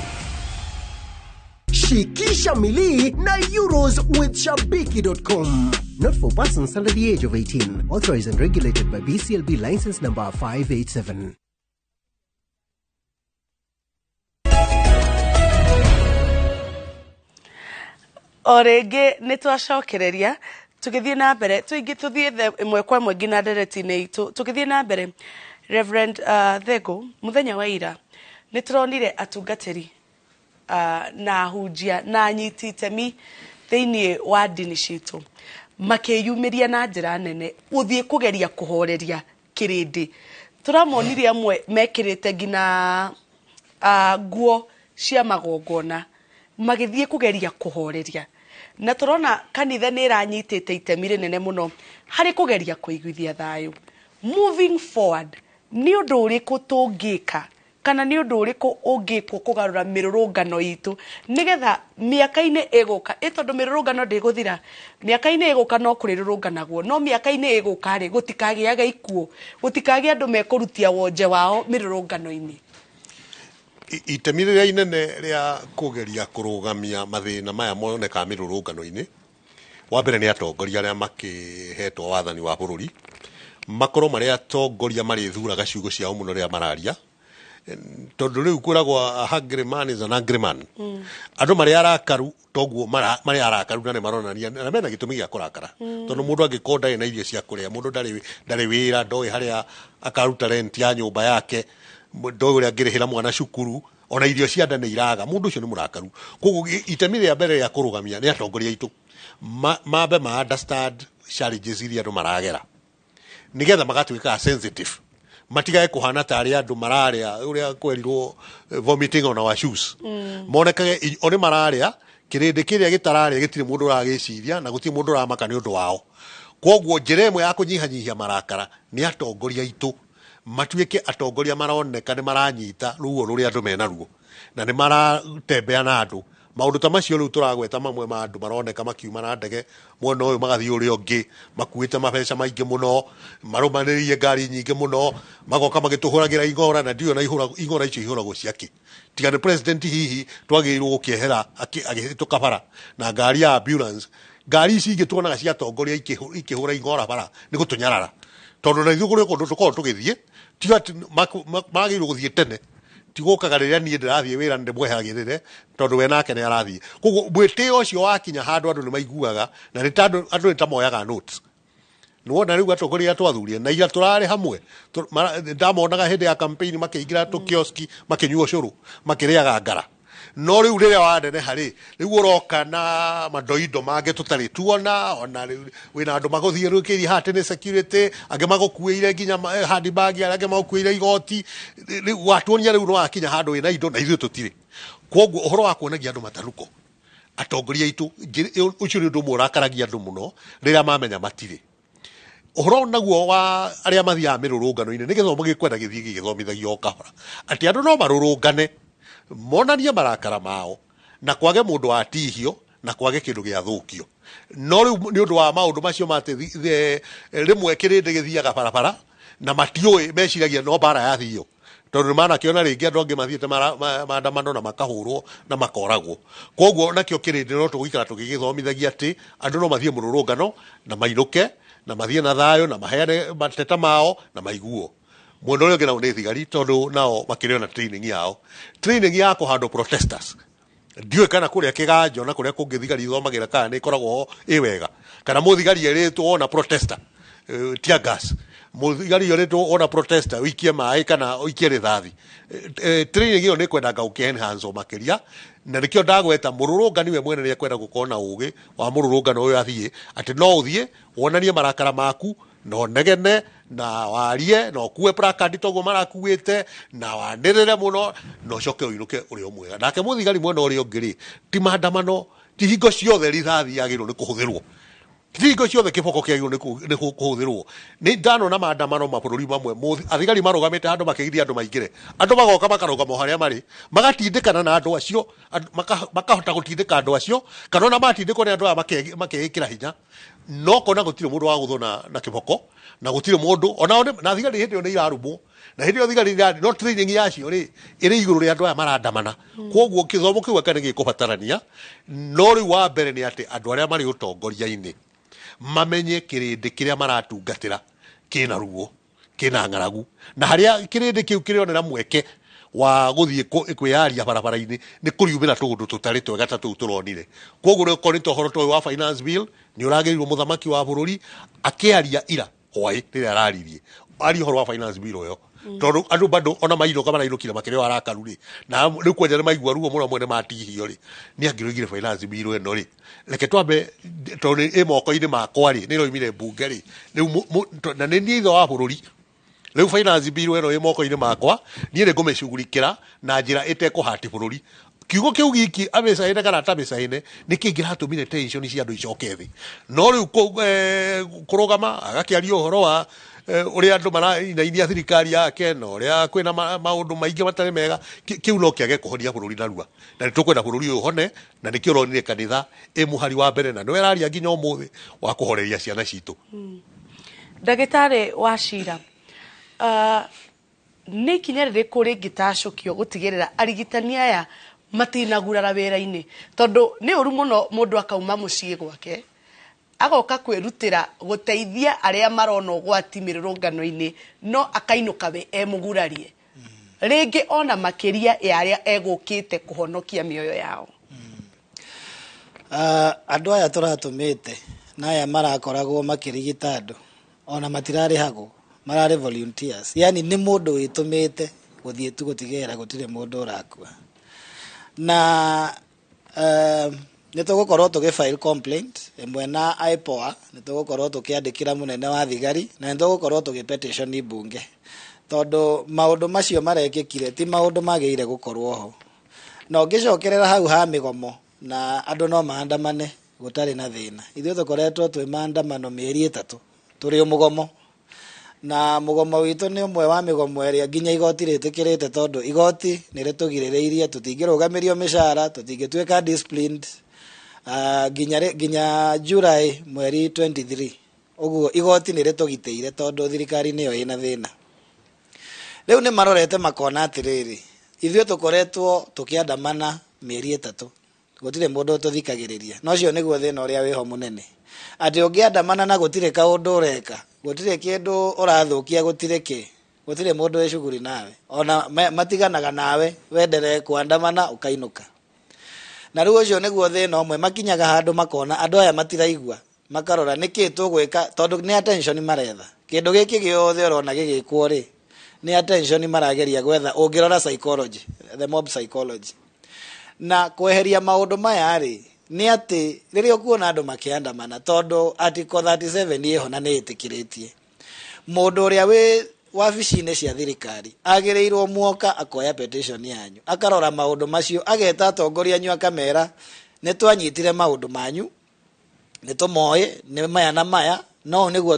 Shikisha milii na Euros with Shabiki.com. Not for persons under the age of 18. Authorized and regulated by BCLB license number 587. O rĩngĩ nĩ twacokereria tũgĩthiĩ na mbere tũingĩ tũthiĩ ĩmwe kwa ĩmwe nginya ndereti-inĩ itũ tũgĩthiĩ na mbere. Reverend Thego, mũthenya wa ira nĩ tũronire atungatĩri na ahunjia na anyiti itemi thĩinĩ wa ndini citũ makĩyumĩria na njĩra nene gũthiĩ kũgeria kũhoreria kĩrĩndĩ. Tũramonire amwe mekĩrĩte nginya nguo cia magongona magĩthiĩ kũgeria kũhoreria, na tũrona kanitha nĩ ĩranyitĩte itemi rĩnene mũno harĩ kũgeria kũiguithia thayũ. Moving forward, nĩ ũndũ ũrĩkũ tũngĩka kana nĩ ũndũ ũrĩkũ ũngĩkwo kũgarũra mĩrũrũngano itũ nĩgetha mĩaka-inĩ ĩgũka, tondũ mĩrũrũngano ndĩgũthira, mĩaka-inĩ ĩgũka no kũrĩrũrũnganagwo, no mĩaka-inĩ ĩgũka rĩ gũtikagĩaga ikuũ, gũtikagĩa andũ mekũrutia wonje wao mĩrũrũngano-inĩ. Itemi rĩrĩa inene rĩa kũgeria kũrũgamia mathĩna maya monekaga mĩrũrũngano-inĩ, wa mbere nĩ atongoria arĩa makĩhetwo wathani wa bũrũri makorwo marĩ atongoria marĩthuraga ciugo ciao mũno rĩrĩa mararia, tondũ rĩu kwĩragwo a hungry man is an angry man. Andũ marĩ arakaru toguo marĩ arakaru na nĩ maronania na mena gĩtũmi gĩa kũrakara, tondũ mũndũ angĩkorwo ndarĩ na irio cia kũrĩa, mũndũ ndarĩ wĩra, ndoĩ harĩa akaruta rent ya nyũmba yake, ndoĩ ũrĩa angĩrĩhĩra mwana cukuru, ona irio cia nda nĩ iraga, mũndũ ũcio nĩ mũrakaru. Koguo itemi rĩa mbere rĩa kũrũgamia nĩ atongoria aitũ mambe ma understand challenges iria andũ maragera, nĩgetha magatuĩka sensitive, matigae kũhana tarĩ andũ mararĩa ũrĩa kwerirwo vomiting on our shoes. Monekage o nĩ mararĩa, kĩrĩndĩ kĩrĩa gĩtararĩa gĩtirĩ mũndũ ũragĩciria na gũtirĩ mũndũ ũramaka nĩ ũndũ wao. Koguo njĩra ĩmwe ya kũnyihanyihia marakara nĩ atongoria aitũ matuĩke atongoria maroneka nĩ maranyita ruo rũrĩa andũ menaruo na nĩ maratembea na andũ. Maũndũ ta macio rĩu tũragweta mamwe ma andũ maroneka makiuma na ndege mwena ũyũ magathiĩ ũrĩa ũngĩ, makuĩte mabeca maingĩ mũno, marũmanĩrĩirie ngari nyingĩ mũno, magoka magĩtũhũragĩra ing'ora, na ndiũĩ ona ing'ora icio ihũragwo ciakĩ. Tiga nĩ president hihi twagĩrĩirwo gũkĩehera agĩhĩtũka bara na ngari ya ambulance, ngari ici ingĩ tuonaga cia atongoria ikĩhũra ing'ora bara nĩ gũtũnyarara, tondũ na ithuĩ kũrĩ kũndũ tũkoragwo tũgĩthiĩ, tiga atĩ magĩrĩirwo gũthiĩ tene, tigũkaga rĩrĩa niĩ ndĩrathiĩ wĩra ndĩmweheragĩrĩre tondũ we nake nĩ arathiĩ. Koguo mwĩtĩo ũcio wakinya handũ andũ nĩ maiguaga na nĩ ta andũ nĩ ta moyaga notes. Nĩwona rĩu atongoria arĩa twathurie na ira tũrarĩ hamwe, ndamonaga hĩndĩ ya campaign makĩingĩra tũkioski makĩnyua ũcũrũ makĩrĩaga ngara. No rĩu rĩrĩa waneneha rĩ, rĩu ũroka na mandoindo mangĩ tũtarĩ tuona, ona rĩu wĩna andũ magũthiũrũrũkĩirie haha atĩ nĩ security, angĩ magũkuĩire nginya handbag, arĩa angĩ magũkuĩire igoti. Rĩu watuonia rĩu nĩwakinya handũ wĩna indo na ithuĩ tũtirĩ. Koguo ũhoro wa kuonagia andũ matanuko, atongoria aitũ, ũcio nĩ ũndũ ũmwe ũrakaragia andũ mũno rĩrĩa mamenya matirĩ. Ũhoro naguo wa arĩa mathiaga mĩrũrũngano-inĩ nĩ gĩthomo gĩkwenda gĩthiĩ gĩgĩthomithagio o kahora, atĩ andũ no marũrũngane monanie marakara mao na kwage mũndũ watihio na kwage kĩndũ gĩathũkio. No rĩu nĩ ũndũ wa maũndũ macio ma atĩ rĩmwe kĩrĩndĩ gĩthiaga barabara na matiũĩ, meciragia no bara yathio, Tondũ nĩ manakĩona rĩngĩ andũ angĩ mathiĩte maandamano na makahũrwo na makoragwo. Koguo nakĩo kĩrĩndĩ no tũgũikara tũgĩgĩthomithagia atĩ andũ no mathiĩ mũrũrũngano na mainũke na mathiĩ na thayũ na maheane mateta mao na maiguo. Mwena ũrĩa ũngĩ nao nĩ thigari, tondũ nao makĩrĩ ona training yao, training ya kũhandle protesters. Ndiũĩ kana kũrĩa kĩganjo na kũrĩa kũngĩ thigari ithomagĩra kana nĩ ĩkoragwo ho ĩ wega, kana mũthigari erĩtwo ona protester tear gas, mũthigari erĩtwo ona protester ũikie maĩ kana ũikie rĩthathi. Training ĩyo nĩ kwendaga gũkĩ enhance makĩria, na nĩkĩo ndagweta mũrũrũngani we mwene nĩ ekwenda gũkorwo na ũgĩ wa mũrũrũngano ũyũ, athiĩ atĩ no ũthiĩ wonanie marakara maku na ũnegene na warie na ũkue placard toguo marakuĩte na wanĩrĩre mũno na ũcoke ũinũke ũrĩ o mwega. Nake mũthigari mwena ũrĩa ũngĩ rĩ, ti maandamano, ti hingo ciothe rithathi yagĩrĩirwo nĩ kũhũthĩrwo, ti hingo ciothe kĩboko kĩagĩrĩirwo nĩ kũhũthĩrwo. Nĩ ndanona maandamano mabũrũri mamwe, athigari marũgamĩte handũ makĩgiria andũ maingĩre, andũ magoka makarũgama o harĩa marĩ, magatindĩkana na andũ acio, makahota gũtindĩka andũ acio, kana ona matindĩkwo nĩ andũ aya makeĩkĩra hinya, no kona gũtirĩ mũndũ wa gũthwo na kĩboko na gũtirĩ mũndũ onao na thigari hĩndĩ ĩyo nĩ irarumwo, na hĩndĩ ĩyo thigari no training yacio rĩ ĩrĩ igũrũ rĩa andũ aya marandamana. Koguo kĩthomo kĩu aka nĩ gĩkũbatarania. No rĩu wa mbere nĩ atĩ andũ arĩa marĩ ũtongoria-inĩ mamenye kĩrĩndĩ kĩrĩa maratungatĩra kĩna ruo, kĩna ng'aragu, na harĩa kĩrĩndĩ kĩu kĩrĩonera mweke wa gũthiĩ kwĩyaria barabara-inĩ nĩ kũriumĩra tũũndũ tũtarĩ twega ta tũu tũronire. Koguo rĩu okorwo nĩ ta ũhoro ta ũyũ wa finance bill, nĩ ũragĩrĩirwo mũthamaki wa bũrũri akĩaria ira hwaĩ rĩrĩa araririe aria ũhoro wa finance bill ũyũ, tondũ andũ bado ona mainũka marainũkire makĩrĩ o arakaru rĩ, na rĩu kwanja nĩ maigua ruo mũno mwene matihio rĩ, nĩ angĩroigire finance bill ĩno rĩ, reke twambe, tondũ ĩ moko-inĩ makwa rĩ, nĩ ĩroimire mbunge rĩ, rĩu na nĩ niĩ ithe wa bũrũri, rĩu finance bill ĩno ĩ moko-inĩ makwa, niĩ nĩ ngũmĩcugurikĩra na njĩra ĩtekũhati bũrũri. Kiugo kĩu giki amĩcaine kana atamĩcaine nĩ kĩngĩratũmire tension cia andũ icoke thĩ. No rĩu kũrũgama agakĩaria ũhoro wa ũrĩa andũ marainainia thirikari yake na ũrĩa kwĩna maũndũ maingĩ matarĩ mega, kĩu no kĩage kũhonia bũrũri narua, na nĩ tũkwenda bũrũri ũyũ ũhone, na nĩkĩo ũronire kanitha ĩ mũhari wa mbere na nĩwe ĩraria nginya ũmũthĩ wa kũhoreria ciana citũ. Ndagĩtarĩ wa Cira, nĩ ikinya rĩrĩkũ rĩngĩtacũkio gũtigĩrĩra arigitani aya matinagurara wĩra-inĩ? Tondũ nĩ ũru mũno mũndũ akauma mũciĩ gwake agoka kwĩrutĩra gũteithia arĩa marona ũgwati mĩrũrũngano-inĩ, no akainũka we emũgurarie rĩngĩ ona makĩria ya arĩa egũkĩte kũhonokia mĩoyo yao. Andũ aya tũratũmĩte na aya marakoragwo makĩrigita andũ ona matirarĩhagwo, mararĩ volunteers, yani nĩ mũndũ wĩtũmĩte gũthiĩ tu gũtigĩrĩra gũtirĩ mũndũ ũrakua. Na nĩ tũgũkorwo tũgĩ file complaint ĩmwe na IPOA, nĩ tũgũkorwo tũkĩandĩkĩra mũnene wa thigari, na nĩ tũgũkorwo tũgĩ petition mbunge, tondũ maũndũ macio marekĩkire ti maũndũ magĩrĩire gũkorwo ho. Na ũngĩcokerera hau ha mĩgomo na andũ no maandamane gũtarĩ na thĩna, ithuĩ tũkoretwo twĩ maandamano mĩeri 3 tũrĩ mũgomo, na mũgomo witũ nĩ ũmwe wa mĩgomo ĩrĩa nginya igoti rĩtĩkĩrĩte, tondũ igoti nĩ rĩtũgirĩrĩirie tũtingĩrũgamĩrio mĩcara, tũtingĩtuĩka disciplined nginya July mweri 23. Ũguo igoti nĩ rĩtũgitĩire tondũ thirikari nĩyo ĩna thĩna. Rĩu nĩ marorete makona atĩrĩrĩ, ithuĩ tũkoretwo tũkĩandamana mĩeri 3, gũtirĩ mũndũ ũtũthikagĩrĩria. Na ũcio nĩguo thĩna ũrĩa wĩho mũnene, atĩ ũngĩandamana na gũtirĩ kaũndũ ũreka, gũtirĩ kĩndũ ũrathũkia, gũtirĩ kĩ, gũtirĩ mũndũ wĩ cuguri nawe, ona matiganaga nawe wenderee kũandamana ũkainũka. Na rĩu ũcio nĩguo thĩna ũmwe, makinyaga handũ makona andũ aya matiraigua, makarora nĩkĩ tũgwĩka, tondũ nĩ attention maretha. Kĩndũ gĩkĩ gĩothe ũrona gĩgĩkwo rĩ, nĩ attention marageria gwetha, ũngĩrora psychology, the mob psychology. Na kweheria maũndũ maya rĩ, nĩ atĩ rĩrĩa ũkuona andũ makĩandamana, tondũ article 37 ĩho na nĩ ĩtĩkĩrĩtie mũndũ ũrĩa wĩ wabici-inĩ cia thirikari agĩrĩirwo muoka akoya petition yanyu, akarora maũndũ macio, ageta atongoria anyu akamera nĩ twanyitire maũndũ manyu, nĩ tũmoĩ nĩ maya na maya, no nĩguo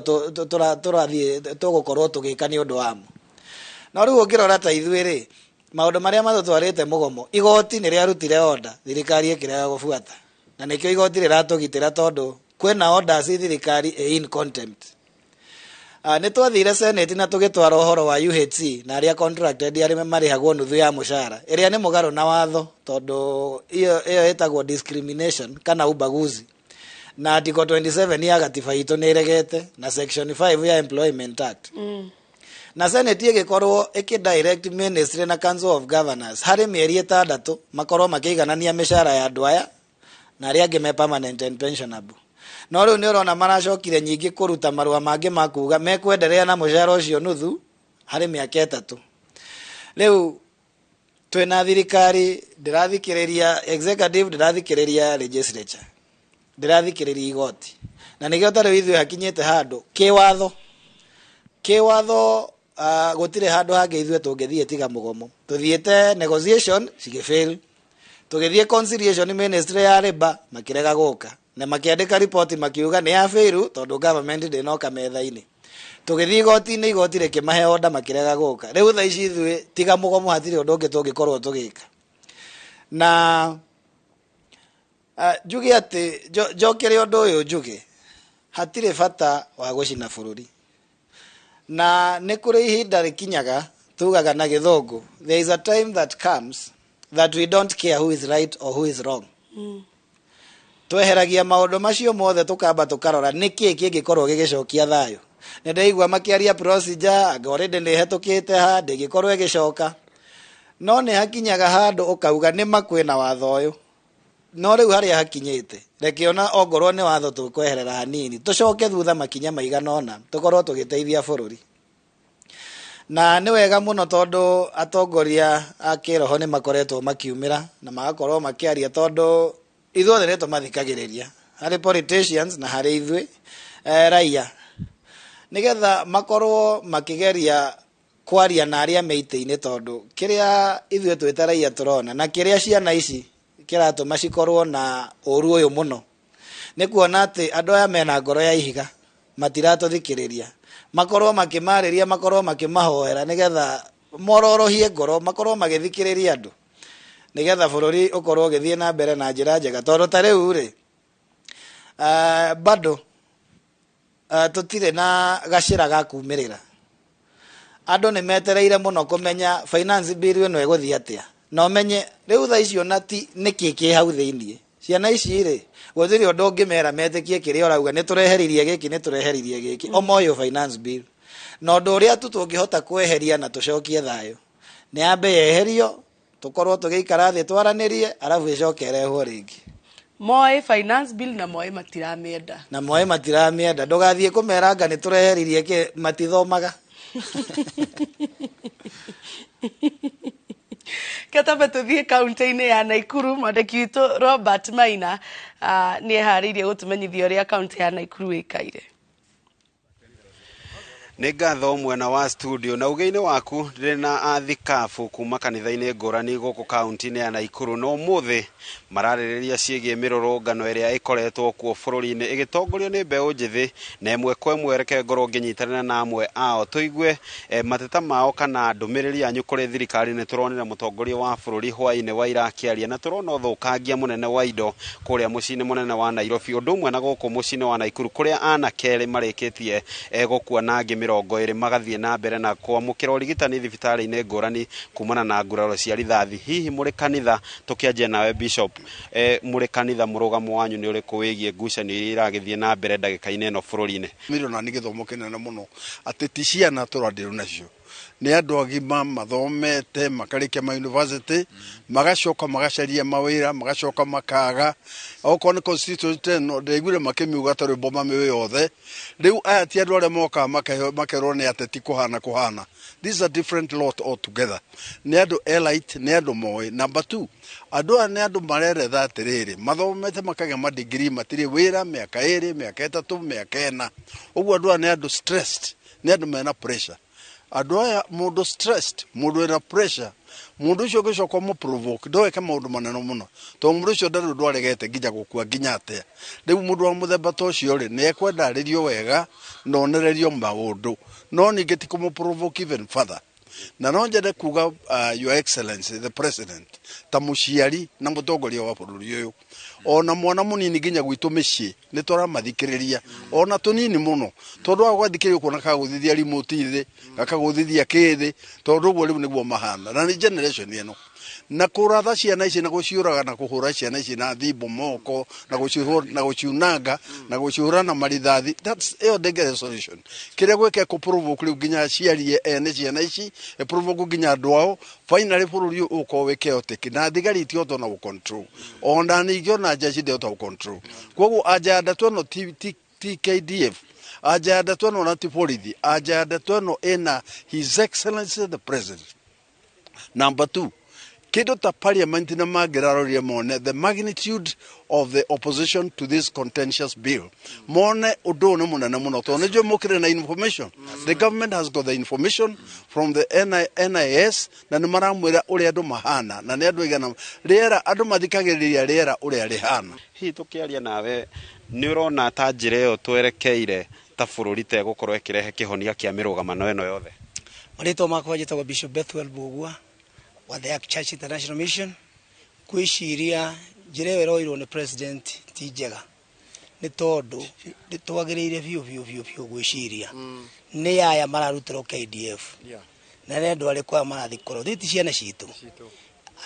tũrathiĩ tũgũkorwo tũgĩka nĩ ũndũ wamo. No rĩu ũngĩrora ta ithuĩ rĩ, maũndũ marĩa matũtwarĩte mũgomo, igoti nĩ rĩarutire order, thirikari ĩkĩrega gũbuata, na nĩkĩo igoti rĩratũgitĩra, tondũ kwĩna orders thirikari ĩ in contempt. Nĩ twathire Senate na tũgĩtwara ũhoro wa UHC na arĩa contracted arĩa marĩhagwo nuthu ya mũcara, ĩrĩa nĩ mũgarũ na watho, tondũ ĩyo ĩtagwo discrimination kana ubaguzi, na article 27 ya gatiba itũ nĩ ĩregete na section 5 ya Employment Act. Na Senate ĩgĩkorwo ĩkĩ direct ministry na Council of Governors harĩ mĩeri 6 makorwo makĩiganania mĩcara ya andũ aya na arĩa angĩ me permanent and pensionable. No rĩu nĩ ũrona maracokire nyingĩ kũruta marũa mangĩ ma kuga mekwenderea na mũcara ũcio nuthu harĩ mĩaka 3. Rĩu twĩna thirikari ndĩrathikĩrĩria executive, ndĩrathikĩrĩria legislature, ndĩrathikĩrĩria igoti, na nĩkĩo ta rĩu ithuĩ hakinyĩte handũ kĩwatho gũtirĩ handũ hangĩ ithuĩ tũngĩthiĩ tiga mũgomo. Tũthiĩte negotiation cigĩfail, tũgĩthiĩ conciliation, ministry ya labour makĩrega gũka na makĩandĩka riboti makiuga nĩ ya fail tondũ government ndĩnoka metha-inĩ. Tũgĩthiĩ igoti-inĩ, igoti rĩkĩmahe order, makĩrega gũka. Rĩu thaa ici ithuĩ tiga mũgomo hatirĩ ũndũ ũngĩ tũngĩkorwo tũgĩka. Na njuge atĩ njokere ũndũ ũyũ, njuge hatirĩ bata wa gũcina bũrũri, na nĩ kũrĩ ihinda rĩkinyaga, tugaga na Gĩthũngũ, there is a time that comes that we don't care who is right or who is wrong. Tweheragia maũndũ macio mothe, tũkamba tũkarora nĩkĩĩ kĩngĩkorwo gĩgĩcokia thayũ. Nĩ ndaigua makĩaria procedure, anga already nĩ ĩhetũkĩte ha ndĩngĩkorwo ĩgĩcoka, no nĩ hakinyaga handũ ũkauga nĩ ma kwĩna watho ũyũ, no rĩu harĩa hakinyĩte reke ona ongorwo nĩ watho tũkweherera hanini, tũcoke thutha makinya maigana ũna, tũkorwo tũgĩteithia bũrũri. Na nĩ wega mũno tondũ atongoria a kĩroho nĩ makoretwo makiumĩra na magakorwo makĩaria, tondũ ithuothe nĩ tũmathikagĩrĩria, harĩ politicians na harĩ ithuĩ raia, nĩgetha makorwo makĩgeria kwaria na arĩa me itĩ-inĩ, tondũ kĩrĩa ithuĩ twĩ ta raia tũrona na kĩrĩa ciana ici kĩratũma cikorwo na ũru ũyũ mũno nĩ kuona atĩ andũ aya mena ngoro ya ihiga, matiratũthikĩrĩria. Makorwo makĩmarĩria, makorwo makĩmahoera nĩgetha mororohie ngoro, makorwo magĩthikĩrĩria andũ nĩgetha bũrũri ũkorwo ũgĩthiĩ na mbere na njĩra njega. Tondũ ta rĩu rĩ, bado tũtirĩ na gacĩra ga kumĩrĩra. Andũ nĩ metereire mũno kũmenya finance bill ĩno ĩgũthiĩ atĩa, na ũmenye rĩu thaa icio na ti nĩkĩ kĩ hau thĩiniĩ. Ciana ici rĩ, gũtirĩ ũndũ ũngĩmera metĩkie kĩrĩa ũrauga, nĩ tũreheririe gĩkĩ, nĩ tũreheririe gĩkĩ, o moyo finance bill. Na ũndũ ũrĩa tu tũngĩhota kweheria na tũcokie thayũ nĩ yambe yeherio, tũkorwo tũgĩikara thĩ twaranĩrie, arabu ĩcoke ĩrehwo rĩngĩ. Moĩ finance bill na moĩ matiramĩenda. Na moĩ matiramĩenda. Ndũgathiĩ kũmeranga nĩ tũreheririe kĩ, matithomaga. Ketambe tũthiĩ kaunti-inĩ ya Naikuru. Mwandĩki witũ Robert Maina nĩ eharĩirie gũtũmenyithia ũrĩa kaunti ya Naikuru ĩikaire. Nĩ ngatho mwena wa studio na uge-inĩ waku. Ndĩrĩ na athikabu kuma kanitha-inĩ ngũrani gũkũ kaunti-inĩ ya Naikuru, no ũmũthĩ mararĩrĩria ciĩgiĩ mĩrũrũngano ĩrĩa ĩkoretwo kuo bũrũri-inĩ ĩgĩtongorio nĩ mbeũ njĩthĩ. Na ĩmwe kwa ĩmwe reke ngorwo ngĩnyitanĩra na amwe ao tũigue mateta mao kana ndũmĩrĩri yanyu kũrĩ thirikari. Nĩ tũronire mũtongoria wa bũrũri hwaĩ-inĩ wa ira akĩaria, na tũrona ũthũkangia mũnene wa indo kũrĩa mũciĩ-inĩ mũnene wa Nairobi, ũndũ ũmwe na gũkũ mũciĩ-inĩ wa Naikuru kũrĩa anake erĩ marĩkĩtie gũkua na angĩ 20 magathiĩ na mbere na kwamũkĩra ũrigitani thibitarĩ-inĩ ngũrani kumana na nguraro cia rithathi. Hihi mũrĩ kanitha, tũkĩanjia nawe Bishop, mũrĩ kanitha mũrũgamo wanyu nĩ ũrĩkũ wĩgiĩ ngucanio iria iragĩthiĩ na mbere ndagĩka-inĩ ĩno bũrũri-inĩ? Mĩrona nĩ gĩthomo kĩnene mũno atĩ ti ciana tũrandirwo nacio, nĩ andũ agima mathomete makarĩkia ma university, magacoka magacaria mawĩra, magacoka makaga. Okorwo nĩ constituency ĩno ndĩraiguire makĩmiuga ta rwĩmbo mamĩũĩ yothe. Rĩu aya ti andũ arĩa mokaga makerwo nĩ ateti kũhana kũhana. This is a different lot altogether. Nĩ andũ elite, nĩ andũ moĩ. Number 2, andũ aya nĩ andũ mareretha atĩrĩrĩ, mathomete makagĩa ma degree, matirĩ wĩra mĩaka 2, mĩaka 3, mĩaka 4. Ũguo andũ aya nĩ andũ stressed, nĩ andũ mena pressure. Andũ aya, mũndũ stressed, mũndũ wĩna pressure, mũndũ ũcio ũngĩcoka ũmũ provoke ndoweke maũndũ manene mũno, tondũ mũndũ ũcio ndarĩ ũndũ aregete nginya gũkua nginya atĩa. Rĩu mũndũ wa mũthemba ta ũcio rĩ, nĩ ekwenda arĩrio wega na onererio maũndũ, no ningĩ ti kũmũ provoke even further. Na no njende kuga, Your Excellency the President, ta mũciari na mũtongoria wa bũrũri ũyũ, ona mwana mũnini nginya gwitũ mĩciĩ nĩ tũramathikĩrĩria, ona tũnini mũno, tondũ wa gwathikĩrĩria ũkuona kagũthithia remote thĩ, gakagũthithia kĩ thĩ, tondũ ũguo rĩu nĩguo mahana na nĩ generation ĩno. Na kũratha ciana ici na gũciũraga na kũhũra ciana ici na thimbo moko na gũcihũra na gũciunanga na gũcihũra na marithathi, that's ĩyo ndĩngĩrehe solution. Kĩrĩa gwĩka kũ provoke rĩu nginya aciari ene ciana ici, ĩ provoke nginya andũ ao, finally bũrũri ũyũ ũgũkorwo wĩ chaotic na thigari itihota ona gũ control, ona ningĩ ona jeshi ndĩhota gũ control. Koguo anja ya ndeto ĩno ti KDF, anja ya ndeto ĩno ona ti borithi, anja ya ndeto ĩno ĩna His Excellency the President. Number two, kindu ta parliament na mangĩrarorie mone the magnitude of the opposition to this contentious bill, mone ũndũ ũyũ nĩ mũnene mũno, tondũ nĩ njũĩ mũkĩrĩ na information. The government has got the information from the NIS na nĩ maramwĩra ũrĩa andũ mahana na nĩ andũ aigana rĩera andũ mathikagĩrĩria rĩera ũrĩa rĩhana. Hihi tũkĩaria nawe, nĩ ũrona ta njĩra ĩyo twerekeire ta bũrũri ta ĩgũkorwo ĩkĩrehe kĩhonia kĩa mĩrũgamano ĩno yothe? Marĩtwa makwa njĩtagwo Bishop Bethuel Bugua wa The Ark Church International Mission. Kwĩciria njĩra ĩyo ĩroirwo nĩ president ti njega, nĩ tondũ nĩ twagĩrĩire biũ biũ biũ biũ gwĩciria nĩ aya mararutĩrwo KDF na nĩ andũ arĩkũ aya marathiĩ kũrwo thĩ ti ciana citũ.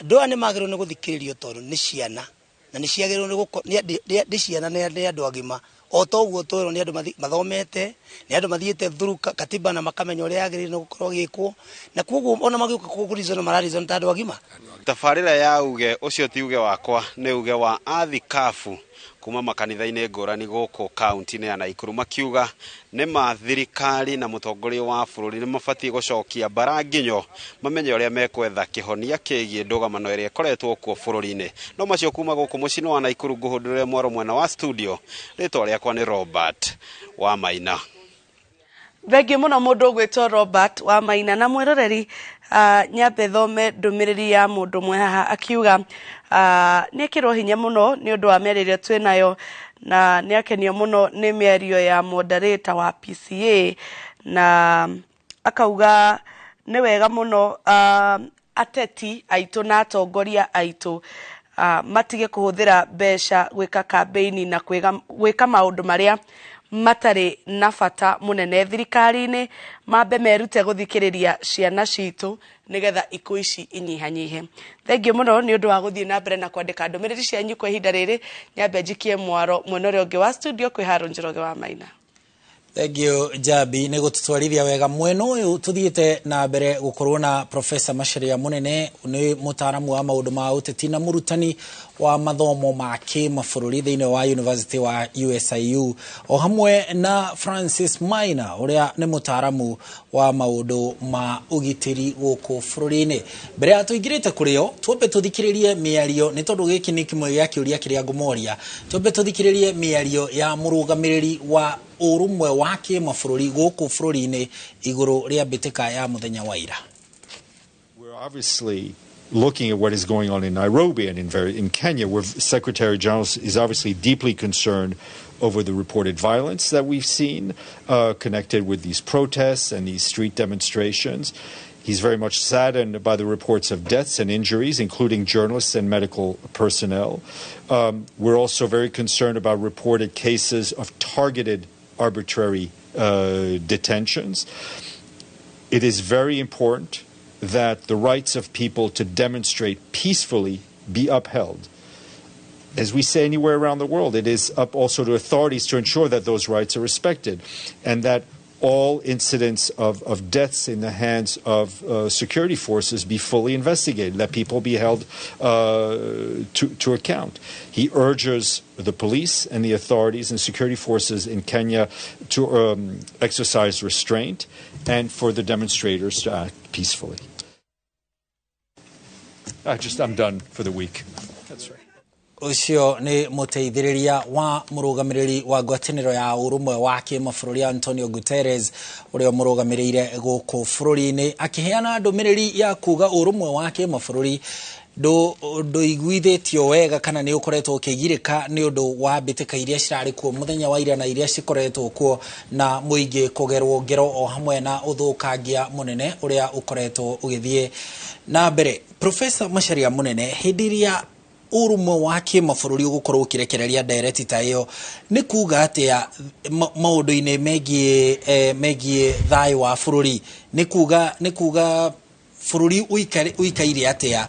Andũ aya nĩ magĩrĩirwo nĩ gũthikĩrĩrio tondũ nĩ ciana na nĩ ciagĩrĩirwo nĩ gũko nĩ ciana nĩ andũ agima o toguo twĩrwo, nĩ andũ mathomete, nĩ andũ mathiĩte through katiba na makamenya ũrĩa yagĩrĩire nĩ gũkorwo gĩkwo, na koguo ona magĩũka kũ reason mara reason ta andũ agima. Tabarĩra ya uge ũcio ti uge wakwa, nĩ uge wa athikabu kuma makanitha-inĩ ngũrani gũkũ kaunti-inĩ ya Naikuru, makiuga nĩ ma thirikari na mũtongoria wa bũrũri nĩ mabatiĩ gũcokia mbara nginyo mamenye ũrĩa mekwetha kĩhonia kĩgiĩ ndũgamano ĩrĩa ĩkoretwo kuo bũrũri-inĩ. No macio kuma gũkũ mũciĩ wa Naikuru, ngũhũndũrĩre mwaro mwena wa studio. Rĩtwa rĩakwa nĩ Robert wa Maina. Thengiũ mũno mũndũ ũgwĩtwo Robert wa Maina. Na mwĩroreri, nyambe thome ndũmĩrĩri ya mũndũ ũmwe haha akiuga nĩ ekĩrwo hinya mũno nĩ ũndũ wa mĩario ĩrĩa twĩ nayo, na nĩ akenio mũno nĩ mĩario ya moderator wa PCA, na akauga nĩ wega mũno ateti aitũ na atongoria aitũ matige kũhũthĩra mbeca gwĩka kambĩini na gwĩka maũndũ marĩa matarĩ na bata mũnene thirikari-inĩ, mambe merute gũthikĩrĩria ciana citũ nĩgetha ikuũ ici inyihanyihe. Thengiũ mũno nĩ ũndũ wa gũthiĩ na mbere na kwandĩka ndũmĩrĩri cianyu. Kwa ihinda rĩrĩ nyambe njikie mwaro mwena ũrĩa ũngĩ wa studio kwĩ Haron Njoroge wa Maina. Thengiũ Jambi nĩ gũtũtwarithia wega mwena ũyũ. Tũthiĩte na mbere gũkorwo na Professor Macharia Mũnene, nĩ mũtaaramu wa maũndũ ma ũteti na mũrutani wa mathomo ma kĩmabũrũri thĩinĩ wa University wa USIU, o hamwe na Francis Maina ũrĩa nĩ mũtaaramu wa maũndũ ma ũgitĩri gũkũ bũrũri-inĩ. Mbere ya tũingĩrĩte kũrĩ o, twambe tũthikĩrĩrie mĩario, nĩ tondũ gĩkĩ nĩ kĩmwe gĩa kĩũria kĩrĩa ngũmoria. Twambe tũthikĩrĩrie mĩario ya mũrũgamĩrĩri wa ũrũmwe wa kĩmabũrũri gũkũ bũrũri-inĩ igũrũ rĩa mbĩtĩka ya mũthenya wa ira. We're obviously looking at what is going on in Nairobi and in Kenya, where Secretary General is obviously deeply concerned over the reported violence that we've seen connected with these protests and these street demonstrations. He's very much saddened by the reports of deaths and injuries, including journalists and medical personnel. We're also very concerned about reported cases of targeted arbitrary detentions. It is very important that the rights of people to demonstrate peacefully be upheld. As we say anywhere around the world, it is up also to authorities to ensure that those rights are respected and that all incidents of deaths in the hands of security forces be fully investigated, that people be held to account. He urges the police and the authorities and security forces in Kenya to exercise restraint and for the demonstrators to act peacefully. I'm done for the week. That's right. Ũcio nĩ mũteithĩrĩria wa mũrũgamĩrĩri wa ngwatanĩro ya ũrũmwe wa kĩmabũrũri Antonio Guterres, ũrĩa mũrũgamĩrĩire gũkũ bũrũri-inĩ, akĩheana ndũmĩrĩri ya kuga ũrũmwe wa kĩmabũrũri Ndũiguithĩtio wega kana nĩ ũkoretwo ũkĩgirĩka nĩ ũndũ wa mbĩtĩka iria cirarĩ kuo mũthenya wa ira na iria cikoretwo kuo na mũingĩ kũgerwo ngero o hamwe na ũthũkangia mũnene ũrĩa ũkoretwo ũgĩthiĩ na mbere. Professor Macharia Munene, hĩndĩ ĩrĩa ũrũmwe wa kĩmabũrũri ũgũkorwo ũkĩrekereria ndereti ta ĩyo nĩ kuga atĩa maũndũ-inĩ megiĩ thayũ wa bũrũri? Nĩ kuga bũrũri ũikaire atĩa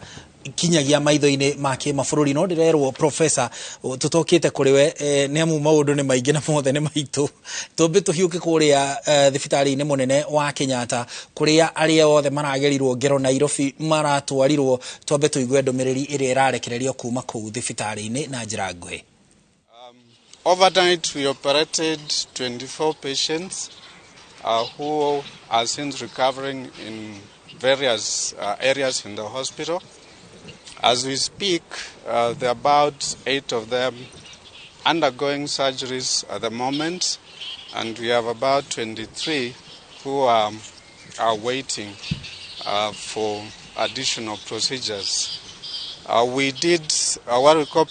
kinyagia maitho-inĩ ma kĩmabũrũri? No ndĩrerwo professor tũtokĩte kũrĩ we nĩ amu maũndũ nĩ maingĩ na mothe nĩ maitũ. Tũmbe tũhiũke kũrĩa thibitarĩ-inĩ mũnene wa Kenyatta kũrĩa arĩa othe maragerirwo ngero Nairobi maratwarirwo, twambe tũigue ndũmĩrĩri ĩrĩa ĩrarekererio kuma kũu thibitarĩ-inĩ na njĩra nguhĩ. Overnight we operated 24 patients who are since recovering in various areas in the hospital. As we speak, there are about 8 of them undergoing surgeries at the moment, and we have about 23 who are waiting for additional procedures. We did what we call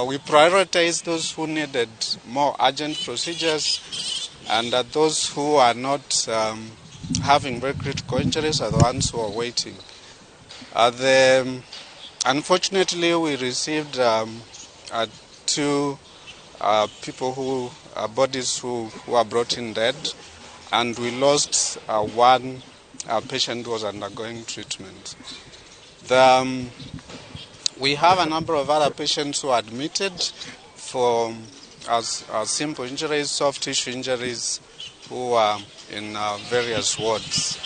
we prioritized those who needed more urgent procedures, and those who are not having very critical injuries are the ones who are waiting. Unfortunately, we received 2 people who bodies who were brought in dead, and we lost 1 patient who was undergoing treatment. We have a number of other patients who are admitted for simple injuries, soft tissue injuries, who are in various wards.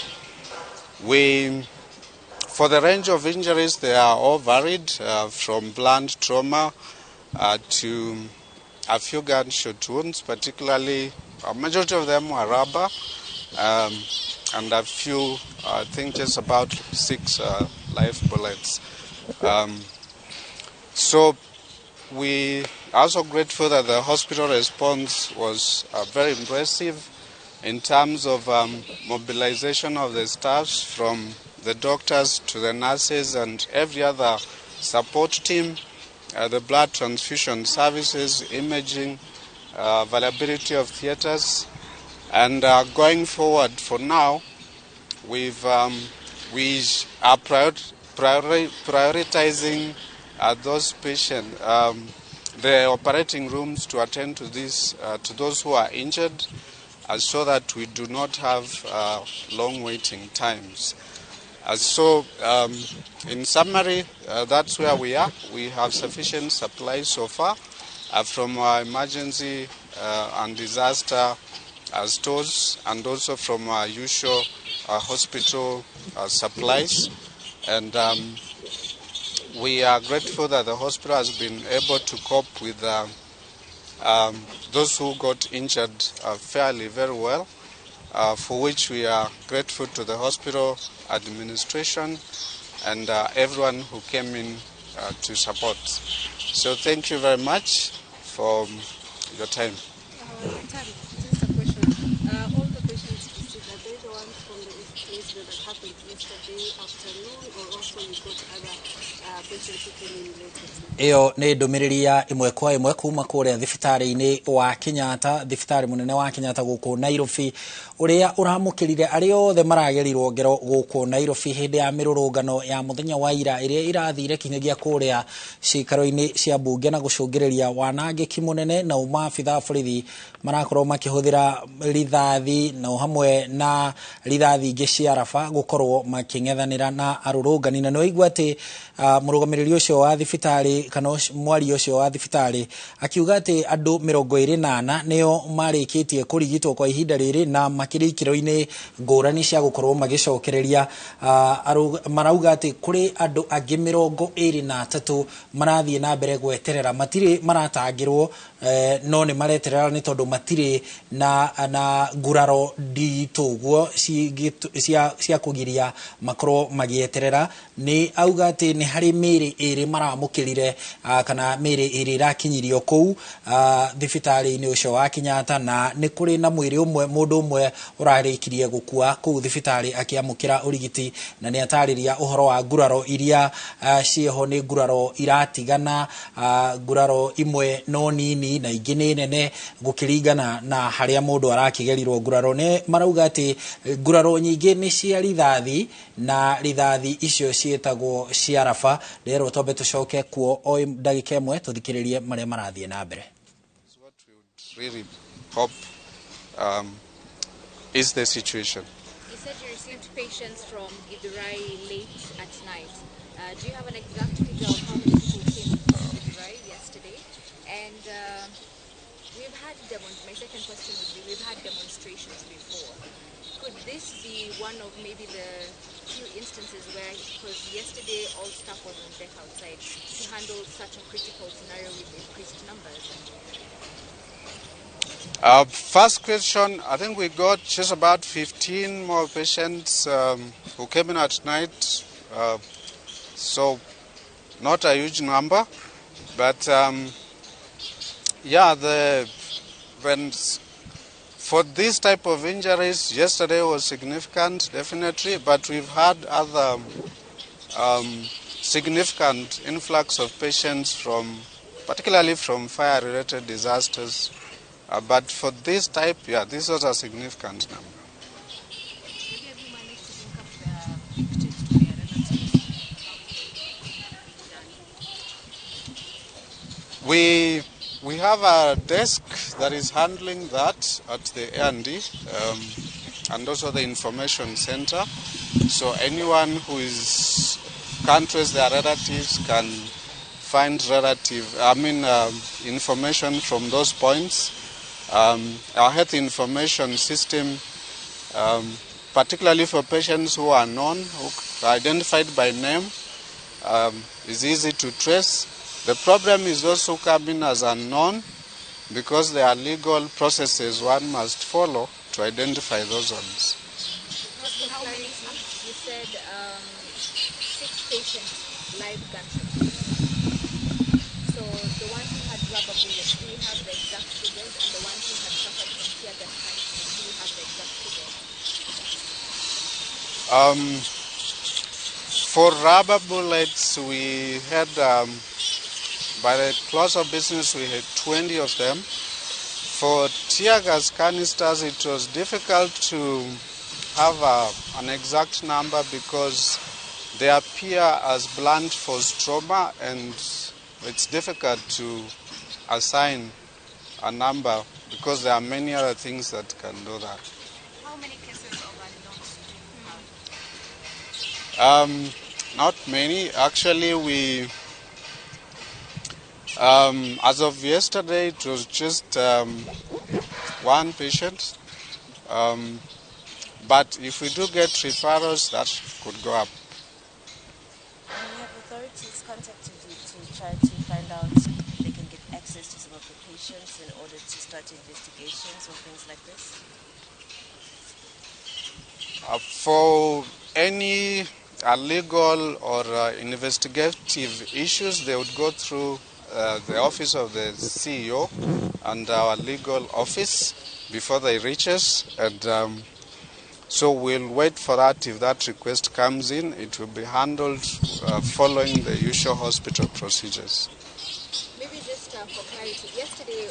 For the range of injuries, they are all varied, from blunt trauma to a few gunshot wounds, particularly a majority of them were rubber, and a few, I think just about 6 live bullets. So we are also grateful that the hospital response was very impressive in terms of mobilization of the staffs, from the doctors to the nurses and every other support team, the blood transfusion services, imaging, availability of theaters. And going forward, for now, we are prioritizing those patients, the operating rooms, to attend to this, to those who are injured, so that we do not have long waiting times. In summary, that's where we are. We have sufficient supplies so far from our emergency and disaster stores, and also from our usual hospital supplies. And we are grateful that the hospital has been able to cope with those who got injured fairly very well, for which we are grateful to the hospital administration and everyone who came in to support. So thank you very much for your time. Just a question. All the patients received, are they the ones from the incident that happened yesterday afternoon, or also you got other patients who came in later? Iyo nĩ ndũmĩrĩri ya ĩmwe kwa ĩmwe kuma kũrĩa thibitarĩ-inĩ wa Kenyatta, thibitarĩ mũnene wa Kenyatta gũkũ Nairobi, ũrĩa ũramũkĩrire arĩa othe maragerirwo ngero gũkũ Nairobi hĩndĩ ya mĩrũrũngano ya mũthenya wa ira ĩrĩa ĩrathire kinyagia kũrĩa ciikaro-inĩ cia mbunge na gũcũngĩrĩria wanangĩki mũnene, na maabitha a borithi marakorwo makĩhũthĩra rithathi na hamwe na rithathi ingĩ cia raba gũkorwo makĩng'ethanĩra na arũrũngani. Na nĩwaigua atĩ mũrũgamĩrĩri ũcio wa thibitarĩ kana mwaria ũcio wa thibitarĩ akiuga atĩ andũ 24 nĩo marĩkĩtie kũrigitwo kwa ihinda rĩrĩ na makĩrĩ ikĩro-inĩ ngũrani cia gũkorwo magĩcokereria. Marauga atĩ kũrĩ andũ angĩ 23 marathiĩ na mbere gweterera, matirĩ maratangĩrwo No nĩ mareterera nĩ tondũ matirĩ na nguraro nditũ ũguo cia kũgiria makorwo magĩeterera. Nĩ auga atĩ nĩ harĩ mĩĩrĩ ĩrĩ maramũkĩrire, kana mĩĩrĩ ĩrĩ ĩrakinyirio kũu thibitarĩ-inĩ ũcio wa Kenyatta, na nĩ kũrĩ na mwĩrĩ ũmwe, mũndũ ũmwe ũrarĩkirie gũkua kũu thibitarĩ akĩamũkĩra ũrigiti. Na nĩ atarĩria ũhoro wa nguraro iria ciĩho, nĩ nguraro iratigana, nguraro imwe no nini na ingĩ nĩ nene gũkĩringana na harĩa mũndũ arakĩgerirwo nguraro. Nĩ marauga atĩ nguraro nyingĩ nĩ cia rithathi, na rithathi icio ciĩtagwo cia raba. Rero twambe tũcoke kuo o ndagĩka ĩmwe tũthikĩrĩrie marĩa marathiĩ na mbere. Really hope is the situation. You said you received patients from Githurai late at night. Do you have an exact figure of how many people came from Githurai yesterday? And we've had my second question would be, we've had demonstrations before. Could this be one of maybe the few instances where, because yesterday all staff was on deck outside to handle such a critical scenario with increased numbers? First question, I think we got just about 15 more patients who came in at night, so not a huge number, but yeah, for this type of injuries, yesterday was significant, definitely, but we've had other significant influx of patients from, particularly from fire-related disasters. But for this type, yeah, this was a significant number. Maybe have you managed to link up the victims to their relatives? We have a desk that is handling that at the A&D, and also the information center. So anyone who is can't trace their relatives can find information from those points. Our health information system, particularly for patients who are known, who are identified by name, is easy to trace. The problem is those who come in as unknown, because there are legal processes one must follow to identify those ones. How many? You said 6 patients, live gunshots. So the ones who had rubber bullets, do we have the exact figures? And the ones who had suffered from tear gas canisters, do we have the exact figures? For rubber bullets, we had, by the close of business, we had 20 of them. For tear gas canisters, it was difficult to have an exact number because they appear as blunt force trauma, and it's difficult to assign a number because there are many other things that can do that. How many cases of unknowns do you have? Not many. Actually, we, as of yesterday, it was just one patient. But if we do get referrals, that could go up. Have authorities contacted you to try to find out if they can get access to some of the patients in order to start investigations or things like this? For any legal or investigative issues, they would go through the office of the CEO and our legal office before they reach us. And so we'll wait for that. If that request comes in, it will be handled following the usual hospital procedures. Maybe just for clarity, yesterday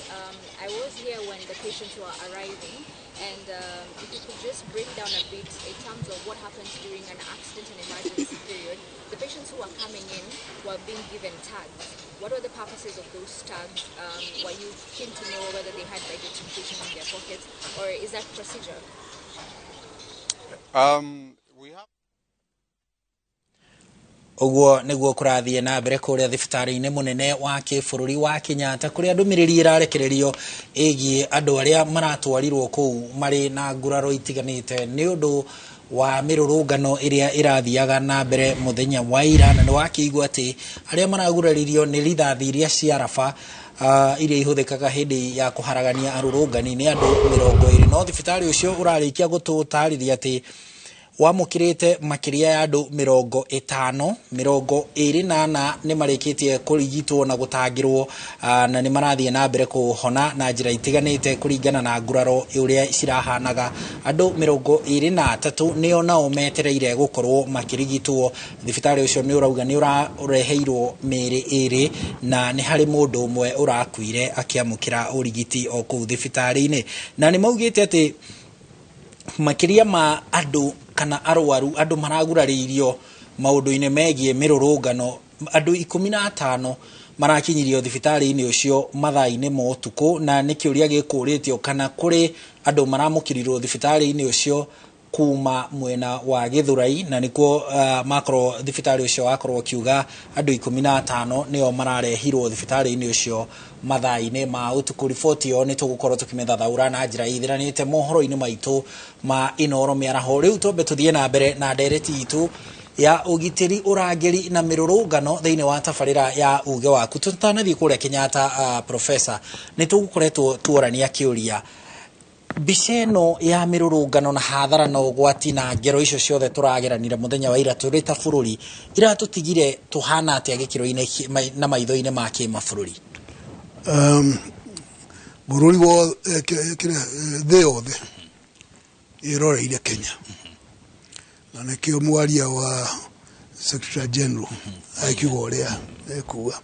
I was here when the patients were arriving, and if you could just break down a bit in terms of what happens during an accident and emergency period. The patients who were coming in were being given tags. What were the purposes of those tags? Were you keen to know whether they had identification in their pockets, or is that procedure? We have Ũguo nĩguo kũrathiĩ na mbere kũrĩa thibitarĩ-inĩ mũnene wa kĩbũrũri wa Kenyatta, kũrĩa ndũmĩrĩri ĩrarekererio ĩgiĩ andũ arĩa maratwarirwo kũu marĩ na nguraro itiganĩte nĩ ũndũ wa mĩrũrũngano ĩrĩa ĩrathiaga na mbere mũthenya wa ira. Na nĩ wakĩigua atĩ arĩa maraguraririo nĩ rithathi iria cia raba iria ihũthĩkaga hĩndĩ ya kũharagania arũrũngani nĩ andũ 20, no thibitarĩ ũcio ũrarĩkia gũtũtarĩria atĩ wamũkĩrĩte makĩria ya andũ 50, 24 nĩ marĩkĩtie kũrigitwo na gũtangĩrwo, na nĩ marathiĩ na mbere kũhona na njĩra itiganĩte kũringana na nguraro ũrĩa cirahanaga. Andũ 23 nĩo nao metereire gũkorwo makĩrigitwo. Thibitarĩ ũcio nĩ ũrauga nĩ ũrareheirwo mĩĩrĩ 2 na nĩ harĩ mũndũ ũmwe ũrakuire akĩamũkĩra ũrigiti o kũu thibitarĩ-inĩ. Na nĩ maugĩte atĩ makĩria ma andũ kana arwaru, andũ maragurarĩirio maũndũ-inĩ megiĩ mĩrũrũngano, andũ 15 marakinyirio thibitarĩ-inĩ ũcio mathaa-inĩ ma ũtukũ, na nĩ kĩũria gĩkũrĩtio kana kũrĩ andũ maramũkĩrirwo thibitarĩ-inĩ ũcio kuma mwena wa Gĩthũrai, na nĩkuo makorwo thibitarĩ ũcio wakorwo ũkiuga andũ 15 nĩo mararehirwo thibitarĩ-inĩ ũcio mathaa-inĩ ma ũtukũ. Riboti ĩyo nĩ tũgũkorwo tũkĩmĩthathaũra na njĩra ĩthiranĩte mohoro-inĩ maitũ ma Inooro mĩaraho. Rĩu twambe tũthiĩ na mbere na ndereti itũ ya ũgitĩri, ũrangĩri na mĩrũrũngano thĩinĩ wa tabarĩra ya uge waku. Tũtanathiĩ kũrĩa Kenyatta, Professor, nĩ tũgũkoretwo tuorania kĩũria mbica ĩno ya mĩrũrũngano na hathara na ũgwati na ngero icio ciothe tũrageranire mũthenya wa ira tũrĩ ta bũrũri iratũtigire tũhana atĩa gĩkĩro-inĩ na maitho-inĩ ma kĩmabũrũri? Bũrũri wothe, thĩ yothe ĩroreire Kenya, na nĩkĩo mwaria wa Secretary General akiuga ũrĩa ekuga,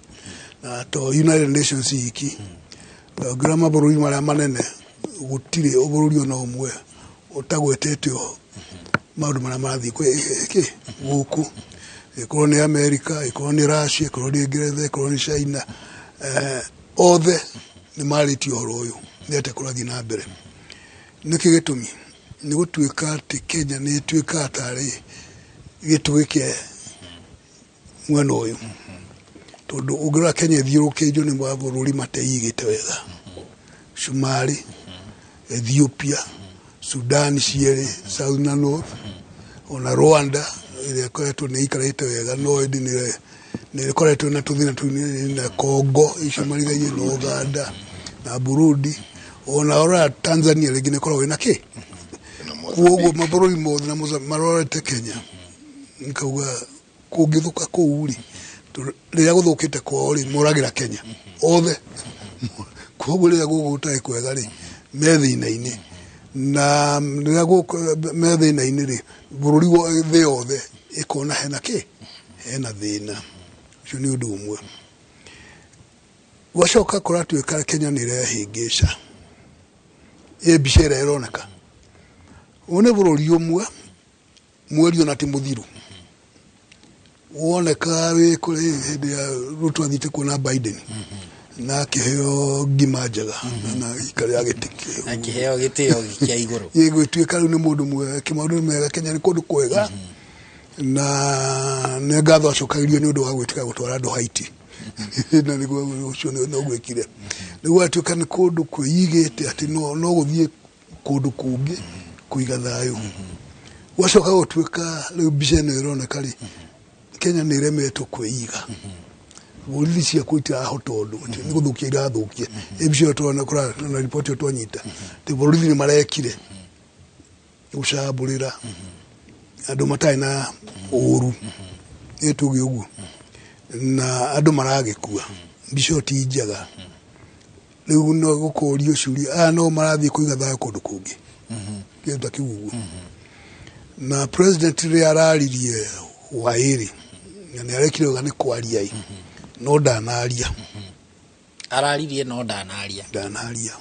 na to United Nations iki ũngĩrora mabũrũri marĩa manene gũtirĩ bũrũri ona ũmwe ũtagwetete maũndũ marĩa marathiĩ gũkũ, ĩkorwo nĩ America, ĩkorwo nĩ Russia, ĩkorwo nĩ Ngeretha, ĩkorwo nĩ China, othe nĩ marĩtie ũhoro ũyũ nĩ atĩa kũrathiĩ na mbere. Nĩkĩ gĩtũmi? Nĩ gũtuĩka atĩ Kenya nĩ ĩtuĩkaga tarĩ gĩtugĩ kĩa mwena ũyũ, tondũ ũngĩrora Kenya ĩthiũrũrũkĩirio nĩ mabũrũri mateigĩte wega, Somalia, Ethiopia, Sudan cierĩ, South na North, ona Rwanda ĩrĩa ĩkoretwo nĩ ĩikarĩte wega no ĩndĩ nĩ ĩkoretwo na tũthĩna tũnini, na Congo icio marigainie na Uganda na Burundi, ona ũrora Tanzania rĩngĩ nĩ ĩkoragwo ĩna kĩ. Koguo mabũrũri mothe na marorete Kenya, nikauga kũngĩthũka kũu rĩ, rĩrĩa gũthũkĩte kwao rĩ, moragĩra Kenya othe. Koguo rĩrĩa gũkũ gũtarĩ kwega rĩ, me thĩna-inĩ, na rĩrĩa gũkũ me thĩna-inĩ rĩ, bũrũri thĩ yothe ĩkona hena kĩ, hena thĩna. Ũcio nĩ ũndũ ũmwe. Gwacoka kũratuĩka Kenya nĩ ĩrehĩngĩca ĩ mbica ĩrĩa ĩroneka. Ũyũ nĩ bũrũri ũmwe mweri ona ti mũthiru, woneka wĩ kũrĩ hĩndĩ ya Ruto athiĩte kuona Biden na akĩheo ngima njega na ikarĩa gĩtĩ akĩheo gĩtĩo kĩa igũrũ, gĩgũtuĩka rĩu nĩ mũndũ mwega, kĩmaũndũ mega, Kenya nĩ kũndũ kwega, na nĩ ngatho acokagĩrio nĩ ũndũ wa gwĩtĩka gũtwara andũ Haiti na nĩguo ũcio no gwĩkire. Nĩguo atuĩka nĩ kũndũ kwĩigĩte atĩ no gũthiĩ kũndũ kũngĩ kũiga thayũ. Gwacoka gũtuĩka rĩu mbica ĩno ĩroneka rĩ, Kenya nĩ ĩremetwo kwĩiga, borithi ciakuo itirahota ũndũ, nĩ gũthũkia irathũkia. Ĩ mbica ĩyo tũrona na riboti ĩyo twanyita atĩ borithi nĩ marekire gũcambũrĩra andũ matarĩ na ũru, ĩ tuge ũguo, na andũ maragĩkua. Mbica ĩyo ti njega. Rĩu no gũkũrio ciũria, aya no marathiĩ kũiga thayũ kũndũ kũngĩ, kĩndũ ta kĩu ũguo. Na president rĩrĩa araririe waĩrĩ, na nĩ arekire wega nĩ kwaria ĩ, no ndanaria. Araririe no ndanaria. Ndanaria.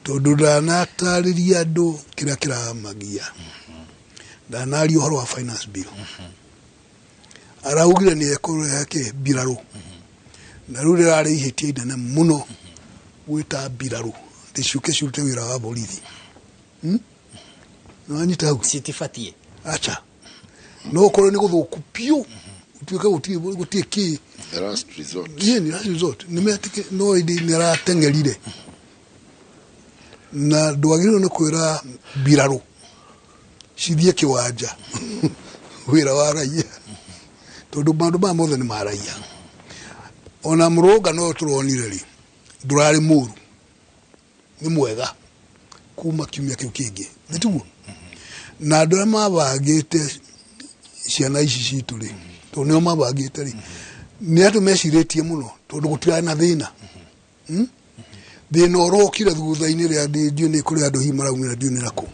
Tondũ ndanatarĩria andũ kĩrĩa kĩramagia. Ndanaria ũhoro wa finance bill. Araugire nĩ ekũrehe kĩ mbirarũ. Na rĩu rĩrarĩ ihĩtia inene mũno gwĩta mbirarũ ciũke cirute wĩra wa borithi. Nĩwanyita hau? Citibatiĩ. Acha. No ũkorwo nĩ gũthũku biũ, Ituĩka gũtirĩ kĩ. The last resort. Ĩĩ, ni last resort. Nĩ metĩkĩ no ĩndĩ nĩ arateng'erire. Na ndwagĩrĩirwo nĩ kwĩra mbirarũ cithiĩ kĩwanja wĩra wa raia, tondũ maũndũ maya mothe nĩ ma raia. Ona mũrũngano ũyũ tũronire rĩ, ndũrarĩ mũru, nĩ mwega kuma kiumia kĩu kĩngĩ, nĩ tiguo? Na andũ arĩa mabangĩte ciana ici citũ rĩ, tondũ nĩo mabangĩte rĩ, nĩ andũ mecirĩtie mũno, tondũ gũtirarĩ na thĩna. Thĩna ũrokire thutha-inĩ rĩa ndiũĩ nĩ kũrĩ andũ hihi maraumĩra ndiũĩ nĩ nakũ.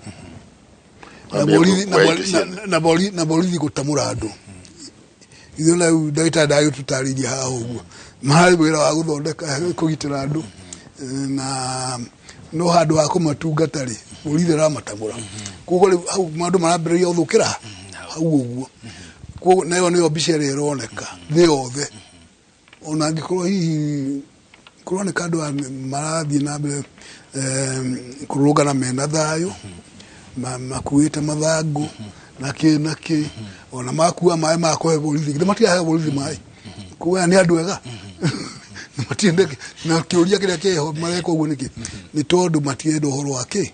Na borithi gũtamũra andũ. Ithuĩ na rĩu ndagĩtarĩ ndagĩtũtarĩirie haha ũguo. Mararĩ wĩra wa gũthondeka kũgitĩra andũ, na no handũ ha kũmatungata rĩ, borithi ĩramatamũra. Koguo rĩu hau maũndũ marambĩrĩria gũthũkĩra hau ũguo. Koguo nayo nĩyo mbica ĩrĩa ĩroneka thĩ yothe. Ona angĩkorwo hihi kũroneka andũ marathiĩ na mbere kũrũrũngana mena thayũ, makuĩte mathangũ na kĩ ona makua maĩ ma kũhe borithi, githĩ matirahe borithi maĩ? Koguo aya nĩ andũ ega. Matiendeke na kĩũria kĩrĩa kĩho mareka ũguo nĩkĩ? Nĩ tondũ matirenda ũhoro wa kĩ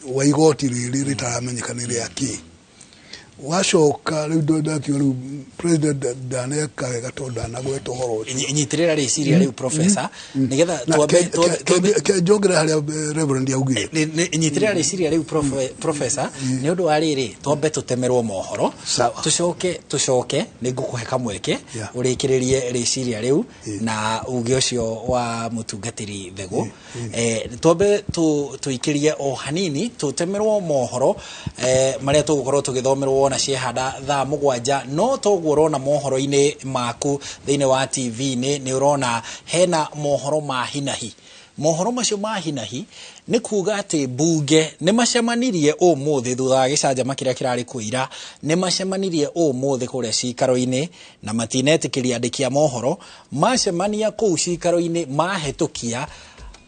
wa igoti rĩrĩ rĩtaramenyeka nĩ rĩa kĩ. Wacoka rĩu ndakiuga rĩu president ndaneka wega tondũ ndanagweta ũhoro ũcio. Nyitĩrĩra rĩciria rĩu professor, nĩgetha twambe njongerere harĩa Reverend augire. Nyitĩrĩra rĩciria rĩu professor, nĩ ũndũ wa rĩrĩ twambe tũtemerwo mohoro, tũcoke nĩ ngũkũhe kamweke ũrĩkĩrĩrie rĩciria rĩu na uge ũcio wa mũtungatĩri Thegũ. Twambe tũikĩrie o hanini tũtemerwo mohoro marĩa tũgũkorwo tũgĩthomerwo na ciehanda thaa 7, no toguo ũrona mohoro-inĩ maku thĩinĩ wa TV-inĩ nĩ ũrona hena mohoro ma hinahi. Mohoro macio ma hinahi nĩ kuga atĩ mbunge nĩ macemanirie ũmũthĩ thutha wa gĩcanjama kĩrĩa kĩrarĩ kuo ira, nĩ macemanirie ũmũthĩ kũrĩa cikaro-inĩ na matinetĩkĩria andĩki a mohoro. Macemania kũu cikaro-inĩ mahĩtũkia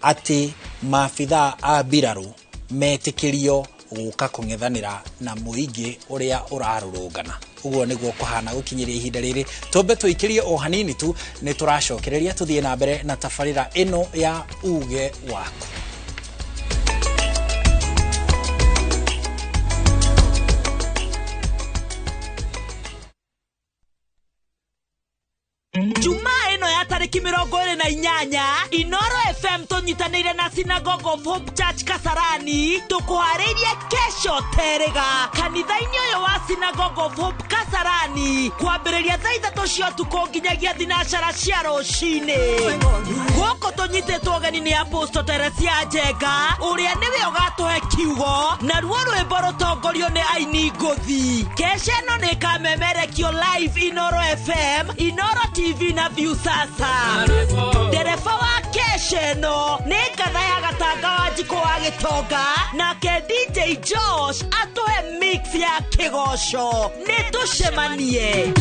atĩ maabithaa a mbirarũ metĩkĩrio gũka kũng'ethanĩra na mũingĩ ũrĩa ũrarũrũngana. Ũguo nĩguo kũhana gũkinyĩria ihinda rĩrĩ. Twambe tũikĩrie o hanini tu, nĩ tũracokereria tũthiĩ na mbere na tabarĩra ĩno ya uge waku. Jumaa ĩno ya tarĩki 28 Inoro FM tũnyitanĩire na Synagogue of Hope Church Kasarani tũkũharĩirie kesho terega kanitha-inĩ ũyũ wa Synagogue of Hope Kasarani kwambĩrĩria thaa 3 cia ũtukũ nginyagia 4 cia rũcinĩ. Gũkũ tũnyitĩtwo ũgeni nĩ Apostle Teresia Njenga ũrĩa nĩwe ũgatũhe kiugo naruo rwĩmbo rũtongorio nĩ aini ngũthi. Kesha ĩno nĩ ĩkamemerekio live Inoro FM, Inoro TV na Viusasa. Ndereba wa kesha ĩno nĩ ngatha ya Gatanga wa Njikũ wa Gĩtonga, nake DJ Josh atũhe mix ya kĩgoco. Nĩ tũcemanie.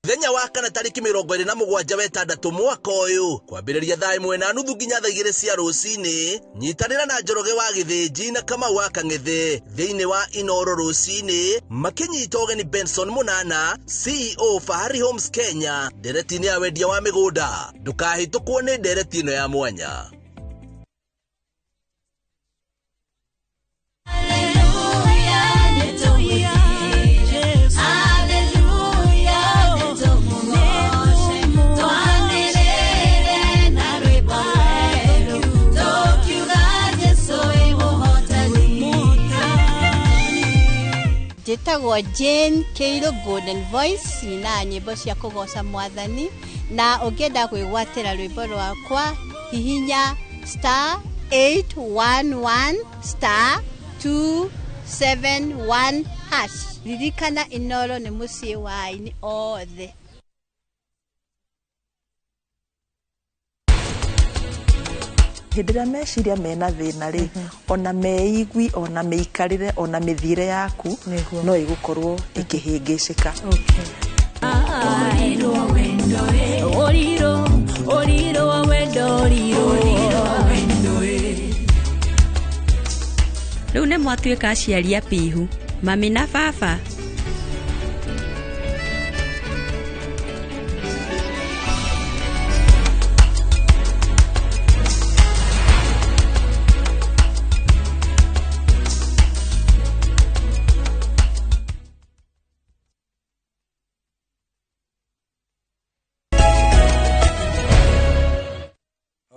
Mũthenya wa kana tarĩki 27 wa 6 mwaka ũyũ kwambĩrĩria thaa 1:30 nginya thaa 2 cia rũcinĩ, nyitanĩra na Njoroge wa Gĩthĩnji na Kamau wa Kang'ethe thĩinĩ wa Inoro rũcinĩ makĩnyita ũgeni Benson Munana, CEO Fahari Homes Kenya, ndereti-inĩ ya wendia wa mĩgũnda. Ndũkahĩtũkwo nĩ ndereti ĩno ya mwanya. Njĩtagwo Jane Kĩirũ Golden Voice, nyinaga nyĩmbo cia kũgoca mwathani, na ũngĩenda kwĩgwatĩra rwĩmbo rwakwa hihinya *811 *271 hash. Ririkana Inoro nĩ mũciĩ wa aini othe. Hĩndĩ ĩrĩa meciria mena thĩna rĩ, ona meigui, ona mĩikarĩre, ona mĩthiĩre yaku no ĩgũkorwo ĩkĩhĩngĩcĩka. Rĩu nĩ mwatuĩka aciari a pihu Mami na baba.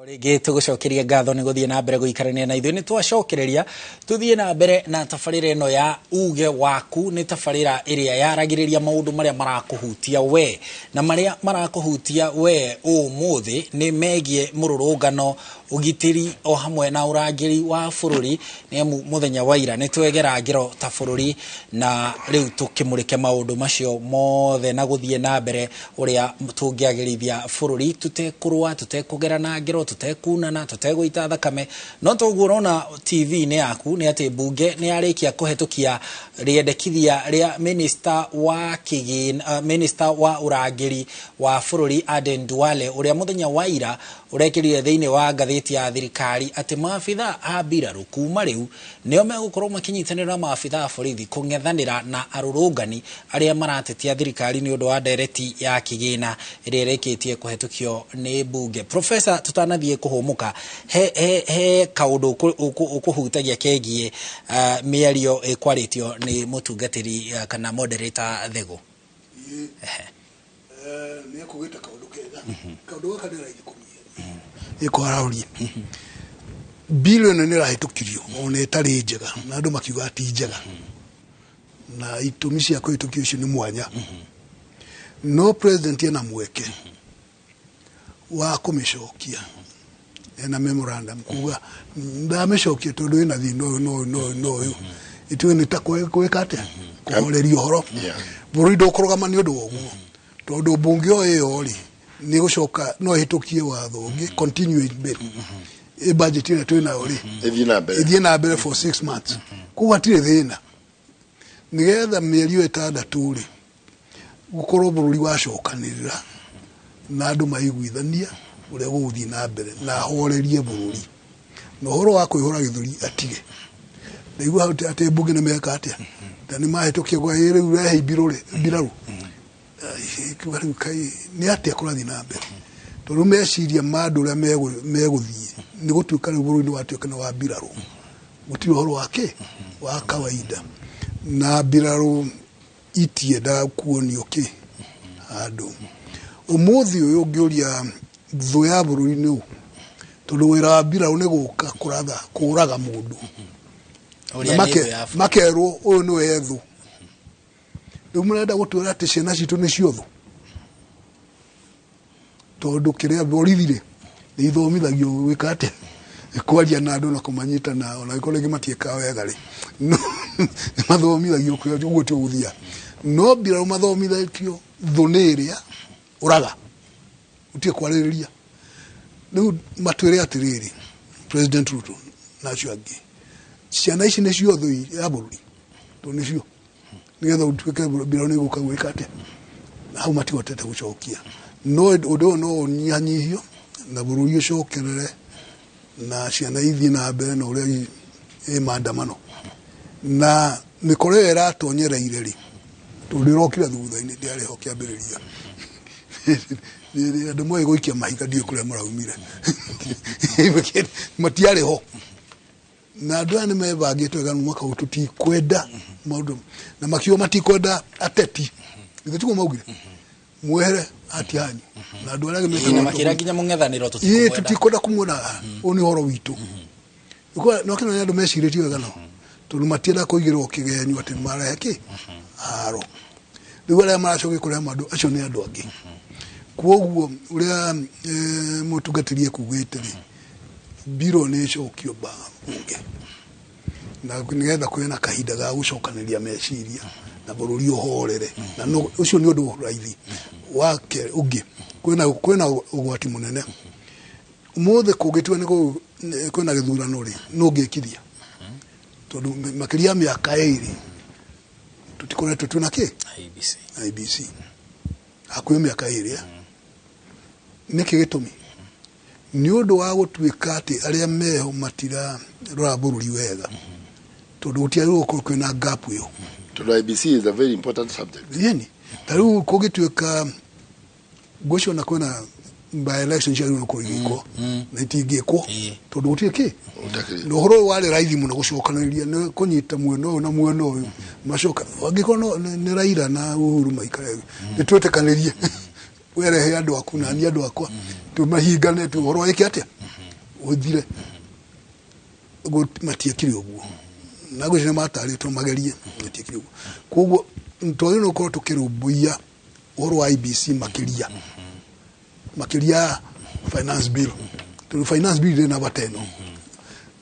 Rĩngĩ tũgũcokeria ngatho nĩ gũthiĩ na mbere gũikarania na ithuĩ. Nĩ twacokereria tũthiĩ na mbere na tabarĩra ĩno ya uge waku. Nĩ tabarĩra ĩrĩa yaragĩrĩria maũndũ marĩa marakũhutia we, na marĩa marakũhutia we ũmũthĩ nĩ megiĩ mũrũrũngano, ũgitĩri o hamwe na ũrangĩri wa bũrũri. Nĩ amu mũthenya wa ira nĩ twegera ngero ta bũrũri, na rĩu tũkĩmũrĩke maũndũ macio mothe na gũthiĩ na mbere ũrĩa tũngĩagĩrithia bũrũri tũtekũrũa, tũtekũgerana ngero, tũtekunana, tũtegũita thakame. No toguo ũrona TV-inĩ yaku nĩ atĩ mbunge nĩ yarĩkia kũhetũkia rĩendekithia rĩa minister wa kĩgĩna, minister wa ũrangĩri wa bũrũri Aden Duale, ũrĩa mũthenya wa ira ũrekĩrire thĩinĩ wa ngathĩti ya thirikari atĩ maabitha a mbirarũ kuma rĩu nĩo megũkorwo makĩnyitanĩra na maabitha a borithi kũng'ethanĩra na arũrũngani arĩa maratetia thirikari nĩ ũndũ wa ndereti ya kĩgĩna ĩrĩa ĩrĩkĩtie kũhetũkio nĩ mbunge. Professor, tũtanathiĩ kũhũmũka, he kaũndũ ũkũhutagia kegiĩ mĩario ĩkwarĩtio nĩ mũtungatĩri kana moderator Thegũ? Nĩ ekũgĩta kaũndũ kega. Kaũndũ gaka nĩ raithi kũmenya ĩkwaraũria bilioni nĩ ĩrahĩtũkirio ona ĩtarĩ njega, na andũ makiuga ti njega, na itũmi cia kũhĩtũkio icio nĩ mwanya. No president ena mweke wa kũmĩcokia, ena memorandum kuga ndamĩcokia tondũ ĩna thĩna ũyũ na ũyũ na ũyũ na ũyũ. Ituĩ nĩ ta gwĩka atĩa, kũhoreria ũhoro. Bũrũri ndũkũrũgama nĩ ũndũ wa ũguo, tondũ mbunge o ĩyo rĩ nĩ gũcoka no ĩhĩtũkie watho ũngĩ continue bill ĩ budget ĩrĩa twĩ nayo rĩ ĩthiĩ na mbere, ĩthiĩ na mbere for 6 months. Koguo hatirĩ thĩna, nĩgetha mĩeri ĩyo ĩtandatũ rĩ gũkorwo bũrũri wacokanĩrĩra na andũ maiguithania ũrĩa gũgũthiĩ na mbere, na ahorerie bũrũri, na ũhoro wa kwĩhũra gĩthũri atige. Ndaigua hau atĩ mbunge nĩ meka atĩa, na nĩ mahĩtũkia kwa rĩu rehe mbirarũ kiuga rĩu kai nĩ atĩa kũrathiĩ na mbere, tondũ meciria ma andũ ũrĩa megũthiĩ nĩ gũtuĩka rĩu bũrũri nĩ watuĩka nĩ wa mbirarũ, gũtirĩ ũhoro wa kĩ wa kawaida, na mbirarũ itiendaga kuonio kĩ handũ. Ũmũthĩ ũyũ ũngĩũria thũ ya bũrũri nĩ ũ, tondũ wĩra wa mbirarũ nĩ gũka kũratha kũraga mũndũ, makerwo ũyũ nĩwe thũ. Rĩu mũrenda gũtwĩra atĩ ciana citũ nĩcio thũ, tondũ kĩrĩa borithi rĩ nĩ ithomithagio gwĩka atĩa, kwaria na andũ na kũmanyita, na ona angĩkorwo rĩngĩ matiĩkaga wega rĩ, no nĩ mathomithagio ũguo tiguo gũthiaga. No mbirarũ mathomithĩtio thũ nĩ ĩrĩa ũraga, ũtige kwarĩrĩria. Rĩu matwĩre atĩrĩrĩ, President Ruto na acio angĩ, ciana ici nĩcio thũ ya bũrũri, tondũ nĩcio nĩgetha ũtuĩke mbirarũ nĩ ĩgũka gwĩka atĩa, na hau matihotete gũcokia. No ũndũ ũyũ no ũnyihanyihio na bũrũri ũcokerere na ciana ithiĩ na mbere na ũrĩa ĩ maandamano, na mĩkora ĩyo ĩratonyereire rĩ, tondũ ĩrokire thutha-inĩ ndĩarĩ ho kĩambĩrĩria. Andũ moĩ gũikia mahiga ndiũĩ kũrĩa maraumire, matiarĩ ho, na andũ aya nĩ mebangĩte wega mwaka ũyũ tũtikwenda maũndũ, na makiuga matikwenda ateti, githĩ tiguo maugire mwehere ati hanyu na andũ arĩa angĩ na makĩra nginya mũng'ethanĩro tũtikwenda kũmuona, ũyũ nĩ ũhoro witũ. No kĩno nĩ andũ mecirĩtie wega no, tondũ matienda kũigĩrwo kĩgenyo atĩ marehe kĩ haro. Rĩu arĩa maracokia kũrĩa andũ acio nĩ andũ angĩ. Kwoguo ũrĩa mũtungatĩri ekugĩte rĩ, mbirũ nĩ ĩcokio mbunge, na nĩgetha kũgĩe na kahinda ga gũcokanĩria meciria na bũrũri ũhorere, na ũcio nĩ ũndũ raithi. Wa kerĩ ũngĩ, kwĩna ũgwati mũnene ũmũthĩ kũngĩtua nĩ kwĩna gĩthurano rĩ, nũ ũngĩkithia, tondũ makĩria ya mĩaka ĩrĩ tũtikoretwo twĩna kĩ IEBC hakuhĩ mĩaka ĩrĩ. Nĩkĩ gĩtũmi? Nĩ ũndũ wa gũtuĩka atĩ arĩa meho matirarora bũrũri wega, tondũ gũtiagĩrĩirwo gũkorwo kwĩna gap ĩyo. Tondũ IEBC is a very important subject. Yeni ta rĩu kũngĩtuĩka ngwĩciria ona kwĩna by election ciagĩrĩirwo gũkorwo igĩkwo na itingĩkwo tondũ gũtirĩ kĩ na ũhoro ũyũ warĩ raithi mũno gũcokanĩrĩria nĩ kũnyita mwena ũyũ na mwena ũyũ macoka angĩkorwo nĩ Raila na Uhuru maikare nĩ twĩtĩkanĩrie werehe andũ aku na niĩ andũ akwa tũmahingane tu ũhoro wĩke atĩa ũthire. Matiekire ũguo na ngwĩciria matarĩtwo magerie, matiekire ũguo. Koguo twagĩrĩirwo gũkorwo tũkĩrũmbũiya ũhoro wa IEBC makĩria makĩria finance bill, tondũ finance bill ndĩrĩ na bata ĩno.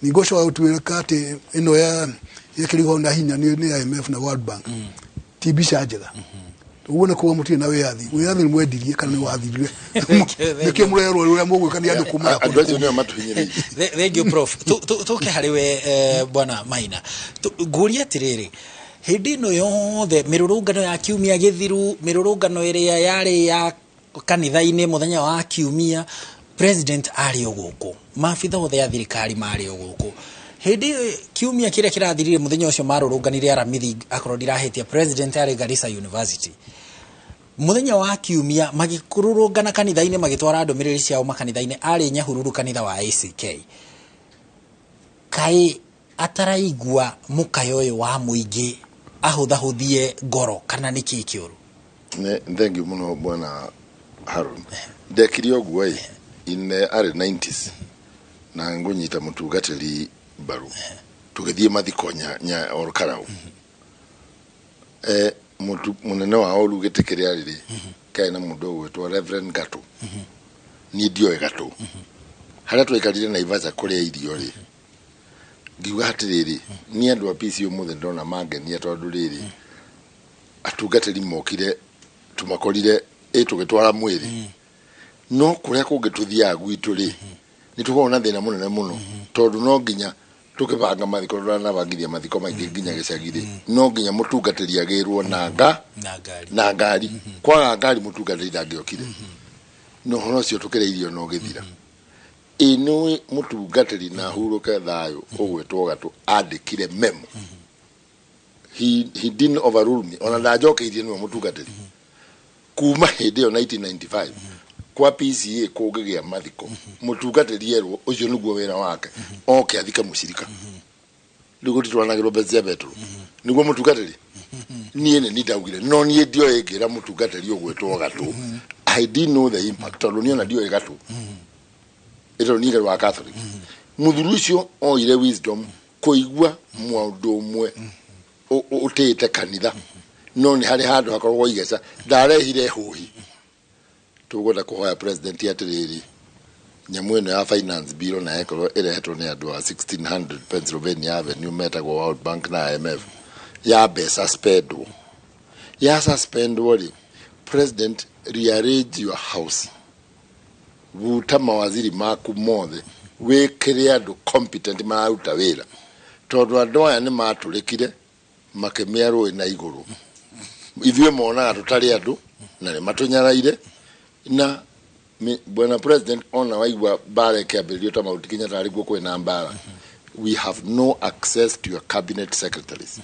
Ningĩ ũcoka gũtuĩka atĩ ĩno ya yekĩrirwo na hinya nĩ IMF na World Bank ti mbica njega. Ũguo nĩ kuga mũtirĩ na wĩyathi. Wĩyathi nĩ mwendirie kana nĩ wathirire? Nĩkĩo mũrerwo ũrĩa mũgwĩka nĩ andũ kuma na Andũ acio nĩo matũhinyĩrĩirie. Thank you, Prof. Tũke harĩ we, bwana Maina. Ngũrie atĩrĩrĩ, hĩndĩ ĩno yothe mĩrũrũngano ya kiumia gĩthiru, mĩrũrũngano ĩrĩa yarĩ ya kanitha-inĩ mũthenya wa kiumia, president arĩ o gũkũ, maabitha othe a thirikari marĩ o gũkũ. Hĩndĩ ĩyo kiumia kĩrĩa kĩrathirire, mũthenya ũcio marũrũnganire aramithi, akorwo ndirahĩtia, president arĩ Garissa University. Mũthenya wa kiumia magĩkũrũrũngana kanitha-inĩ, magĩtwara ndũmĩrĩri ciao makanitha-inĩ, arĩ Nyahururu kanitha wa ACK. Kaĩ ataraigua mũkayo ũyũ wa mũingĩ ahũthahũthie ngoro kana nĩ kĩĩ kĩũru? Nĩ thank you mũno, bwana Harun. Ndekire ũguo ĩ in the early 90s na ngũnyita mũtungatĩri mbaru tũgĩthiĩ mathiko nya Olkarau. Mũnene wao rĩu gĩtĩ kĩrĩa rĩrĩ kĩarĩ na mũndũ ũgwĩtwo Reverend Gatũ. Niĩ ndioĩ Gatũ. Harĩa twaikarire Naivasha kũrĩa irio rĩ, ngiuga atĩrĩrĩ, niĩ andũ a PC ũmũthĩ ndona mangenia tondũ rĩrĩ atungatĩri mokire tũmakorire ĩ tũgĩtwara mwĩrĩ, no kũrĩa kũngĩ tũthiaga gwitũ rĩ nĩ tũkoragwo na thĩna mũnene mũno tondũ no nginya tũkĩbanga mathiko, tũranabangithia mathiko maingĩ nginya gĩcagi rĩ, no nginya mũtungatĩri agĩrwo na nga na ngari. Na ngari. Kwaga ngari mũtungatĩri ndangĩokire na ũhoro ũcio tũkĩrĩa irio na ũgĩthira. Ĩ nĩ mũtungatĩri na hurũke thayũ ũgwĩtwo Gatũ andĩkire memo. He didn't overrule me, ona ndanjokeirie nĩwe mũtungatĩri. Kuma hĩndĩ ĩyo 1995 kwa PCA kũngĩgĩa mathiko, mũtungatĩri erwo ũcio nĩguo wĩra wake, oke athike mũcirika. Rĩu gũtitwaranagĩrwo mbeca cia betũrũ nĩguo mũtungatĩri. Niĩ nĩ ndaugire no niĩ ndioĩ ngĩra mũtungatĩri ũgwĩtwo Gatũ. I didn't know the impact tondũ niĩ ona ndioĩ Gatũ ĩtondũ niĩ ngarĩ wa Catholic. Mũthuri ũcio oire wisdom kũigua maũndũ ũmwe ũtĩĩte kanitha, no nĩ harĩ handũ hakoragwo igeca ndarehire hũhi. Tũgwenda kũhoya president atĩrĩrĩ, nyamũ ĩno ya finance bill na ĩkorwo ĩrehetwo nĩ andũ a 1600 Pennsylvania Avenue metagwo World Bank na IMF ya mbeca spendwo ya suspendwo rĩ, president, rearrange your house, buta mawaziri maku mothe wĩkĩre andũ competent mararuta wĩra, tondũ andũ aya nĩ matũrĩkire makĩmĩa rũĩ na igũrũ. Ithuĩ monaga tũtarĩ andũ na nĩ matũnyaraire. Na bwana president, ona waigua mbara ĩkĩambĩrĩrio ta Mount Kenya tarĩ kuo kwĩna mbara, we have no access to your cabinet secretaries.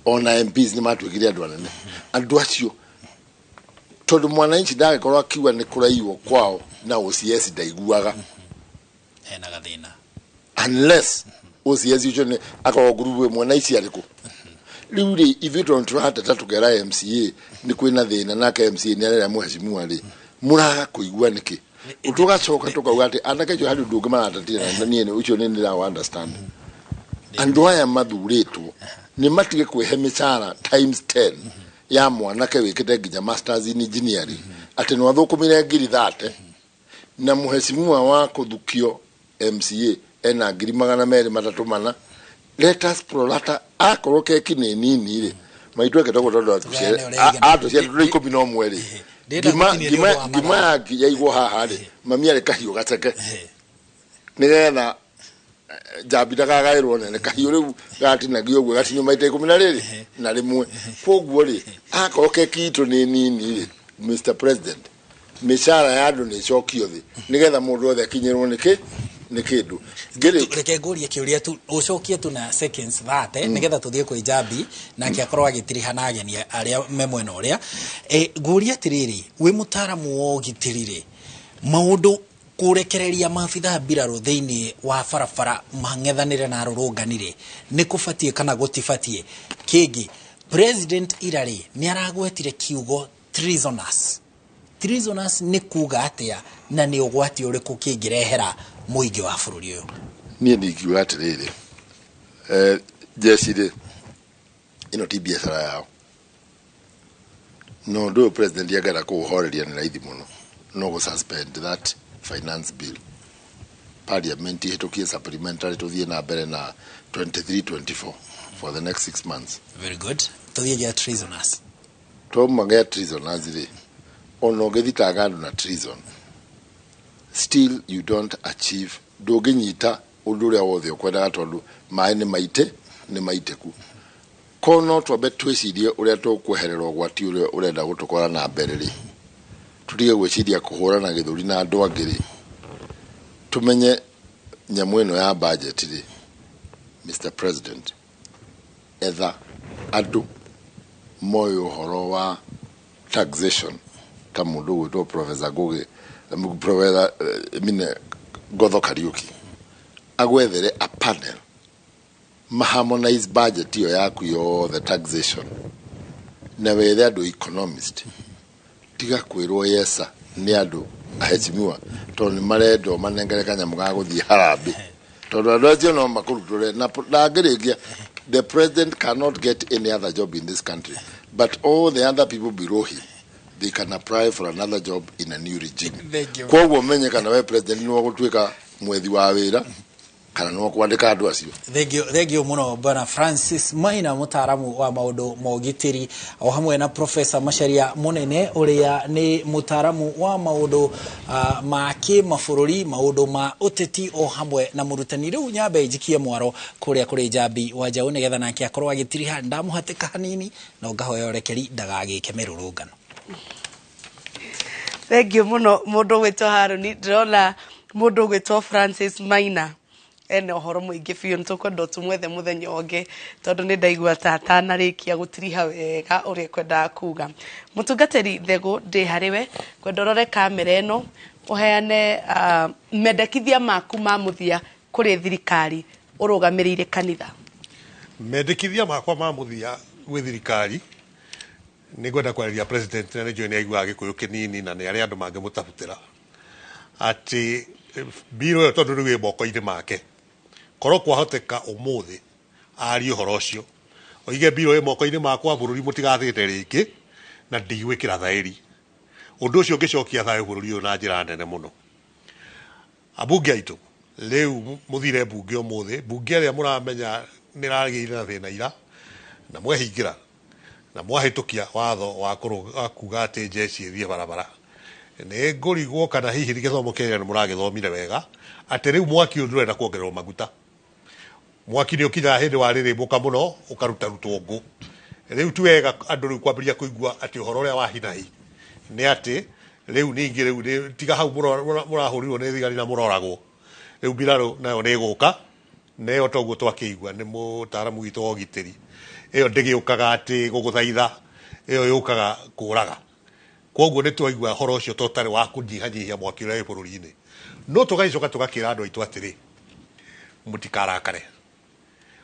Ona MPs nĩ matuĩkire andũ anene andũ acio, tondũ mwananchi ndagĩkorwo akiuga nĩ kũraiywo kwao na OCS ndaiguaga. Hena gathĩna. Unless OCS ũcio nĩ akorwo ngurubu ĩmwe na ici arĩkũ. Rĩu rĩ ithuĩ tondũ tũrahatata tũkera MCA nĩ kwĩna thĩna nake MCA nĩ arera mheshimiwa rĩ mũraga kũigua nĩkĩ. Tũgacoka tũkauga atĩ anake acio harĩ ũndũ ũngĩ maratatire na niĩ ũcio nĩ ndĩraũ understand. Andũ aya mathurĩtwo nĩ matige kwĩhe mĩcara times 10 ya mwanake wĩkĩte nginya masters in engineering atĩ nĩ wathũkũmire ngiri 30 na mheshimiwa wa kũthukio MCA ena 234,000. Let us prorata. Akorwo keki nĩ nini rĩ maitũ eke toguo tondũ Tũgayane ũrĩa ĩigana. atũciarĩ tũrĩ 11 rĩ. Ndĩrenda Ngima gũtinia nĩ ngima ũndũ wa ngima mathaa. yaigwo haha rĩ mami arĩ kahiũ gaceke nĩgetha njambi ndakagaĩrwo nene. Kahiũ rĩu gatinagio ũguo gatinio maita ikũmi na rĩrĩ na rĩmwe. Koguo rĩ akorwo keki itũ nĩ nini rĩ, Mr President, mĩcara ya andũ nĩ ĩcokio thĩ nĩgetha mũndũ othe akinyĩrwo nĩ kĩ Nĩ kĩndũ ngĩrĩ. Reke ngũrie kĩũria tu, ũcokie tu na seconds 30, nĩgetha tũthiĩ kwĩ Njambi nake akorwo agĩtiriha na ageni arĩa me mwena ũrĩa. Ngũrie atĩrĩrĩ, wĩ mũtaaramu wa ũgitĩri rĩ, maũndũ kũrekereria maabithaa mbirarũ thĩinĩ wa barabara mang'ethanĩre na arũrũngani rĩ, nĩ kũbatiĩ kana gũtibatiĩ? Kĩngĩ, president ira rĩ, nĩ aragwetire kiugo treasonous. Treasonous nĩ kuga atĩa, na nĩ ũgwati ũrĩkũ kĩngĩrehera mũingĩ wa bũrũri ũyũ? Niĩ ndingiuga atĩrĩrĩ, jeshi rĩ, ĩno ti biacara yao, no ũndũ ũyũ president angĩenda kũũhoreria nĩ raithi mũno, no gũ suspend that finance bill, parliament ihĩtũkie supplementary, tũthiĩ na mbere na 23 24 for the next 6 months. Very good. Tũthiĩ gĩa treasonous. Twauma gĩa treasonous rĩ, ona ũngĩthitanga andũ na treason, still you don't achieve, ndũngĩnyita ũndũ ũrĩa wothe ũkwendaga, tondũ maĩ nĩ maite nĩ maitĩku. Ko no twambe twĩcirie ũrĩa tũkweherera ũgwati ũrĩa ũrenda gũtũkora na mbere rĩ, tũtige gwĩciria kũhũrana gĩthũri na andũ angĩ rĩ, tũmenye nyamũ ĩno ya budget rĩ, Mr President, etha andũ moĩ ũhoro wa taxation ta mũndũ ũgwĩtwo Professor Ngugi, Professor mine Ngotho Kariuki, agwethere a panel maharmonize budget ĩyo yaku yothe taxation, na wethe andũ economist. Tiga kwĩrwo yesa nĩ andũ aheshimiwa, tondũ nĩ marendwo manengere kanyamũ ga gũthiĩ harambĩ, tondũ andũ acio no makũrutũre na ndangĩrĩkia. The president cannot get any other job in this country, but all the other people below him, they can apply for another job in a new regime. Thank you. Koguo menye kana we president nĩwe gũtuĩka mwethi wa wĩra kana nĩwe kwandĩka andũ acio. Thengio, thengio muno, bwana Francis Maina, mũtaaramu wa maũndũ ma ũgitĩri, o hamwe na Professor Macharia Mũnene, ũrĩa nĩ mũtaaramu wa maũndũ ma kĩmabũrũri, maũndũ ma ũteti, o hamwe na mũrutani. Rĩu nyambe njikie mwaro kũrĩa kũrĩ Njambi wa Njaũ, nĩgetha nake akorwo agĩtiriha. Ndamũhatĩka hanini, no ngahoya ũrekeri ndagagĩke mĩrũrũngano. Thengio muno, mũndũ ũgwĩtwo Harũni. Ndĩrona mũndũ ũgwĩtwo Francis Maina ena ũhoro mũingĩ biũ, nĩ tũkwenda tũmwethe mũthenya ũngĩ, tondũ nĩ ndaigua ta atanarĩkia gũtiriha wega ũrĩa ekwendaga kuga. Mũtungatĩri Thegũ, ndĩ harĩ we, kwenda ũrore kamera ĩno, ũheane mendekithia maku ma mũthia kũrĩ thirikari ũrũgamĩrĩire kanitha. Mendekithia makwa ma mũthia gwĩ thirikari, nĩ ngwenda kwarĩria president, na nĩ njũĩ nĩ aiguaga Gĩkũyũ kĩnini na nĩ arĩa andũ mangĩmũtabutĩra, atĩ mbirũ ĩyo tondũ rĩu ĩ moko-inĩ make, korwo kwahoteka ũmũthĩ arie ũhoro ũcio, oige mbirũ ĩ moko-inĩ makwa, bũrũri mũtigathĩte rĩngĩ na ndigwĩkĩra thaĩri. Ũndũ ũcio ũngĩcokia thayũ bũrũri ũyũ na njĩra nene mũno. Ambunge aitũ, rĩu mũthire mbunge ũmũthĩ, mbunge ĩrĩa mũramenya nĩ ĩragĩire na thĩna ira, na mwehingĩra na mwahĩtũkia watho wa kuga atĩ jeshi ĩthiĩ barabara, nĩ ngũrigwo kana hihi gĩthomo kĩrĩa nĩ mũragĩthomire wega, atĩ rĩu mwaki ũyũ ndũrenda kuongererwo maguta. Mwaki nĩ ũkinyaga hĩndĩ warĩrĩmbũka mũno ũkarutarutwo ngũ. Rĩu ti wega andũ rĩu kwambĩrĩria kũigua atĩ ũhoro ũrĩa wa hinahi nĩ atĩ rĩu ningĩ rĩu tiga hau mũrahũrirwo nĩ thigari na mũroragwo, rĩu mbirarũ nayo nĩ ĩgũka, na ĩyo toguo twakĩigua nĩ mũtaaramu witũ wa ũgitĩri, ĩyo ndĩgĩũkaga atĩ gũgũthaitha, ĩyo yũkaga kũraga. Koguo nĩ twaigua ũhoro ũcio to ũtarĩ wa kũnyihanyihia mwaki ũrĩa wĩ bũrũri-inĩ, no tũgagĩcoka tũgakĩra andũ aitũ atĩrĩ, mũtikarakare,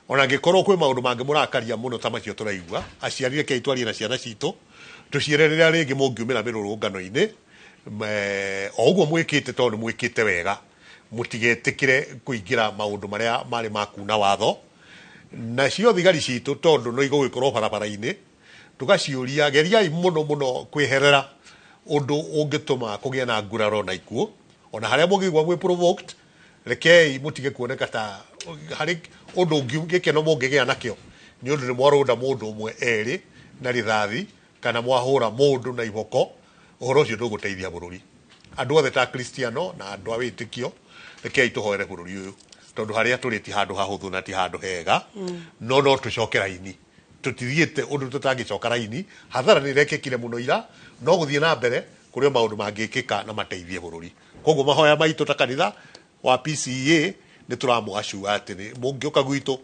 ona angĩkorwo kwĩ maũndũ mangĩ mũrakaria mũno ta macio tũraigua. Aciari, rekei twarie na ciana citũ, tũciĩre rĩrĩa rĩngĩ mũngiumĩra mĩrũrũngano-inĩ, o ũguo mwĩkĩte, tondũ nĩ mwĩkĩte wega, mũtigetĩkĩre kũingĩra maũndũ marĩa marĩ ma kuna watho. Nacio thigari citũ, tondũ no igũgĩkorwo barabara-inĩ, tũgaciũria, geriai mũno mũno kwĩherera ũndũ ũngĩtũma kũgĩe na nguraro na ikuũ. Ona harĩa mũngĩigua mwĩ provoked, rekei mũtige kuoneka ta harĩ ũndũ ũngĩ gĩkeno mũngĩgĩa nakĩo nĩ ũndũ nĩ mwarũnda mũndũ ũmwe, erĩ na rithathi, kana mwahũra mũndũ na iboko. Ũhoro ũcio ndũgũteithia bũrũri. Andũ othe ta Kristiano na andũ a wĩtĩkio, rekei tũhoere bũrũri ũyũ, tondũ harĩa tũrĩ ti handũ hahũthũ na ti handũ hega. No tũcoke raini, tũtithiĩte ũndũ tũtangĩcoka raini. Hathara nĩ irekĩkire mũno ira, no gũthiĩ na mbere kũrĩ o maũndũ mangĩkĩka na mateithie bũrũri. Koguo mahoya maitũ ta kanitha, Wa PCEA nĩ tũramũacua atĩ mũngĩũka gwitũ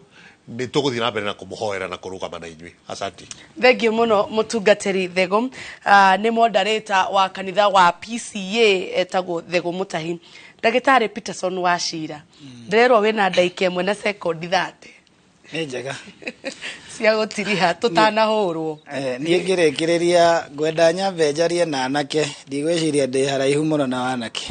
nĩ tũgũthiĩ na mbere na kũmũhoera na kũrũgama na inyuĩ. Asanti. Thengiũ mũno mũtungatĩri Thegũ. Nĩ moderator wa kanitha wa PCA etagwo Thegũ Mũtahi. Ndagĩtarĩ Peterson Wachira, ndĩrerwo wĩna ndagĩka 1 na sekondi 30. Nĩ njega. Cia gũtiriha tũtanahũrwo. Niĩ ngĩrĩkĩrĩria ngwenda nyambe njarie na anake. Ndigwĩciria ndĩ haraihu mũno na anake,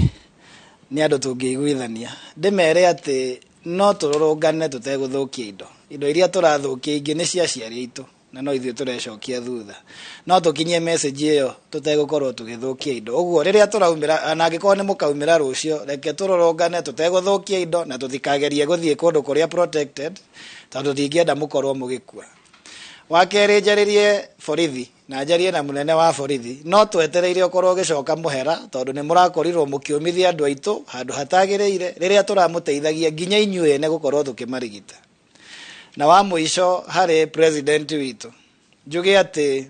nĩ andũ tũngĩiguithania. Ndĩmere atĩ no tũrũrũngane tũtegũthũkia indo. Indo iria tũrathũkia ingĩ nĩ cia aciari aitũ na no ithuĩ tũrecokia thutha. No tũkinyie message ĩyo tũtegũkorwo tũgĩthũkia indo. Ũguo rĩrĩa tũraumĩra, na angĩkorwo nĩ mũkaumĩra rũciũ, reke tũrũrũngane tũtegũthũkia indo na tũtikagerie gũthiĩ kũndũ kũrĩa protected, tondũ ndingĩenda mũkorwo mũgĩkua. Wa kerĩ, njarĩrie borithi na njarie na mũnene wa borithi. No twetereire ũkorwo ũgĩcoka mũhera, tondũ nĩ mũrakorirwo mũkĩũmithia andũ aitũ handũ hatagĩrĩire rĩrĩa tũramũteithagia nginya inyuĩ ene gũkorwo tũkĩmarigita. Na wa mũico, harĩ president witũ, njuge atĩ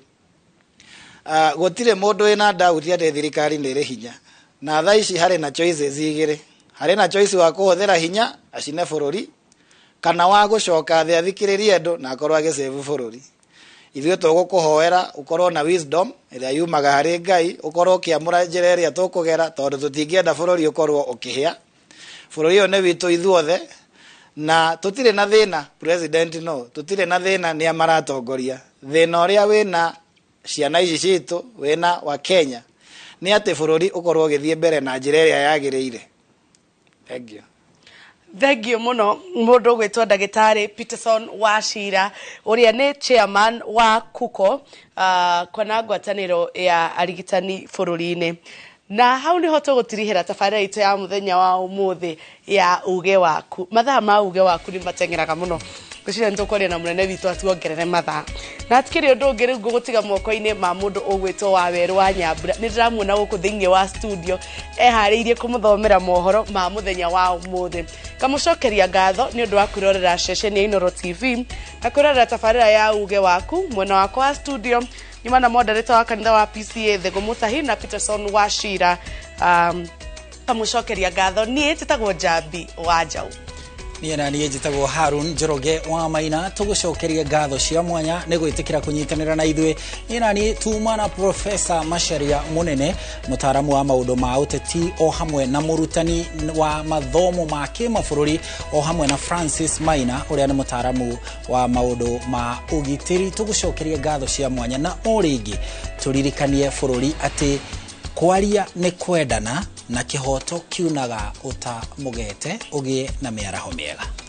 gũtirĩ mũndũ wĩna doubt atĩ thirikari nĩ ĩrĩ hinya, na thaa ici harĩ na choices igĩrĩ. Harĩ na choice wa kũhũthĩra hinya acine bũrũri, kana wa gũcoka thĩ athikĩrĩrie andũ na akorwo agĩsave bũrũri. Ithuĩ tũgũkũhoera ũkorwo na wisdom ĩrĩa yumaga harĩ Ngai, ũkorwo ũkĩamũra njĩra ĩrĩa tũkũgera, tondũ tũtingĩenda bũrũri ũkorwo ũkĩhĩa. Bũrũri ũyũ nĩ witũ ithuothe, na tũtirĩ na thĩna president, no tũtirĩ na thĩna nĩ maratongoria. Thĩna ũrĩa wĩna ciana ici citũ, wĩna wa Kenya, nĩ atĩ bũrũri ũkorwo ũgĩthiĩ mbere na njĩra ĩrĩa yagĩrĩire. Thank you. Thengiũ mũno mũndũ ũgwĩtwo ndagĩtarĩ Peterson Wachira, ũrĩa nĩ chairman wa KUKO, kwana ngwatanĩro ya arigitani bũrũri-inĩ. Na hau niho tũgũtirihĩra tabarĩra itũ ya mũthenya wa ũmũthĩ ya uge waku. Mathaa ma uge waku nĩ mateng'eraga mũno. Ngwĩciria nĩ tũkwaria na mũnene witũ atuongerere mathaa. Na hatikĩrĩ ũndũ ũngĩ, rĩu ngũgũtiga moko-inĩ ma mũndũ ũgwĩtwo wa werũ wa Nyambura. Nĩ ndĩramuona gũkũ thĩinĩ wa studio eharĩirie kũmũthomera mohoro ma mũthenya wa ũmũthĩ. Ngamũcokeria ngatho nĩ ũndũ wa kwĩrorera ceceni ya Inooro TV na kwĩrorera tabarĩra ya uge waku. Mwena wakwa wa studio nyuma na moderator wa kanitha wa PCA Thegũ Mũtahi na Peterson Wachira. Kamũcokeria ngatho. Niĩ njĩtagwo Njambi wa Njaũ. Niĩ na niĩ njĩtagwo Harun Njoroge wa Maina. Tũgũcokerie ngatho cia mwanya nĩ gwĩtĩkĩra kũnyitanĩra na ithuĩ. Niĩ na niĩ tuma na Profesa Macharia Mũnene, mũtaaramu wa maũndũ ma ũteti o hamwe na mũrutani wa mathomo ma kĩmabũrũri, o hamwe na Francis Maina, ũrĩa nĩ mũtaaramu wa maũndũ ma ũgitĩri. Tũgũcokerie ngatho cia mwanya, na o rĩngĩ tũririkanie bũrũri atĩ kwaria nĩ kwendana na kĩhoto kiunaga ũta mũgete. Ũgĩe na mĩaraho mĩega.